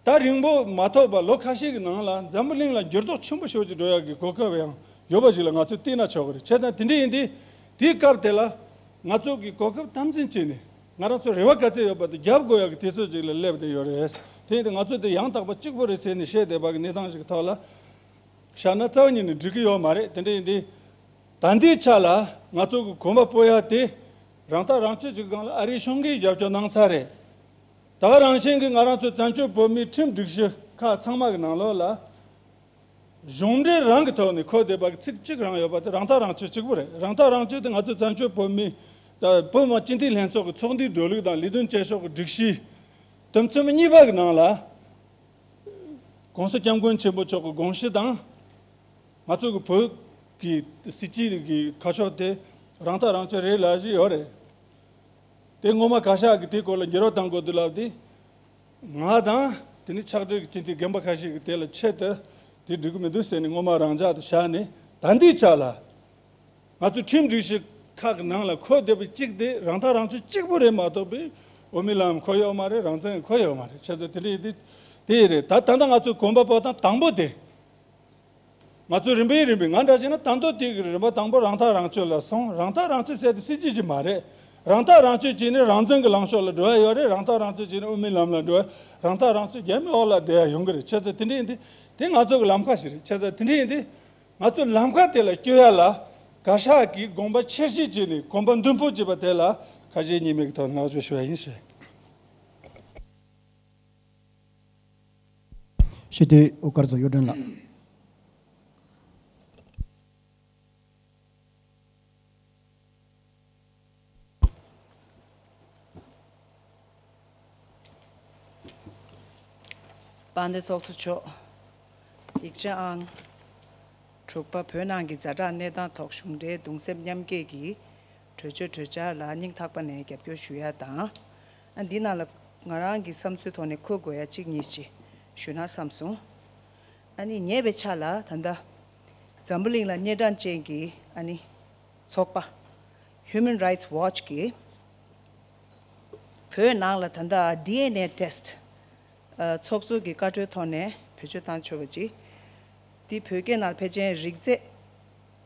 པ་རེད། ད་རིང་པོ་མ་ཐོགས་པ་ལོ་ཁ་ཤས་ཀྱི་ནང་ལ་འཛམ་བུ་གླིང་ལ་འགྱུར་ལྡོག་ཆེན་པོ་ཞེ་པོ་ཅིག་འགྲོ་ཡག་གི་གོ་སྐབས་ཡང་ཡོད་པ་ཞིག་ལ་ང་ཚོས་བལྟས་ན་ཆོག་གི་རེད། བྱས་ཙང་དེ་འདྲ་ཡིན་དུས། དེའི་སྐབས་དེ་ལ་ང་ཚོ་གིས་གོ་སྐབས་དམ་འཛིན་བྱས་ནས། ང་རང་ཚོ་རེ་བ་ག་ཚད་ཡོད་པ་དེ་རྒྱབ་དགོས་ཡག་གི་དུས་ཚོད་ཅིག་ལ་སླེབས་བསྡད་ཡོད་རེད། དེ་ཡིན་དུས་ང་ཚོ་དེ་ཡང་དག་པ་གཅིག་པོ་རེད་ཟེར་ནས་བཤད་བསྡད་པ་གི་གནས་སྟངས་ཤིག་གི་ཐོག་ལ་བཞག་ན་རྩ་བ་ཉིད་ནས་འགྲིག་གི་ཡོད་མ་རེད། དེ་འདྲ་ཡིན་དུས། ད་ལྟའི་ཆ་ལ་ང་ཚོ་གི་གོམ་པ་སྤོ་ཡ་དེ་རང་ཐག་རང་གཅོད་ཅིག་སྒང་ལ་ཨ་རིའི་གཞུང་གིས་རྒྱབ་སྐྱོར་གནང་ཚར་རེད། ད་ག་རང་བཞིན་གྱི་ང་རང་ཚོ་བཙན་བྱོལ་བོད་མིའི་ཁྲིམས་སྒྲིག་གཞི་ཁག་ཚང་མ་གི་ནང་ལོགས་ལ། གཞུང་འབྲེལ་རང་གི་ཐོག་ནས་འཁོད་བསྡད་པ་གི་ཚིག་གཅིག་རང་ཡོད་པ་དེ་རང་ཐག་རང་གཅོད་གཅིག་པུ་རེད། རང་ཐག་རང་གཅོད་དེ་ང་ཚོ་བཙན་བྱོལ་བོད་མི་དང་བོད་མི་མང་སྤྱི་འཐུས་ལྷན་ཚོགས་ཀྱི་ཚོགས་འདུའི་འགྲོ་ལུགས་དང་ལས་དོན་བྱེད་ཕྱོགས་ཀྱི་སྒྲིག་གཞི་དོན་ཚན་གཉིས་པ་གི་ནང་ལ། ༸གོང་ས་༸སྐྱབས་མགོན་ཆེན་པོ་མཆོག་གི་དགོངས་གཞི་དང་། ང་ཚོ་གི་བོད་ཀྱི་སྲིད་སྤྱི་གི་ཁ་ཕྱོགས་དེ་རང་ཐག་རང་གཅོད་རེད་ལབ་བཞིན་ཡོད་རེད། དེ་སྔོན་མ་བཀའ་ཤག་གིས་དེའི་སྐོར་ལ་འགྱུར་བ་གཏང་དགོས་འདུག་ལབ་དུས། ང་དང་དེ་ནས་ཕྱག་སྦྲེལ་གྱི་སྤྱི་འཐུས་རྒན་པ་ཁ་ཤས་ཀྱིས་དེ་ལ་ཆེད་དུ་དེ་འགྲིག་གི་མི་འདུག་ཟེར་ནས་སྔོན་མ་རང་འཇགས་དུ་བཞག་ནས། ད་ལྟའི་ཆ་ལ་ང་ཚོ་ཁྲིམས་སྒྲིག་གཞི་ཁག་གི་ནང་ལ་འཁོད་བསྡད་པ་གཅིག་དེ་རང་ཐག་རང་གཅོད་གཅིག་པུ་རེད་མ་གཏོགས་པའི་དབུ་མའི་ལམ་འཁོད་ཡོད་མ་རེད། རང་བཙན་འཁོད་ཡོད་མ་རེད། བྱས་ཙང་དེ་འདྲ་ཡིན་དུས་དེ་ཡིན་རེད། ད་ད་ལྟ་ང་ཚོ་གོམ་པ་སྤོ་སྟངས་དང་པོ་དེ། ང་ཚོ་རིམ་པས་རིམ་པས། ང་འདྲ་བྱས་ན་ད་དུང་དེ་གི་རིམ་པ་དང་པོ་རང་ཐག་རང་གཅོད་ལ་སོང་། རང་ཐག་རང་གཅོད་ཟེར་དེ་སྲིད་ཇུས་ཅིག་མ་རེད། རང་ཐག་རང་གཅོད་བྱས་ནས་རང་བཙན་གྱི་ལངས་ཕྱོགས་ལ་འགྲོ་ཡ་ཡོད་རེད། རང་ཐག་རང་གཅོད་བྱས་ནས་དབུ་མའི་ལམ་ལ་འགྲོ་ཡ། རང་ཐག་རང་གཅོད་རྒྱ་མི་འོག་ལ་བསྡད་ཡ་ཡོང་གི་རེད། བྱས་ཙང་དེ་འདྲ་ཡིན་དུས་དེ་ང་ཚོ་གི་ལམ་ཁ་ཞིག་རེད། བྱས་ཙང་དེ་འདྲ་ཡིན་དུས་ང་ཚོ་ལམ་ཁ་དེ་ལ་སྐྱོད་ཡ་ལ་བཀའ་ཤག་གིས་དགོངས་པ་འཆར་གཞི་བྱས་ནས་གོམ་པ་མདུན་སྤོ་བྱས་པ་དེ་ལ་ཁ་ཞེ་གཉིས་མེད་ཀྱི་ཐོག་ནས་བསྔགས་བརྗོད་ཞུ་བ་ཡིན་ཞུ། སྤྱི་འཐུས་ཨོ་དཀར་རྫོང་གཡུ་སྒྲོན་ལགས། དཔལ་ལྡན་ཚོགས་གཙོ་མཆོག་ཡིག་ཆ་ཨང་དྲུག་པ། བོད་ནང་གི་ཛ་དྲག་གནས་སྟངས་ཐོག་གཞུང་འབྲེལ་གདུང་སེམས་མཉམ་སྐྱེད་ཀྱི་གྲོས་ཆོད་གྲོས་འཆར་ལ་སྙིང་ཐག་པ་ནས་རྒྱབ་སྐྱོར་ཞུ་ཡ་དང་། ཨ། འདི་ནང་ལ་ང་རང་གི་བསམ་ཚུལ་ཐོག་ནས་འཁོད་དགོས་ཡ་གཅིག་གཉིས་ཤིག་ཞུ་ན་བསམ་སོང་། ཨ་ནི་ཉེ་བའི་ཆར་ལ་ད་ལྟ་འཛམ་བུ་གླིང་ལ་སྙན་གྲགས་ཅན་གྱི་ཨ་ནི་ཚོགས་པ་Human Rights Watch གིས་བོད་ནང་ལ་ད་ལྟ་ཌི་ཨེན་ཨེ་ཊེ་སི་ཊི། ཨ། ཚོགས་གཙོ་གི་བཀའ་འཁྲོལ་ཐོག་ནས་བེད་སྤྱོད་བཏང་ཆོག་པ་ཅིག་འདི་བོད་སྐད་ནང་ཕལ་ཆེར་རིགས་རྫས་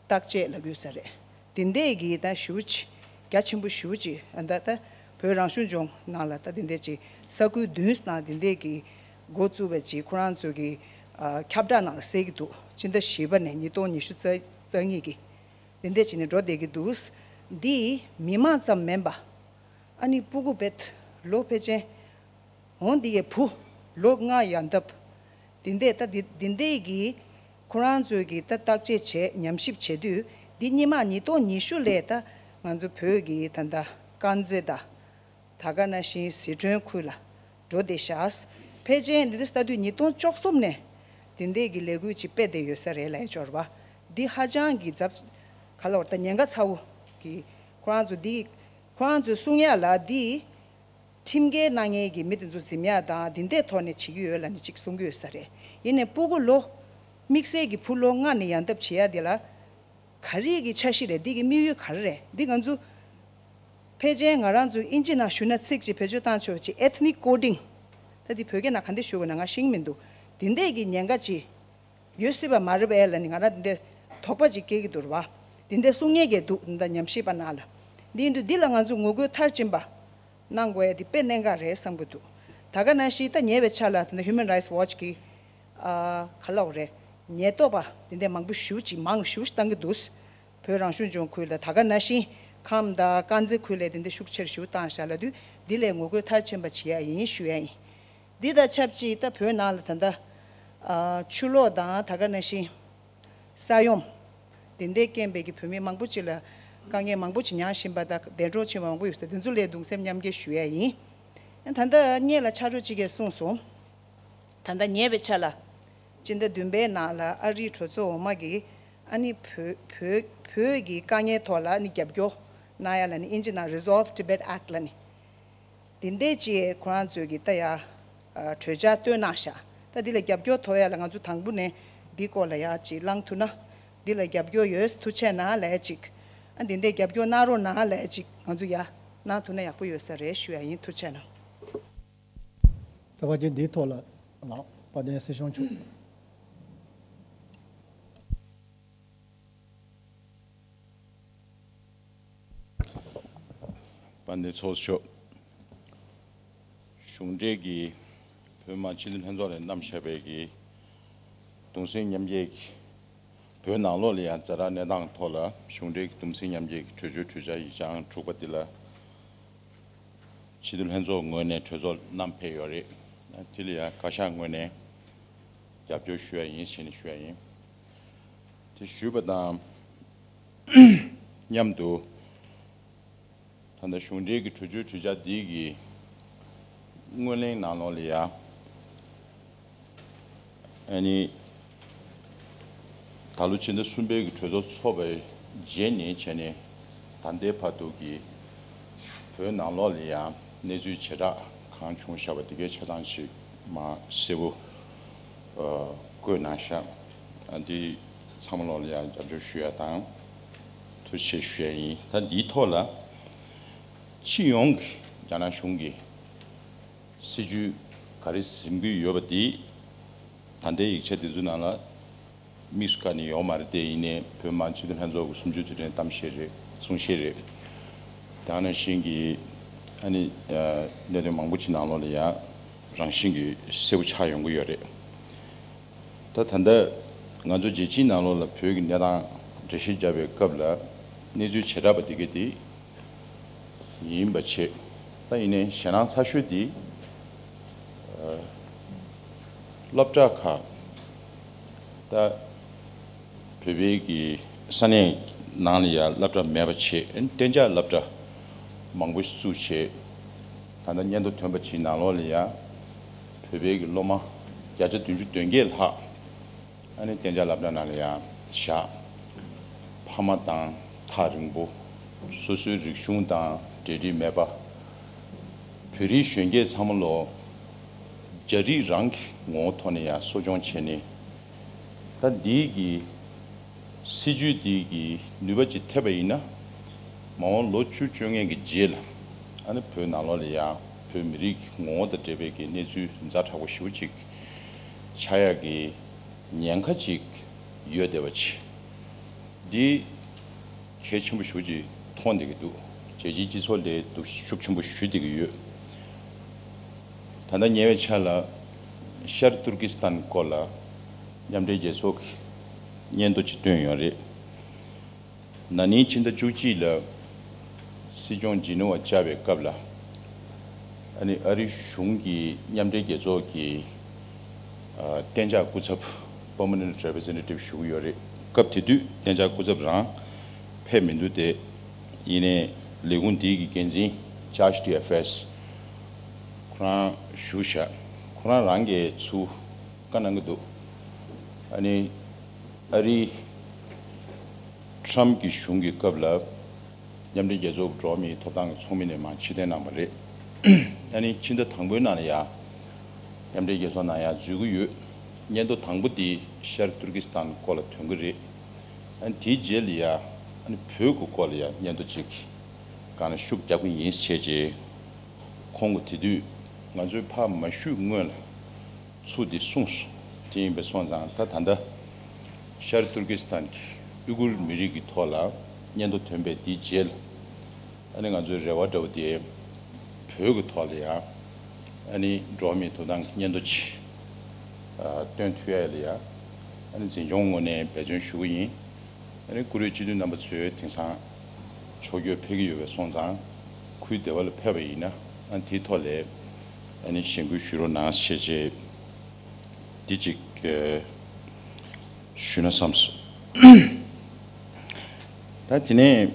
བརྟག་དཔྱད་ལབ་དགོས་ས་རེད། དེ་འདྲས་ཀྱི་ད་ཞེ་པོ་ཅིག་རྒྱ་ཆེན་པོ་ཞེ་པོ་ཅིག་ཨ། ད་ད་བོད་རང་སྐྱོང་ལྗོངས་ནང་ལ་ད་དེ་འདྲས་ཅིག་ས་ཁུལ་བདུན་ནང་དེ་འདྲས་ཀྱི་འགོ་བཙུགས་པ་ཅིག་ཁོ་རང་ཚོ་གི། ཨ། ཁྱབ་བསྒྲགས་ནང་ལ་གསལ་གྱི་འདུག་སྤྱི་ཟླ་བཞི་པ་ནས་ཉིས་སྟོང་ཉི་ཤུ་རྩ་རྩ་གཉིས་ཀྱི་དེ་འདྲས་བྱས་ནས་འགྲོ་བསྡད་ཀྱི་འདུག་འདི་མི་མང་ཙམ་མིན་པ། ཨ་ནི་སྤུ་གུ་བེད་ལོ་ཕལ་ཆེར། འོ་འདི་ཡི་བུ་ལོ་ལྔ་ཡར་འདབ། འདི་འདྲས་ད་འདི་འདི་འདྲས་ཀྱི་ཁོ་རང་ཚོས་ཀྱི་ད་བརྟག་དཔྱད་བྱས་ཉམས་ཞིབ་བྱས་དུས། འདི་སྔོན་མ་ཉིས་སྟོང་ཉི་ཤུ་ལས་ད་ང་ཚོ་བོད་ཀྱི་ད་ད་དཀར་མཛེས་ད་ད་ག་ནང་བཞིན་ཟི་ཁྲོན་ཁུལ་ལ་འགྲོ་བསྡད་ཤག་ཕལ་ཆེར་འདི་འདྲས་ལྟ་དུས་ཉིས་སྟོང་བཅུ་གསུམ་ནས་འདི་འདྲས་ཀྱི་ལས་འགུལ་ཅིག་སྤེལ་བསྡད་ཡོད་ས་རེད་ལབ་ཡ་ཅིག་ཡོད་རེད་པ། འདི་ཧ་ཅང་གི་ཚབས་ག་ལབ་དགོས་རེད། ད་ཉེན་ཁ་ཚ་བོ་གི་ཁོ་རང་ཚོ་འདི་ཁོ་རང་ཚོའི་གསུང་ཡ་ལ་འདི། ཁྲིམས་འགལ་གནང་མཁན་གྱི་མི་དེ་ཚོ་འཛིན་ཡ་དང་དེ་འདྲའི་ཐོག་ནས་བྱེད་ཀྱི་ཡོད་ལབ་ནས་ཅིག་གསུང་གི་ཡོད་ས་རེད། ཡིན་ནའི་སྤུ་གུ་ལོ། དམིགས་བསལ་གྱི་བུ་ལོ་ལྔ་ནས་ཡར་འདབ་བྱེད་ཡ་དེ་ལ། ག་རེ་གི་འཆར་གཞི་རེད། འདི་གི་དམིགས་ཡུལ་ག་རེ་རེད། འདི་ང་ཚོ། ཕལ་ཆེར་ང་རང་ཚོ་ཨིན་ཇི་ནང་ཞུ་ན་ཚིག་ཅིག་བེད་སྤྱོད་བཏང་ཆོག་ཅིག ethnic coding། ད་འདི་བོད་སྐད་ནང་ག་འདྲ་ཞུ་དགོས་ན་ང་ཤེས་ཀྱི་མི་འདུག་དེ་འདྲའི་གི་ཉེན་ཁ་ཅིག་ཡོད་སྲིད་པ་མ་རེད་པས་ལབ་ནས་ང་རང་འདི་འདྲའི་དོགས་པ་ཅིག་སྐྱེ་གི་འདུག་རེད་པ། འདི་འདྲའི་གསུང་མཁན་གྱི་འདུག་འདི་འདྲ་ཉམས་ཞིབ་པ་ནང་ལ། འདི་ཡིན་དུས་འདི་ལ་ང་ཚོ་ངོ་རྒོལ་མཐར་ཕྱིན་པ་གནང་དགོས་ཡ་འདི་དཔེ་གནད་འགག་རེད་བསམ་གྱི་འདུག་ད་ག་ནང་བཞིན་ད་ཉེ་བའི་ཆར་ལ་ད་ལྟ་Human Rights Watch གིས། ཨ། ག་ལབ་དགོས་རེད། ཉེན་རྟོག་པ་འདི་འདྲའི་མང་པོ་ཞེ་པོ་ཅིག་མང་ཞེ་པོ་ཅིག་བཏང་གི་འདུག་བོད་རང་སྐྱོང་ལྗོངས་ཁུལ་ལ་ད་ག་ནང་བཞིན་ཁམས་དང་དཀར་མཛེས་ཁུལ་ལ་དེ་འདྲ་ཤུགས་ཆེར་ཞུ་བཏང་བཞག་ལབ་དུས་འདི་ལས་ངོ་རྒོལ་མཐར་ཕྱིན་པ་བྱེད་ཡ་ཡིན་ཞུ་ཡ་ཡིན། འདི་དང་ཆབས་ཅིག་ད་བོད་ནང་ལ་ད་ལྟ་ཨ་ཆུ་ལོག་དང་ད་ག་ནང་བཞིན་ས་ཡོམ་དེ་འདྲའི་རྐྱེན་པས་ཀྱི་བོད་མི་མང་པོ་ཅིག་ལ་དཀའ་ངལ་མང་པོ་ཅིག་མྱངས་བཞིན་པ་དང་བདེ་འགྲོར་ཕྱིན་པ་མང་པོ་ཡོད་ས་དེ་ཚོ་ལ་གདུང་སེམས་མཉམ་སྐྱེད་ཞུ་ཡ་ཡིན། ད་ལྟ་སྔོན་ལ་ཕྱག་རོགས་གཅིག་གིས་གསུངས་སོང་། ད་ལྟ་ཉེ་བའི་ཆར་ལ་སྤྱི་ཟླ་བདུན་པའི་ནང་ལ་ཨ་རིའི་གྲོས་ཚོགས་འོག་མ་གིས་ཨ་ནི་བོད་བོད་བོད་ཀྱི་དཀའ་ངལ་ཐོག་ལ་ཨ་ནི་རྒྱབ་སྐྱོར་གནང་ཡ་ལ་ནི་ཨིན་ཇི་ནང་Resolve Tibet Act ལ་ནི་དེ་འདྲས་ཅིག་ཁོ་རང་ཚོས་ཀྱི་ལྟ་ཡ་གྲོས་འཆར་བཏོན་གནང་ཤག་ད་འདི་ལ་རྒྱབ་སྐྱོར་ཐོབ་ཡ་ལ་ང་ཚོ་དང་པོ་ནས་འདི་སྐོར་ལ་ཡ་ཅིག་བླང་ཐུབ་ན་འདི་ལ་རྒྱབ་སྐྱོར་ཡོད་ཐུགས་ཆེ་གནང་ལས་ཅིག་ཨ་འདི་འདྲས་རྒྱབ་སྐྱོར་གནང་རོགས་གནང་ལས་ཅིག་ང་ཚོ་ཡ་གནང་ཐུབ་ན་ཡག་པོ་ཡོད་ས་རེད་ཞུ་ཡ་ཡིན། ཐུགས་ཆེ་གནང་། ད་ཕལ་ཆེར་འདིའི་ཐོག་ལ་ལགས་དཔལ་ལྡན་སྲིད་སྐྱོང་མཆོག་དཔལ་ལྡན་ཚོགས་གཙོ་མཆོག་གཞུང་འབྲེལ་གྱི་བོད་མི་མང་སྤྱི་འཐུས་ལྷན་ཚོགས་ནས་བསྣམས་བཞག་པའི་གི་གདུང་སེམས་མཉམ་སྐྱེད་ཀྱི་བོད་ནང་ལོགས་ལ་ཡང་ཛ་དྲག་གནས་སྟངས་ཐོག་ལ་གཞུང་འབྲེལ་གྱི་གདུང་སེམས་མཉམ་སྐྱེད་ཀྱི་གྲོས་ཆོད་གྲོས་འཆར་ཡིག་ཆ་ཨང་དྲུག་པ་འདི་ལ་སྤྱི་འཐུས་ལྷན་ཚོགས་ངོས་ནས་གྲོས་ཚོགས་བསྣམས་ཕེབས་ཡོད་རེད། དེ་ལ་ཡང་བཀའ་ཤག་ངོས་ནས་རྒྱབ་སྐྱོར་ཞུ་ཡ་ཡིན་ཞེས་ནས་ཞུ་ཡ་ཡིན། དེ་ཞུས་པ་དང་མཉམ་དུ་ད་ལྟ་གཞུང་འབྲེལ་གྱི་གྲོས་ཆོད་གྲོས་འཆར་འདི་གི་སྔོན་གླེང་ནང་ལོགས་ལ་ཡང་ཨ་ནི་ད་ལོ་ཕྱི་ཟླ་གསུམ་པའི་གི་གྲོས་ཚོགས་ཚོགས་པའི་རྗེས་ནས་བྱས་ནས་ད་ལྟའི་བར་དུ་གི་བོད་ནང་ལོགས་ལ་ཡང་གནས་ཚུལ་བྱེ་བྲག་གང་བྱུང་བཞག་པ་དེ་གའི་ཆ་ཚང་ཞིག་མ་གསལ་པོ་ཨ་བཀོད་གནང་ཤག་ཨ་འདི་ཚང་མ་ལོགས་ལ་ཡང་རྒྱབ་སྐྱོར་ཞུ་ཡ་དང་ཐུགས་རྗེ་ཆེ་ཞུ་ཡ་ཡིན། ད་འདིའི་ཐོག་ལ་སྤྱི་ཡོངས་ཀྱི་རྒྱ་ནག་གཞུང་གི་སྲིད་ཇུས་ག་རེ་འཛིན་གྱི་ཡོད་པ་དེ་ད་ལྟའི་ཡིག་ཆ་དེ་ཚོའི་ནང་ལ་དམིགས་སུ་བཀར་ནས་ཡོད་མ་རེད། དེ་ཡིན་ནའི་བོད་མི་མང་སྤྱི་འཐུས་ལྷན་ཚོགས་ཀྱི་གསུམ་བཅུའི་དུས་དྲན་གཏམ་བཤད་རེད། གསུང་བཤད་རེད། དེ་ནང་བཞིན་གྱི་ཨ་ནི་ཨ་གནད་དོན་མང་པོ་ཅིག་ནང་ལོགས་ལ་ཡང་རང་བཞིན་གྱིས་གསལ་པོ་ཆགས་ཡོང་གི་ཡོད་རེད། ད་ད་ལྟ་ང་ཚོ་རྒྱལ་སྤྱིའི་ནང་ལོགས་ལ་བོད་ཀྱི་གནས་སྟངས་འགྲེལ་བཤད་བརྒྱབ་པའི་སྐབས་ལ་གནས་ཚུལ་བྱེ་བྲག་པ་དེ་ག་དེ་ཡིན་པ་བྱས། ད་ཡིན་ནའི་ཞེད་སྣང་ཚ་ཤོས་དེ་ཨ་སློབ་གྲྭ་ཁག་ད་བོད་པའི་གི་ས་གནས་ནང་ལ་ཡང་སློབ་གྲྭ་མེད་པ་བྱས། གཏན་འཇགས་སློབ་གྲྭ་མང་པོ་ཞིག་བཙུགས་བྱས། ད་ལྟ་སྙན་ཐོ་ཐོན་པ་ཅིག་ནང་ལོགས་ལ་ཡང་བོད་པའི་གི་སློབ་མ་བརྒྱ་ཆ་བདུན་ཅུ་དོན་བརྒྱད་ལྷག་ཨ་ནི་གཏན་འཇགས་སློབ་གྲྭ་ནང་ལ་ཡང་བཞག་ཕ་མ་དང་ཐག་རིང་པོ། སོ་སོའི་རིག་གཞུང་དང་འབྲེལ་འདྲིས་མེད་པ། བོད་རིགས་གཞོན་སྐྱེས་ཚང་མ་ལོ་རྒྱ་རིགས་རང་གི་ངོ་བོ་ཐོག་ནས་ཡང་གསོ་སྐྱོང་བྱས་ནས། ད་འདིའི་གི་སྲིད་ཇུས་འདིའི་གི་ནུས་པ་ཅིག་ཐེབས་པ་ཡིན་ན། མ་འོངས་ལོ་བཅུ་བཅོ་ལྔའི་གི་རྗེས་ལ་ཨ་ནི་བོད་ནང་ལོགས་ལ་ཡང་བོད་མི་རིགས་ཀྱི་ངོ་བོ་དང་འབྲེལ་བའི་གི་གནས་ཚུལ་ཛ་དྲག་པོ་ཞེ་པོ་ཅིག་ཆགས་ཡག་གི་ཉེན་ཁ་ཅིག་ཡོད་བསྡད་པ་ཅིག་འདི་གལ་ཆེན་པོ་ཞེ་པོ་ཅིག་མཐོང་བསྡད་ཀྱི་འདུག་རྒྱལ་སྤྱིའི་སྤྱི་ཚོགས་ལ་འདུ་ཤུགས་ཆེན་པོ་ཞུ་བསྡད་ཀྱི་ཡོད། ད་ལྟ་ཉེ་བའི་ཆར་ལ་ཤར་ཏུར་ཀི་སི་ཐན་སྐོར་ལ་མཉམ་འབྲེལ་རྒྱལ་ཚོགས་ཀྱི་སྙན་ཐོ་ཅིག་བཏོན་ཡོད་རེད། ན་ནིང་ཕྱི་ཟླ་བཅུ་གཅིག་ལ་སྲིད་སྐྱོང་ཇི་ནི་ཝ་བཅར་བའི་སྐབས་ལ། ཨ་ནི་ཨ་རི་གཞུང་གི་མཉམ་འབྲེལ་རྒྱལ་ཚོགས་ཀྱི་ཨ་གཏན་འཇགས་སྐུ་ཚབ་Permanent Representative ཞུ་གི་ཡོད་རེད། སྐབས་དེ་དུས་གཏན་འཇགས་སྐུ་ཚབ་རང་ཕེབས་མི་འདུག་སྟེ། ཡིན་ནའི་ལས་ཁུངས་དེའི་གི་འགན་འཛིན་Josh Diafes ཁོ་རང་བཞུགས་ཤག་ཁོ་རང་རང་གིས་ཚུར་བཀའ་གནང་གི་འདུག་ཨ་ནི་ཨ་རི་Trump གི་གཞུང་གི་སྐབས་ལ། མཉམ་འབྲེལ་རྒྱལ་ཚོགས་འགྲོ་བ་མིའི་ཐོབ་ཐང་གི་ཚོགས་མི་ནས་མར་ཕྱིར་འཐེན་གནང་བ་རེད། ཨ་ནི་ཕྱི་ཟླ་དང་པོའི་ནང་ལ་ཡང་མཉམ་འབྲེལ་རྒྱལ་ཚོགས་ནང་ཡང་འཛུལ་གྱི་ཡོད། སྙན་ཐོ་དང་པོ་དེ་ཤར་ཏུར་ཀི་སི་ཐན་སྐོར་ལ་ཐོན་གྱི་རེད། ཨ་ནི་དེའི་རྗེས་ལ་ཡང་ཨ་ནི་བོད་ཀྱི་སྐོར་ལ་ཡང་སྙན་ཐོ་གཅིག་སྒང་ལ་ཤུགས་རྒྱབ་ཀྱི་ཡིན་ཞེས་བྱས། ཁོང་གིས་དེ་དུས་ང་ཚོས་ཕར་མ་ཞུས་སྔོན་ལ་ཚུར་འདི་གསུངས་སོང་། དེ་ཡིན་པས་སོང་ཙང་ད་ད་ལྟ་ཤར་ཏུར་ཀི་སི་ཐན་གྱི་ཨུ་ཀུར་མི་རིགས་ཀྱི་ཐོག་ལ་སྙན་ཐོ་ཐོན་པའི་འདིའི་རྗེས་ལ། ཨ་ནི་ང་ཚོའི་རེ་བ་འདྲ་བོ་དེ་བོད་ཀྱི་ཐོག་ལ་ཡང་ཨ་ནི་འགྲོ་བ་མིའི་ཐོབ་ཐང་གི་སྙན་ཐོ་ཅིག་ཨ་བཏོན་ཐུབ་ཡ་ལ་ཡང་ཨ་ནི་འཛིན་སྐྱོང་ངོས་ནས་འབད་བརྩོན་ཞུ་གི་ཡིན། ཨ་ནི་བཀུར་འོས་སྤྱི་འཐུས་རྣམ་པ་ཚོས་དེང་སང་ཕྱོགས་བསྐྱོད་ཕེབས་ཀྱི་ཡོད་པས་སོང་ཙང་། ཁུལ་སྡེ་བ་ལ་ཕེབས་པ་ཡིན་ན་ཨ་ནི་དེའི་ཐོག་ལ་ཨ་ནི་ཞེན་སྐུལ་ཞུ་རོགས་གནང་ཞེས་བྱས། འདི་གཅིག་ཨ་ཞུས་ན་བསམས་སོང་། ད་དེ་ནས་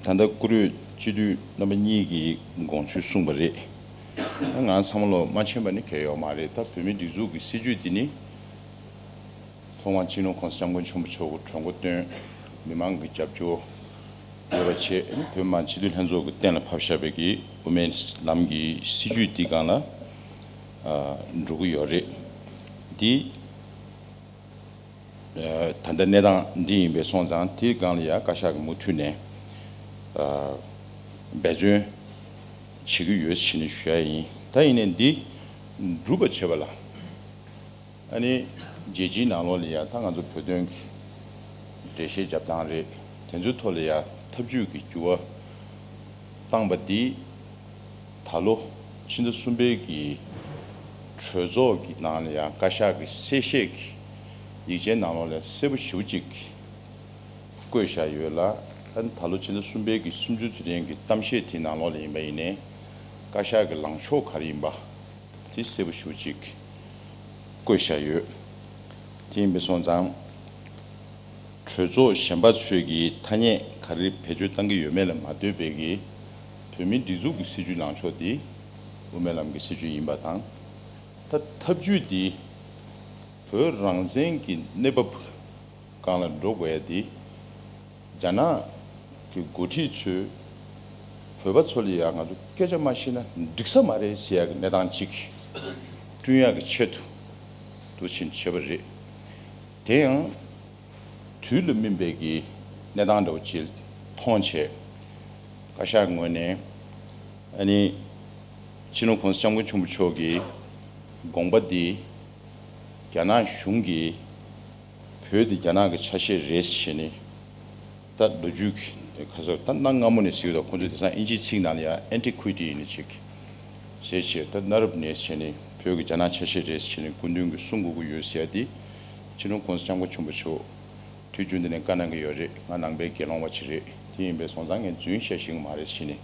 ད་ལྟ་བཀུར་འོས་སྤྱི་འཐུས་རྣམ་པ་གཉིས་ཀྱིས་དགོངས་ཚུལ་གསུངས་པ་རེད། ད་ང་ཚང་མ་ལོ་མ་ཕྱིན་པ་ནི་གལ་ཡོད་མ་རེད། ད་བོད་མིའི་སྒྲིག་འཛུགས་ཀྱི་སྲིད་བྱུས་འདི་ནི་ཐོག་མར་སྤྱི་ནོར་༸གོང་ས་༸སྐྱབས་མགོན་ཆེན་པོ་མཆོག་གིས་གྲོས་འགོ་བཏོན། མི་མང་གི་རྒྱབ་སྐྱོར་ཡོད་པ་བྱས། བོད་མི་མང་སྤྱི་འཐུས་ལྷན་ཚོགས་ཀྱིས་གཏན་ལ་ཕབ་བཞག་པའི་གི་དབུ་མའི་ལམ་གྱི་སྲིད་བྱུས་འདི་སྒང་ལ་ཨ་འགྲོ་གི་ཡོད་རེད། འདི་ཨ་ད་ལྟ་གནས་སྟངས་འདི་ཡིན་པས་སོང་ཙང་། དེའི་སྒང་ལ་ཡང་བཀའ་ཤག་གིས་མུ་མཐུད་ནས་ཨ་འབད་བརྩོན་བྱེད་ཀྱི་ཡོད་ཟེར་ནས་ཞུ་ཡ་ཡིན། ད་ཡིན་ནའི་འདི་འགྲུབ་པ་བྱེད་པ་ལ། ཨ་ནི་རྒྱལ་སྤྱིའི་ནང་ལོགས་ལ་ཡང་ད་ང་ཚོ་བོད་དོན་གྱི་འགྲེལ་བཤད་རྒྱབ་སྟངས་རེད། དེ་ཚོའི་ཐོག་ལ་ཡང་ཐབས་ཇུས་ཀྱི་འགྱུར་བ་བཏང་པ་འདི། ད་ལོ་ཕྱི་ཟླ་གསུམ་པའི་གི་གྲོས་ཚོགས་ཀྱི་ནང་ལ་ཡང་བཀའ་ཤག་གི་གསལ་བཤད་ཀྱི་ཡིག་ཆའི་ནང་ལོགས་ལ་གསལ་པོ་ཞེ་པོ་ཅིག་བཀོད་བཞག་ཡོད་ལ། ཨ་ནི་ད་ལོ་ཕྱི་ཟླ་གསུམ་པའི་གི་གསུམ་བཅུའི་དུས་དྲན་གྱི་གཏམ་བཤད་དེའི་ནང་ལོགས་ལ་ཡིན་པ་ཡིན་ནའི་བཀའ་ཤག་གི་ལངས་ཕྱོགས་ག་རེ་ཡིན་པ། དེ་གསལ་པོ་ཞེ་པོ་ཅིག་བཀོད་བཞག་ཡོད། དེ་ཡིན་པས་སོང་ཙང་། གྲོས་ཚོགས་གཞན་པ་ཚོས་ཀྱིས་ཐ་སྙད་ག་རེ་བེད་སྤྱོད་བཏང་གི་ཡོད་མེད་ལ་མ་ལྟོས་པའི་གི་བོད་མིའི་སྒྲིག་འཛུགས་ཀྱི་སྲིད་བྱུས་ལངས་ཕྱོགས་འདི་དབུ་མའི་ལམ་གྱི་སྲིད་བྱུས་ཡིན་པ་དང་། ད་ཐབས་ཇུས་འདི་བོད་རང་བཙན་གྱི་གནས་བབ་སྒང་ལ་འགྲོ་དགོས་ཡ་འདི། རྒྱ་ནག་གི་འགོ་ཁྲིད་ཚོས་བོད་པ་ཚོ་ལ་ཡང་ང་ཚོ་སྐད་ཆ་མ་བཤད་ན་འགྲིག་ས་མ་རེད་ཟེར་ཡག་གི་གནས་སྟངས་ཅིག་བསྐྲུན་ཡག་གི་ཆེད་དུ་འདུག་ཕྱིན་བྱས་པ་རེད། དེ་ཡང་དུས་ལ་སྨིན་པའི་གི་གནས་སྟངས་འདྲ་བོ་ཅིག་མཐོང་བྱས། བཀའ་ཤག་ངོས་ནས་ཨ་ནི་སྤྱི་ནོར་༸གོང་ས་༸སྐྱབས་མགོན་ཆེན་པོ་མཆོག་གི་དགོངས་པ་འདི་རྒྱ་ནག་གཞུང་གིས་བོད་འདི་རྒྱ་ནག་གི་ཆ་ཤས་རེད་ཟེར་ནས། ད་ལོ་རྒྱུས་ཀྱི་ཁ་སོ་ད་གནའ་སྔ་མོ་ནས་ཟེར་གྱི་འདུག་ཁོང་ཚོས་དེང་སང་ཨིན་ཇིའི་ཚིག་ནང་ལ་ཡང་ཨན་ཊི་ཀུའི་ཊི་ཡིན་ནི་ཅིག་ཟེར་བྱས། ད་གནའ་རབས་ནས་བྱས་ནས་བོད་ཀྱི་རྒྱ་ནག་ཆ་ཤས་རེད་ཟེར་ནས་སྐུ་མདུན་གྱིས་གསུང་དགོས་ཀྱི་ཡོད་ཟེར་ཡ་དེ། སྤྱི་ནོར་༸གོང་ས་༸སྐྱབས་མགོན་ཆེན་པོ་མཆོག་དུས་རྒྱུན་དུ་ནས་བཀའ་གནང་གི་ཡོད་རེད། ང་ནང་པའི་དགེ་སློང་པ་ཅིག་རེད། དེ་ཡིན་པས་སོང་ཙང་ངས་རྫུན་བཤད་ཤེས་ཀྱི་མ་རེད་ཟེར་ནས།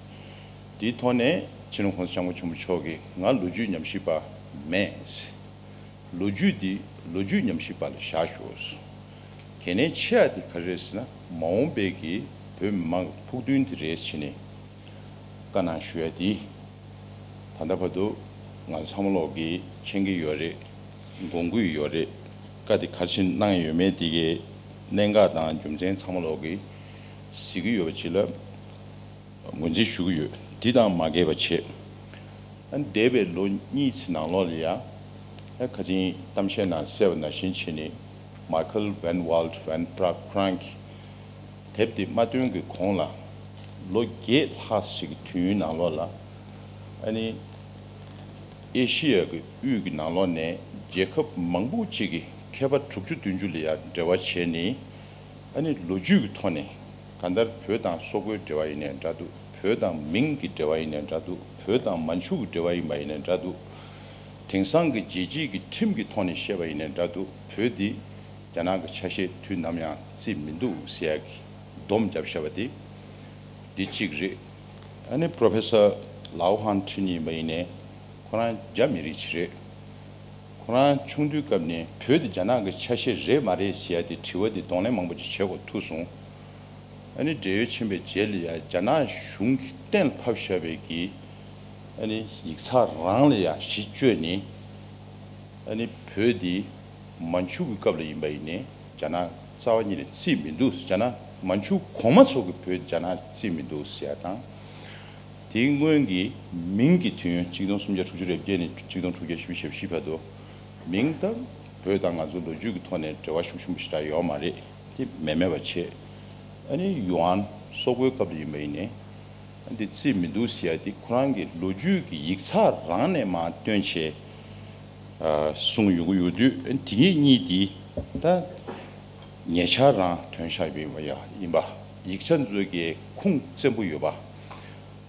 དེའི་ཐོག་ནས་སྤྱི་ནོར་༸གོང་ས་༸སྐྱབས་མགོན་ཆེན་པོ་མཆོག་གིས་ང་ལོ་རྒྱུས་ཉམས་ཞིབ་པ་མེད། ལོ་རྒྱུས་འདི་ལོ་རྒྱུས་ཉམས་ཞིབ་པ་ལ་བཞག་ཤོག་གལ་གནད་ཆེ་བ་དེ་ག་རེ་རེད་ཟེར་ན། མ་འོངས་པའི་གི་བོད་མི་མང་གི་ཕུགས་འདུན་དེ་རེད་ཟེར་ནས་བཀའ་གནང་ཞུ་ཡ་དེ། ད་ལྟ་བར་དུ་ང་ཚང་མ་ལོག་གིས་མཁྱེན་གྱི་ཡོད་རེད། དགོངས་ཀྱི་ཡོད་རེད། བཀའ་དེ་ག་རེ་བྱས་གནང་ཡོད་མེད་དེ་གའི་གནད་འགག་དང་རྒྱུ་མཚན་ཚང་མ་ལོག་གིས་གཟིགས་ཀྱི་ཡོད་པ་ཅིག་ལ། ངོས་འཛིན་ཞུ་གི་ཡོད། འདི་དང་མ་འགལ་བ་བྱས། ཨ་འདས་པའི་ལོ་གཉིས་ཙམ་ནང་ལོགས་ལ་ཡ། ཨ་ཁ་ཅིག་གཏམ་བཤད་ནང་གསལ་བ་ནང་བཞིན་བྱས་ནས། མའི་ཁལ་ཝན་ཝལ་ཝན་ཀྲག་ཁོ་རང་གིས་དེབ་འདི་མ་བཏོན་གྱི་གོང་ལ་ལོ་བརྒྱད་ལྷག་ཅིག་གི་དུས་ཡུན་ནང་ལོགས་ལ། ཨ་ནི་ཨེ་ཤི་ཡ་གི་དབུས་ཀྱི་ནང་ལོགས་ནས་རྒྱལ་ཁབ་མང་པོ་ཅིག་གི་མཁས་པ་དྲུག་ཅུ་བདུན་ཅུ་ལ་ཡ་འབྲེལ་བ་བྱས་ནས། ཨ་ནི་ལོ་རྒྱུས་ཀྱི་ཐོག་ནས་གང་ལྟར་བོད་དང་སོག་པོའི་འབྲེལ་བ་ཡིན་ནའི་འདྲ་འདུག་བོད་དང་མིང་གི་འབྲེལ་བ་ཡིན་ནའི་འདྲ་འདུག་བོད་དང་མན་ཇུ་གི་འབྲེལ་བ་ཡིན་པ་ཡིན་ནའི་འདྲ་འདུག་དེང་སང་གི་རྒྱལ་སྤྱིའི་གི་ཁྲིམས་ཀྱི་ཐོག་ནས་བཤད་པ་ཡིན་ནའི་འདྲ་འདུག་བོད་འདི་རྒྱ་ནག་གི་ཆ་ཤས་དུས་ནམ་ཡང་བརྩི་མི་འདུག་ཟེར་ཡག་གི་སྡོམ་བརྒྱབ་བཞག་པ་དེ་འདི་གཅིག་རེད། ཨ་ནི་པོ་རོ་ཕེ་སར་ལའོ་ཧན་ཁྲིན་ཡིན་པ་ཡིན་ནའི་ཁོ་རང་རྒྱ་མི་རིགས་ཅིག་རེད། ཁོ་རང་ཆུང་དུས་སྐབས་ནས་བོད་དེ་རྒྱ་ནག་གི་ཆ་ཤས་རེད་མ་རེད་ཟེར་ཡ་དེ་དྲི་བ་དེ་གདོང་ལེན་མང་པོ་ཅིག་བྱེད་དགོས་ཐུག་སོང་། ཨ་ནི་བགྲེས་ཡོལ་ཕྱིན་པའི་རྗེས་ལ་ཡ་རྒྱ་ནག་གཞུང་གིས་གཏན་ལ་ཕབ་བཞག་པའི་གི་ཨ་ནི་ཡིག་ཚགས་རང་ལ་ཡ་གཞི་བཅོལ་ནས། ཨ་ནི་བོད་དེ་མན་ཇུ་གི་སྐབས་ལ་ཡིན་པ་ཡིན་ནའི་རྒྱ་ནག་རྩ་བ་ཉིད་ནས་བརྩིས་མི་འདུག་རྒྱ་ནག་མན་ཇུ་གོང་མ་ཚོ་གི་བོད་རྒྱ་ནག་བརྩིས་མི་འདུག་ཟེར་ཡ་དང་། དེའི་སྔོན་གྱི་མིང་གི་དུས་ཡུན་གཅིག་སྟོང་སུམ་བརྒྱ་དྲུག་ཅུ་རེ་བརྒྱད་ནས་གཅིག་སྟོང་དྲུག་བརྒྱ་བཞི་བཅུ་ཞེ་བཞི་བར་དུ། མིང་དང་བོད་དང་ང་ཚོ་ལོ་རྒྱུས་ཀྱི་ཐོག་ནས་འབྲེལ་བ་ཤུགས་ཆེན་པོ་ཞེ་དྲག་ཡོད་མ་རེད། དེ་མེད་མེད་པ་བྱས། ཨ་ནི་ཡུའོ་ཨན་སོག་པོའི་སྐབས་ལ་ཡིན་པ་ཡིན་ནའི་ཨ་འདི་བརྩིས་མི་འདུག་ཟེར་ཡ་དེ་ཁོ་རང་གི་ལོ་རྒྱུས་ཀྱི་ཡིག་ཚགས་རང་ནས་མར་བཏོན་བྱས་ཨ་གསུང་ཡོང་གི་ཡོད་དུས། ཨ་དེ་གཉིས་གཉིས་དེ་ད་ཉེ་ཆར་རང་ཐོན་བཞག་པ་ཡིན་པ། ཡིག་ཆ་ཚོ་གི་ཁུངས་བཙན་པོ་ཡོད་པ།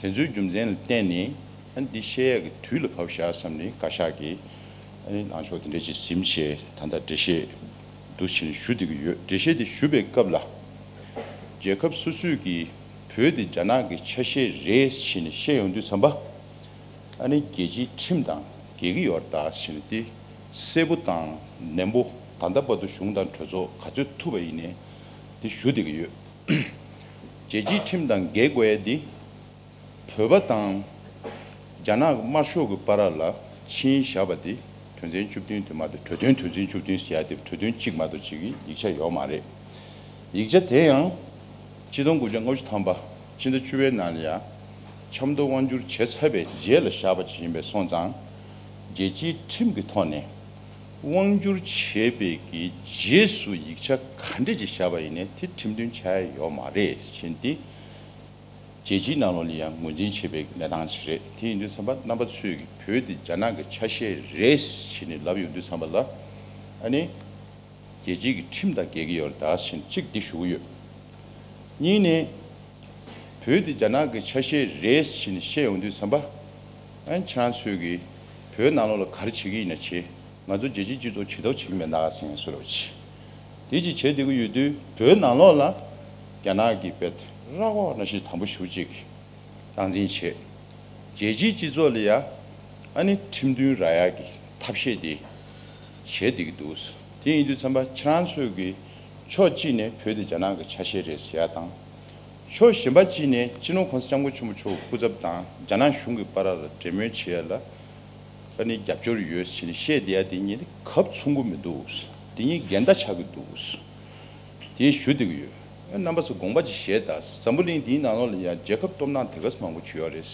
དེ་ཚོའི་རྒྱུ་མཚན་ལ་བརྟེན་ནས་ཨ་འདི་བཤད་ཡག་གི་དུས་ལ་བབ་བཞག་བསམ་ནས་བཀའ་ཤག་གིས་ཨ་ནི་ལངས་ཕྱོགས་དེ་འདྲ་ཅིག་ཟིན་བྱས་ད་ལྟ་འགྲེལ་བཤད་འདུག་བྱས་ནས་ཞུ་བསྡད་ཀྱི་ཡོད། འགྲེལ་བཤད་དེ་ཞུ་བའི་སྐབས་ལ་ རྒྱལ་ཁབ་སོ་སོས་ཀྱིས་བོད་དེ་རྒྱ་ནག་གི་ཆ་ཤས་རེད་ཟེར་ནས་བཤད་ཡོང་དུས་ཙམ་པ། ཨ་ནི་རྒྱལ་སྤྱིའི་ཁྲིམས་དང་འགལ་གྱི་ཡོད་རེད་ད་ཟེར་ནས་དེ་གསལ་པོ་དང་ནན་པོ་ད་ལྟ་བར་དུ་གཞུང་དང་གྲོས་ཚོགས་ག་ཚོད་ཐུབ་པ་ཡིན་ནའི་དེ་ཞུ་བསྡད་ཀྱི་ཡོད། རྒྱལ་སྤྱིའི་ཁྲིམས་དང་འགལ་དགོས་ཡ་དེ། བོད་པ་དང་རྒྱ་ནག་གི་དམར་ཤོག་གི་བར་ལ་ཕྱིན་བཞག་པ་དེ་དོན་ཚན་བཅུ་བདུན་དེ་མ་གཏོགས། གྲོས་མཐུན་དོན་ཚན་བཅུ་བདུན་ཟེར་ཡ་དེ་གྲོས་མཐུན་གཅིག་མ་གཏོགས་གཅིག་གི་ཡིག་ཆ་ཡོད་མ་རེད། ཡིག་ཆ་དེ་ཡང་ཆིག་སྟོང་དགུ་བརྒྱ་ལྔ་བཅུ་ཐམ་པ་ཕྱི་ཟླ་བཅུ་པའི་ནང་ལ་ཡང་ཆབ་མདོ་དབང་བསྒྱུར་བྱས་ཚར་བའི་རྗེས་ལ་བཞག་པ་ཅིག་ཡིན་པས་སོང་ཙང་། རྒྱལ་སྤྱིའི་ཁྲིམས་ཀྱི་ཐོག་ནས་དབང་བསྒྱུར་བྱས་པའི་གི་རྗེས་སུ་ཡིག་ཆ་ག་འདྲས་ཅིག་བཞག་པ་ཡིན་ནའི་དེ་ཁྲིམས་མཐུན་ཆགས་ཡ་ཡོད་མ་རེད་ཟེར་ནས་དེ། རྒྱལ་སྤྱིའི་ནང་ལོགས་ལ་ཡང་ངོས་འཛིན་བྱེད་པའི་གནས་སྟངས་ཤིག་རེད། དེ་ཡིན་དུས་ཙམ་པ་རྣམ་པ་ཚོས་ཀྱིས་བོད་འདི་རྒྱ་ནག་གི་ཆ་ཤས་རེད་ཟེར་ནས་ལབ་ཡོང་དུས་ཙམ་པ་ལ། ཨ་ནི་རྒྱལ་སྤྱིའི་གི་ཁྲིམས་དང་འགལ་གྱི་ཡོད་རེད་ད་ཟེར་ནས་གཅིག་འདི་ཞུ་གི་ཡོད། གཉིས་ནས། བོད་འདི་རྒྱ་ནག་གི་ཆ་ཤས་རེད་ཟེར་ནས་བཤད་ཡོང་དུས་ཙམ་པ། ཨ་ནི་ཁྱེད་རང་ཚོས་ཀྱིས་བོད་ནང་ལོགས་ལ་ག་རེ་བྱེད་ཀྱི་ཡིན་ན་བྱེད། ང་ཚོ་རྒྱལ་སྤྱིའི་སྤྱི་ཚོགས་བྱེད་ཐབས་བྱེད་ཀྱི་མེད་ན་ཟེར་ནས་བཟོ་འདྲ་བྱེད། དེ་ཅིག་བྱས་བསྡད་ཀྱི་ཡོད་དུས་བོད་ནང་ལོགས་ལ་རྒྱ་ནག་གི་དཔེ་ར་བ་ནང་བཞིན་དམ་པོ་ཞེ་པོ་ཅིག་སྟངས་འཛིན་བྱེད། རྒྱལ་སྤྱིའི་སྤྱི་ཚོགས་ལ་ཡ་ཨ་ནི་ཁྲིམས་མཐུན་རག་ཡག་གི་ཐབས་ཤེས་དེ་བྱས་བསྡད་ཀྱི་འདུག། དེ་ཡིན་དུས་ཙམ་པ་ཁྱེད་རང་ཚོས་ཀྱི་ཕྱོགས་གཅིག་ནས་བོད་དེ་རྒྱ་ནག་གི་ཆ་ཤས་རེད་ཟེར་ཡ་དང་། ཕྱོགས་གཞན་པ་གཅིག་ནས་སྤྱི་ནོར་གོང་ས་སྐྱབས་མགོན་ཆེན་པོ་མཆོག་གི་སྐུ་ཚབ་དང་རྒྱ་ནག་གཞུང་གི་བར་ལ་འབྲེལ་མོལ་བྱེད་ཡ་ལ་ཨ་ནི་རྒྱབ་སྐྱོར་ཡོད་ཟེར་ནས་བཤད་བསྡད་ཡ་དེ་གཉིས་དེ་གབ་མཚུངས་ཀྱི་མི་འདུག། དེ་གཉིས་འགལ་ཟླ་ཆགས་ཀྱི་འདུག། དེ་ཞུ་བསྡད་ཀྱི་ཡོད། རྣམ་པ་ཚོ་དགོངས་པ་ཅིག་བཞེས་དང་། འཛམ་བུ་གླིང་འདིའི་ནང་ལོགས་ལ་ཡང་རྒྱལ་ཁབ་སྟོབས་ནག་དེ་ག་ཚོད་མང་པོ་ཅིག་ཡོད་རེད།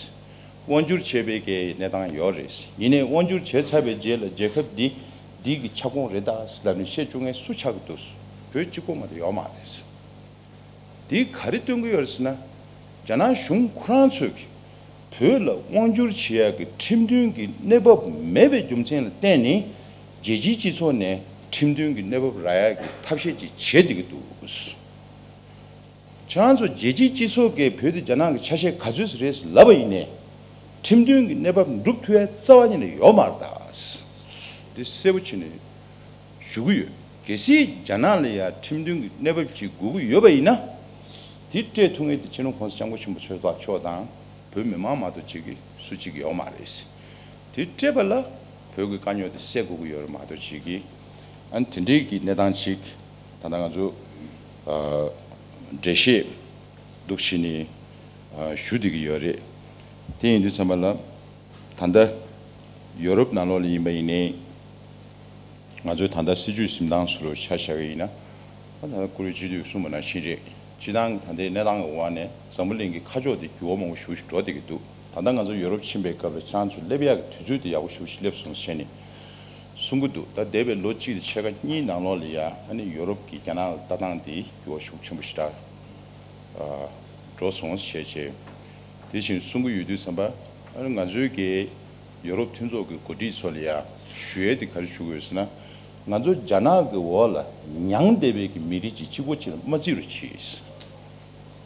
དབང་བསྒྱུར་བྱས་པའི་གི་གནས་སྟངས་ཡོད་རེད། ཡིན་ནའི་དབང་བསྒྱུར་བྱས་ཚར་བའི་རྗེས་ལ་རྒྱལ་ཁབ་འདི་འདི་གི་ཁྱབ་ཁོངས་རེད་ད་ཟེར་ལབ་ནས་བཤད་བཅུག་མཁན་སུ་ཆགས་ཀྱི་འདུག། བོད་གཅིག་པོ་མ་གཏོགས་ཡོད་མ་རེད། འདིས་ག་རེ་སྟོན་གྱི་ཡོད་རེད་ཟེར་ན། རྒྱ་ནག་གཞུང་ཁོ་རང་ཚོས་ཀྱིས་བོད་ལ་དབང་བསྒྱུར་བྱེད་ཡག་གི་ཁྲིམས་མཐུན་གྱི་གནས་བབ་མེད་པའི་རྒྱུ་མཚན་ལ་བརྟེན་ནས་རྒྱལ་སྤྱིའི་སྤྱི་ཚོགས་ནས་ཁྲིམས་མཐུན་གྱི་གནས་བབ་རག་ཡག་གི་ཐབས་ཤེས་ཅིག་བྱེད་བསྡད་ཀྱི་འདུག། ཁྱེད་རང་ཚོ་རྒྱལ་སྤྱིའི་སྤྱི་ཚོགས་ཀྱིས་བོད་དེ་རྒྱ་ནག་གི་ཆ་ཤས་ག་ཚོད་རེད་ལབ་པ་ཡིན་ནའི། ཁྲིམས་མཐུན་གྱི་གནས་བབ་འགྲུབ་ཐུབ་ཡ་རྩ་བ་ཉིད་ནས་ཡོད་མ་རེད་ད། འདི་གསལ་པོ་བྱས་ནས་ཞུ་གི་ཡོད། གལ་སྲིད་རྒྱ་ནག་ལ་ཡ་ཁྲིམས་མཐུན་གྱི་གནས་བབ་ཅིག་དགོས་ཀྱི་ཡོད་པ་ཡིན་ན། དེ་སྤྲད་ཐུབ་མཁན་དེ་སྤྱི་ནོར་གོང་ས་སྐྱབས་མགོན་ཆེན་པོ་ཆོས་གྲགས་མཆོག་དང་བོད་མི་མང་མ་གཏོགས་གཅིག་གིས་སུ་གཅིག་ཡོད་མ་རེད། དེ་སྤྲད་པ་ལ་བོད་ཀྱི་དཀའ་རྙོག་དེ་སེལ་དགོས་ཀྱི་ཡོད་རེད་མ་གཏོགས་གཅིག་གིས། ཨ་ནི་དེ་འདྲའི་གི་གནས་སྟངས་ཅིག་ད་ལྟ་ང་ཚོ་ཨ་འགྲེལ་བཤད་འདུག་བྱས་ནས་ཨ་ཞུ་བསྡད་ཀྱི་ཡོད་རེད། དེ་ཡིན་དུས་ཙམ་པ་ལ། ད་ལྟ་ཡོ་རོབ་ནང་ལོགས་ལ་ཡིན་པ་ཡིན་ནའི། ང་ཚོའི་ད་ལྟ་སྲིད་ཇུས་འཛིན་སྟངས་སུ་ཆ་བཞག་གི་ཡིན་ན། ད་ལྟ་ཀུ་རེ་སྤྱི་འཐུས་གསུངས་པ་ནང་བཞིན་རེད། སྤྱིར་བཏང་གི་ད་ལྟའི་གནས་སྟངས་ཀྱི་འོག་ནས་འཛམ་བུ་གླིང་གི་ཁ་ཕྱོགས་དེ་འགྱུར་བ་མང་པོ་ཞེ་པོ་ཞིག་འགྲོ་བསྡད་ཀྱི་འདུག། ད་ལྟ་ང་ཚོ་ཡོ་རོབ་ཕྱིན་པའི་སྐབས་ལ་ཁྱེད་རང་ཚོ་སླེབས་ཡག་གི་དུས་ཚོད་དེ་ཡག་པོ་ཞེ་པོ་ཞིག་སླེབས་སོང་ཟེར་ནས་གསུང་གི་འདུག། ད་འདས་པའི་ལོ་གཅིག་དང་ཕྱེད་ཀ་གཉིས་ནང་ལོགས་ལ་ཡ་ཨ་ནི་ཡོ་རོབ་ཀྱི་རྒྱ་ནག་ལ་ལྟ་སྟངས་དེ་འགྱུར་བ་ཤུགས་ཆེན་པོ་ཞེ་དྲག་འགྲོ་སོང་ཞེས་བྱས། དེ་བཞིན་གསུང་གི་ཡོད་དུས་ཙམ་པ། ཨ་ནི་ང་ཚོའི་གི་ཡོ་རོབ་མཐུན་ཚོགས་ཀྱི་འགོ་ཁྲིད་ཚོ་ལ་ཡ་ཞུ་ཡས་དེ་ག་རེ་ཞུ་དགོས་ཟེར་ན། ང་ཚོ་རྒྱ་ནག་གི་འོག་ལ་མྱངས་བསྡད་པའི་གི་མི་རིགས་ཅིག་གཅིག་པོ་ཅིག་ལ་མ་བརྩི་རོགས་གྱིས།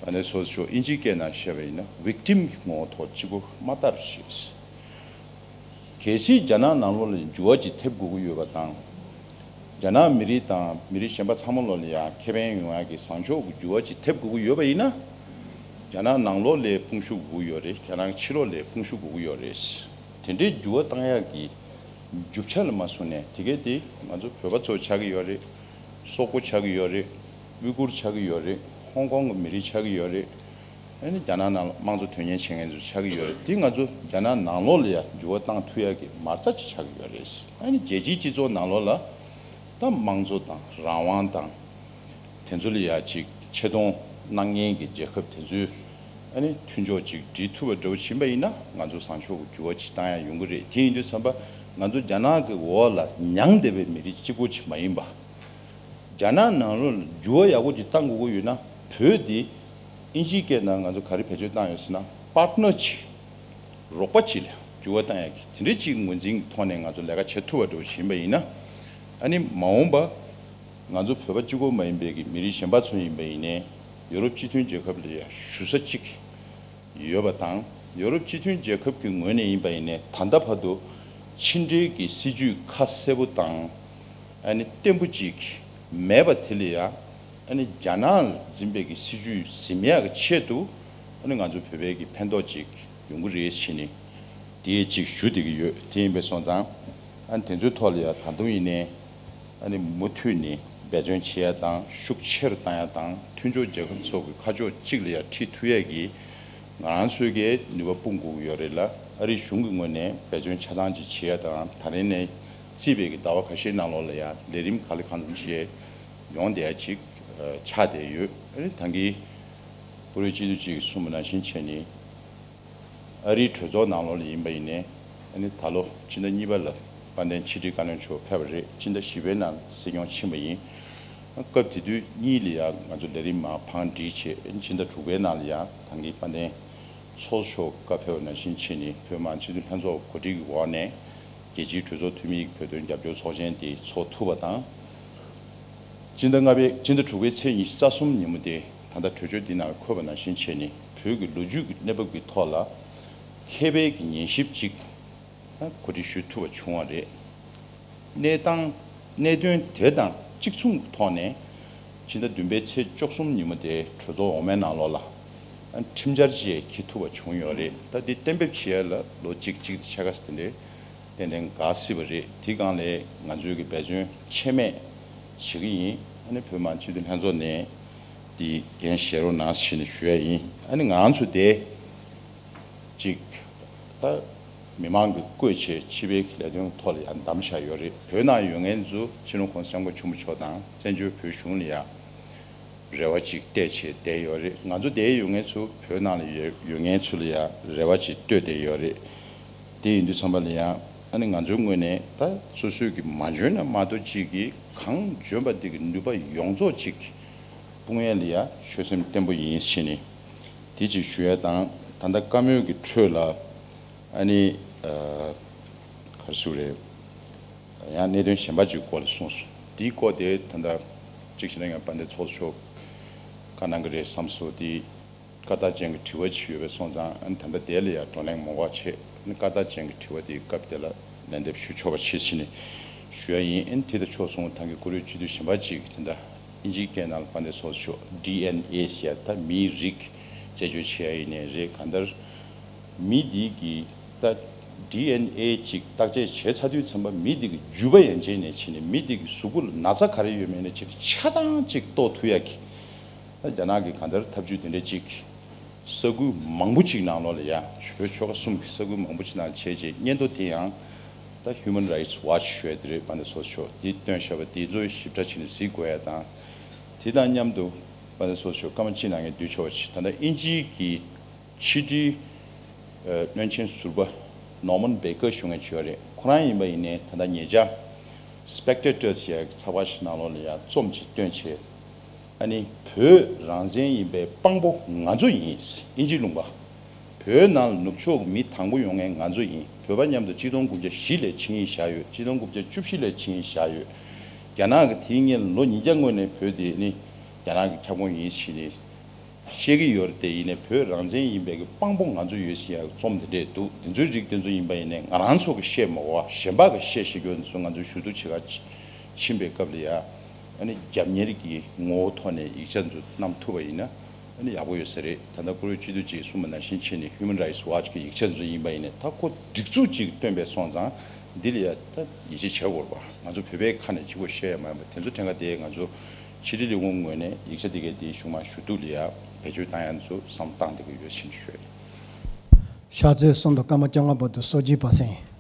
ཨ་ནི་སོ་སོ་ཨིན་ཇིའི་སྐད་ནང་བཤད་པ་ཡིན་ན་ཝིག་ཊིམ་གྱི་ངོ་བོ་ཐོག་གཅིག་པོ་མ་ལྟ་རོགས་གྱིས། གལ་སྲིད་རྒྱ་ནག་ནང་ལོགས་ལ་འགྱུར་བ་ཅིག་ཐེབས་དགོས་ཀྱི་ཡོད་པ་དང་། རྒྱ་ནག་མི་རིགས་དང་མི་རིགས་གཞན་པ་ཚང་མ་ལོགས་ལ་ཡང་ཁེ་ཕན་ཡོང་ཡག་གི་བཟང་ཕྱོགས་ཀྱི་འགྱུར་བ་ཅིག་ཐེབས་དགོས་ཀྱི་ཡོད་པ་ཡིན་ན། རྒྱ་ནག་ནང་ལོགས་ལ་དཔུང་ཤུགས་དགོས་ཀྱི་ཡོད་རེད། རྒྱ་ནག་ཕྱི་ལོགས་ལ་དཔུང་ཤུགས་དགོས་ཀྱི་ཡོད་རེད། དེ་འདྲའི་འགྱུར་བ་བཏང་ཡག་གི་རྒྱུ་ཆ་ལ་མ་བཟུང་ནས། དེ་གས་དེ་ང་ཚོ་བོད་པ་ཚོ་ཆགས་ཀྱི་ཡོད་རེད། སོག་པོ་ཆགས་ཀྱི་ཡོད་རེད། ཝི་གུར་ཆགས་ཀྱི་ཡོད་རེད། ཧོང་ཀོང་གི་མི་རིགས་ཆགས་ཀྱི་ཡོད་རེད། ཨ་ནི་རྒྱ་ནག་ནང་ལ་དམངས་གཙོ་དོན་གཉེར་བྱེད་མཁན་ཚོ་ཆགས་ཀྱི་ཡོད་རེད། དེ་ང་ཚོ་རྒྱ་ནག་ནང་ལོགས་ལ་ཡང་འགྱུར་བ་བཏང་ཐུབ་ཡག་གི་མ་རྩ་ཅིག་ཆགས་ཀྱི་ཡོད་རེད། ཨ་ནི་རྒྱལ་སྤྱིའི་སྤྱི་ཚོགས་ནང་ལོགས་ལ་ད་དམངས་གཙོ་དང་རང་དབང་དང་དེ་ཚོ་ལ་ཡ་ཅིག་ཆེ་མཐོང་གནང་མཁན་གྱི་རྒྱལ་ཁབ་དེ་ཚོའི་ཨ་ནི་མཐུན་ཕྱོགས་ཅིག་སྒྲིལ་ཐུབ་པ་འདྲ་བོ་ཕྱིན་པ་ཡིན་ན། ང་ཚོ་བཟང་ཕྱོགས་ཀྱི་འགྱུར་བ་ཅིག་བཏང་ཡག་ཡོང་གི་རེད། དེ་ཡིན་དུས་ཙམ་པ་ང་ཚོ་རྒྱ་ནག་གི་འོག་ལ་མྱངས་བསྡད་པའི་མི་རིགས་གཅིག་པོ་ཅིག་མ་ཡིན་པ། རྒྱ་ནག་ནང་ལོགས་ལ་འགྱུར་བ་ཡག་པོ་ཅིག་བཏང་དགོས་ཀྱི་ཡོད་ན། བོད་འདི་ཨིན་ཇིའི་སྐད་ནང་ང་ཚོ་ག་རེ་བེད་སྤྱོད་བཏང་ཡོད་ཟེར་ན། པར་ཊི་ནར་ཅིག་རོགས་པ་ཅིག་ལ་འགྱུར་བ་བཏང་ཡག་གི་དེ་འདྲའི་ཅིག་ངོས་འཛིན་གྱི་ཐོག་ནས་ང་ཚོ་ལས་ཀ་བྱེད་ཐུབ་པ་འདྲ་བོ་ཞིག་ཡིན་པ་ཡིན་ན། ཨ་ནི་མ་འོངས་པ་ང་ཚོ་བོད་པ་གཅིག་པོ་མ་ཡིན་པའི་གི་མི་རིགས་གཞན་པ་ཚོ་ཡིན་པ་ཡིན་ནའི་ཡོ་རོབ་སྤྱི་མཐུན་རྒྱལ་ཁབ་ལ་ཡ་ཞུ་ས་གཅིག་ཡོད་པ་དང་། ཡོ་རོབ་སྤྱི་མཐུན་རྒྱལ་ཁབ་ཀྱི་ངོས་ནས་ཡིན་པ་ཡིན་ནའི་ད་ལྟ་བར་དུ་ཕྱི་འབྲེལ་གྱི་སྲིད་ཇུས་ཁ་གསལ་པོ་དང་ཨ་ནི་བརྟན་པོ་ཅིག་མེད་པ་དེ་ལ་ཡ་ ཨ་ནི་རྒྱ་ནག་ལ་འཛིན་པའི་གི་སྲིད་ཇུས་ཟིན་ཡག་གི་ཆེད་དུ་ཨ་ནི་ང་ཚོ་བོད་པའི་གི་ཕན་ཐོགས་ཅིག་ཡོང་གི་རེད་ཟེར་ནས་དེ་ཅིག་ཞུ་བསྡད་ཀྱི་ཡོད། དེ་ཡིན་པས་སོང་ཙང་ཨ་ནི་དེ་ཚོའི་ཐོག་ལ་ཡང་ད་དུང་ཡིན་ནའི་ཨ་ནི་མུ་མཐུད་ནས་འབད་བརྩོན་བྱེད་ཡ་དང་ཤུགས་ཆེ་རུ་བཏང་ཡ་དང་མཐུན་ཕྱོགས་རྒྱལ་ཁབ་ཚོ་གི་ཁ་ཕྱོགས་གཅིག་ལ་ཡང་ཁྲིད་ཐུབ་ཡ་གི་ང་རང་ཚོའི་གི་ནུས་པ་སྤུངས་དགོས་ཀྱི་ཡོད་རེད་ལ། ཨ་རིའི་གཞུང་གི་ངོས་ནས་འབད་བརྩོན་ཆ་ཚང་ཅིག་བྱེད་ཡ་དང་ད་རིང་ནས་བརྩིས་པའི་གི་ཟླ་བ་ཁ་ཤས་ནང་ལོགས་ལ་ཡང་ལས་རིམ་ག་ལ་གང་འཚམ་ཅིག་ཡོང་བསྡད་ཡ་ཅིག་ཆགས་བསྡད་ཡོད། ཨ་ནི་ད་གིན་བུ་རེ་སྤྱི་འཐུས་ཅིག་གསུངས་པ་ནང་བཞིན་བྱས་ནས་ཨ་རིའི་གྲོས་ཚོགས་ནང་ལོགས་ལ་ཡིན་པ་ཡིན་ནའི་ཨ་ནི་ད་ལོ་ཕྱི་ཟླ་གཉིས་པ་ལ་དཔལ་ལྡན་ཕྱི་དྲིལ་བཀའ་བློན་མཆོག་ཕེབས་པ་རེད། ཕྱི་ཟླ་བཞི་པའི་ནང་སྲིད་སྐྱོང་ཕྱིན་པ་ཡིན། སྐབས་དེ་དུས་གཉིས་ལ་ཡང་ང་ཚོ་ལས་རིམ་མར་བང་སྒྲིག་བྱས། ཕྱི་ཟླ་དྲུག་པའི་ནང་ལ་ཡང་ད་གིན་དཔལ་ལྡན་ཚོགས་གཙོ་མཆོག་བཀའ་ཕེབས་པ་ནང་བཞིན་བྱས་ནས་བོད་མི་མང་སྤྱི་འཐུས་ལྷན་ཚོགས་གོ་སྒྲིག་གི་འོག་ནས་རྒྱལ་སྤྱིའི་གྲོས་ཚོགས་འཐུས་མིའི་བོད་དོན་རྒྱབ་སྐྱོར་ཚོགས་ཆེན་དེ་ཚོགས་ཐུབ་པ་དང་། སྤྱི་ཟླ་ལྔ་པའི་སྤྱི་ཟླ་དྲུག་པའི་ཚེས་ཉི་ཤུ་རྩ་གསུམ་ཉིན་མོ་དེ་ད་ལྟ་གྲོས་ཆོད་འདི་ནང་འཁོད་པ་ནང་བཞིན་བྱས་ནས་བོད་ཀྱི་ལོ་རྒྱུས་ཀྱི་གནས་བབ་ཀྱི་ཐོག་ལ་མཁས་པའི་གི་ཉན་ཞིབ་ཅིག་གོ་སྒྲིག་ཞུ་ཐུབ་པ་བྱུང་བ་རེད། གནས་སྟངས་གནད་དོན་དེ་དང་གཅིག་མཚུངས་ཀྱི་ཐོག་ནས་ཕྱི་ཟླ་བདུན་པའི་ཚེས་བཅུ་གསུམ་ཉིན་མོ་དེ་གྲོས་ཚོགས་འོག་མའི་ནང་ལོགས་ལ་ཁྲིམས་འཆར་ཅིག་འཁྱེར་ཐུབ་པ་བྱུང་ཡོད་རེད། ད་འདི་གཏན་འབེབས་བྱེད་ཡ་ལ་ལོ་གཅིག་གཅིག་དང་ཕྱེད་ཀ་ཙམ་དེ་འདྲའི་ཏན་ཏན་འགོར་སྲིད་པ་རེད། དེ་སྒང་ལ་ང་ཚོའི་གི་འབད་བརྩོན་ཆད་མེད་བྱེད་ཀྱི་ཡིན། ཨ་ནི་བོད་མི་མང་སྤྱི་འཐུས་ལྷན་ཚོགས་ནས་འདི་འགན་བཞེས་རོགས་གནང་ཞེས་ནས་ཞུ་ཡ་ཡིན། ཨ་ནི་ང་ཚོ་དེ་གཅིག་ད་མི་མང་གིས་བསྐོས་བྱས་སྤྱི་པའི་ལས་དོན་ཐོག་ལ་ཡང་བདམས་བཞག་ཡོད་རེད། བོད་ནང་ཡོད་མཁན་ཚོ་སྤྱི་ནོར་༸གོང་ས་༸སྐྱབས་མགོན་ཆེན་པོ་མཆོག་དང་བཙན་བྱོལ་བོད་གཞུང་ལ་ཡང་རེ་བ་ཅིག་གཏད་བྱས་བསྡད་ཡོད་རེད། ང་ཚོ་འདིར་ཡོད་མཁན་ཚོ་བོད་ནང་ལ་ཡོད་ཡོད་མཁན་ཚོ་ལ་ཡང་རེ་བ་ཅིག་གཏོད་བསྡད་ཡོད་རེད། དེ་ཡིན་དུས་ཙམ་པ་ལ་ཡང་ཨ་ནི་ང་ཚོའི་ངོས་ནས་ད་སོ་སོས་ཀྱི་མ་འཇོན་ན་མ་གཏོགས་ཅིག་གིས་གང་འཇོན་པ་དེ་གི་ནུས་པ་ཡོངས་རྫོགས་ཅིག་སྤུངས་ཡས་ལ་ཡང་ཆོད་སེམས་བརྟན་པོ་ཡིན་ཞེས་ནས་དེ་ཅིག་ཞུ་ཡས་དང་། ད་ལྟ་བཀའ་མོལ་གྱི་ཁྲོད་ལ་ཨ་ནི་ཨ་ག་རེ་ཞུ་དགོས་རེད། ཡང་གནད་དོན་གཞན་པ་ཅིག་སྐོར་ལ་གསུངས་སོང་། དེའི་སྐོར་དེ་ད་ལྟ་གཅིག་བྱས་ན་ཡང་དཔལ་ལྡན་ཚོགས་གཙོ་མཆོག་བཀའ་གནང་གི་རེད་བསམ་སོང་། དེ་བཀའ་རྟགས་ཅན་གྱི་དྲི་བ་ཅིག་ཡོད་པས་སོང་ཙང་། ཨ་ནི་ད་ལྟ་དེ་ལ་ཡང་བགྲོ་གླེང་མ་དགོས་པ་བྱས། ཨ་ནི་བཀའ་རྟགས་ཅན་གྱི་དྲི་བ་དེའི་སྐབས་དེ་ལ་ལན་འདེབས་ཞུ་ཆོག་པ་བྱེད་ཕྱིན་ནས་ཞུ་ཡ་ཡིན། ཨ་ནི་དེ་དང་ཕྱོགས་མཚུངས་ད་གིན་བཀུར་འོས་སྤྱི་འཐུས་གཞན་པ་ཅིག་དེ་འདྲ་དབྱིན་ཇིའི་སྐད་ནང་ལ་དཔལ་ལྡན་ཚོགས་གཙོ་མཆོག་ཌི་ཨེན་ཨེ་ཟེར་ཡ་ད་མིའི་རིགས་རྩད་གཅོད་བྱེད་ཡ་ཡིན་ནའི་རེད། གང་ལྟར་མི་འདི་གི་ད་ཌི་ཨེན་ཨེ་ཅིག་བརྟག་དཔྱད་བྱས་ཚར་དུས་ཙམ་པ་མི་འདི་གི་རྒྱུད་པ་ཡན་ཆད་ནས་ཕྱིན་ནས་མི་འདི་གི་གཟུགས་པོ་ལ་ན་ཚ་ག་རེ་ཡོད་མེད་ནས་ཕྱིན་ནས་ཆ་ཚང་ཅིག་རྟོགས་ཐུབ་ཡ་གི། ད་རྒྱ་ནག་གི་གང་ལྟར་ཐབས་ཇུས་དེ་འདྲ་ཅིག་ས་ཁུལ་མང་པོ་ཅིག་ནང་ལོགས་ལ་ཡ་བོད་ཆོལ་ཁ་གསུམ་གྱི་ས་ཁུལ་མང་པོ་ཅིག་ནང་བྱས་རྗེས་སྙན་ཐོ་དེ་ཡང་ད་Human Rights Watch ཞུ་ཡ་དེ་རེད། དཔལ་ལྡན་ཚོགས་གཙོ་མཆོག་འདི་བཏོན་བཞག་པ་དེ་ཚོ་ཞིབ་ཕྲ་བྱས་ནས་གཟིགས་དགོས་ཡ་དང་། དེ་དང་མཉམ་དུ་དཔལ་ལྡན་ཚོགས་གཙོ་མཆོག་སྐར་མ་གཅིག་ནང་ངས་བསྡུས་ཆོག་པ་ཅིག་ད་ལྟ་དབྱིན་ཇིའི་གི་ཕྱི་དྲིལ་ཨ་བློན་ཆེན་ཟུར་པ་Norman Baker ཞུ་མཁན་ཅིག་ཡོད་རེད། ཁོ་རང་ཡིན་པ་ཡིན་ནའི་ད་ལྟ་ཉེ་ཆར་Spectator ཟེར་ཡག་གི་ཚགས་པར་ཞིག་ནང་ལོགས་ལ་ཡང་རྩོམ་ཅིག་བཏོན་བྱས། ཨ་ནི་བོད་རང་བཙན་ཡིན་པའི་དཔང་པོ་ང་ཚོ་ཡིན། དབྱིན་ཇིའི་ལུང་པ། བོད་ནང་ལ་ནུབ་ཕྱོགས་ཀྱི་མི་དང་པོ་ཡོང་མཁན་ང་ཚོ་ཡིན། བོད་པ་མཉམ་དུ་གཅིག་སྟོང་དགུ་བརྒྱ་བཞི་ལ་ཆིངས་ཡིག་བཞག་ཡོད། གཅིག་སྟོང་དགུ་བརྒྱ་བཅུ་བཞི་ལ་ཆིངས་ཡིག་བཞག་ཡོད། རྒྱ་ནག་གིས་དེའི་སྔོན་ལ་ལོ་ཉིས་བརྒྱ་སྔོན་ནས་བོད་དེ་ནི་རྒྱ་ནག་གི་ཁྱབ་ཁོངས་ཡིན་ཞེས་ནས་བཤད་ཀྱི་ཡོད་རེད། དེ་ཡིན་ནའི་བོད་རང་བཙན་ཡིན་པའི་གི་དཔང་པོ་ང་ཚོ་ཡོད་ཟེར་ཡག་རྩོམ་དེ་འདྲས་འདུག་དེ་ཚོའི་རིགས་དེ་ཚོ་ཡིན་པ་ཡིན་ནའི་ང་རང་ཚོ་གི་བཤད་མ་དགོས་པ་གཞན་པ་གི་བཤད་བཤད་རྒྱུ་འདི་ཚོ་ང་ཚོའི་ཞུ་གཏུག་བྱེད་ག་ཕྱིན་པའི་སྐབས་ལ་ཡ། ཨ་ནི་རྒྱབ་གཉེར་གྱི་ངོ་བོ་ཐོག་ནས་ཡིག་ཆ་འདི་ཚོ་བསྣམས་ཐུབ་པ་ཡིན་ན་ཨ་ནི་ཡག་པོ་ཡོད་ས་རེད། ད་ལྟ་བཀུར་འོས་སྤྱི་འཐུས་ཅིག་གསུངས་པ་ནང་བཞིན་བྱས་ནས་Human Rights Watch གི་ཡིག་ཆ་འདི་ཚོ་ཡིན་པ་ཡིན་ནའི་ད་ཁོ་སྒྲིག་འཛུགས་ཅིག་བཏོན་པའི་སོང་ཙང་འདི་ལ་ཡ་ད་ཡིད་ཆེས་བྱེད་དགོས་རེད་པ། ང་ཚོ་བོད་པའི་ཁ་ནས་གཅིག་པོ་བཤད་ཡ་མ་ཡིན་པ་དེ་ཚོ་ཕྲན་ཁ་དེ་ང་ཚོ་ཕྱི་དྲིལ་ལས་ཁུངས་ངོས་ནས་ཡིག་ཆ་དེ་གའི་དེའི་གཞུག་མ་ཞུ་གཏུག་ལ་ཡ་བེད་སྤྱོད་བཏང་ཡ་འདི་ཚོ་བསམ་བཏང་བསྡད་ཀྱི་ཡོད་ཕྱིན་ཞུ་ཡ་རེད། ཕྱག་ཚོད་གསུམ་དང་སྐར་མ་བཅོ་ལྔ་བར་དུ་སོ་བརྒྱད་པ་ཟིན།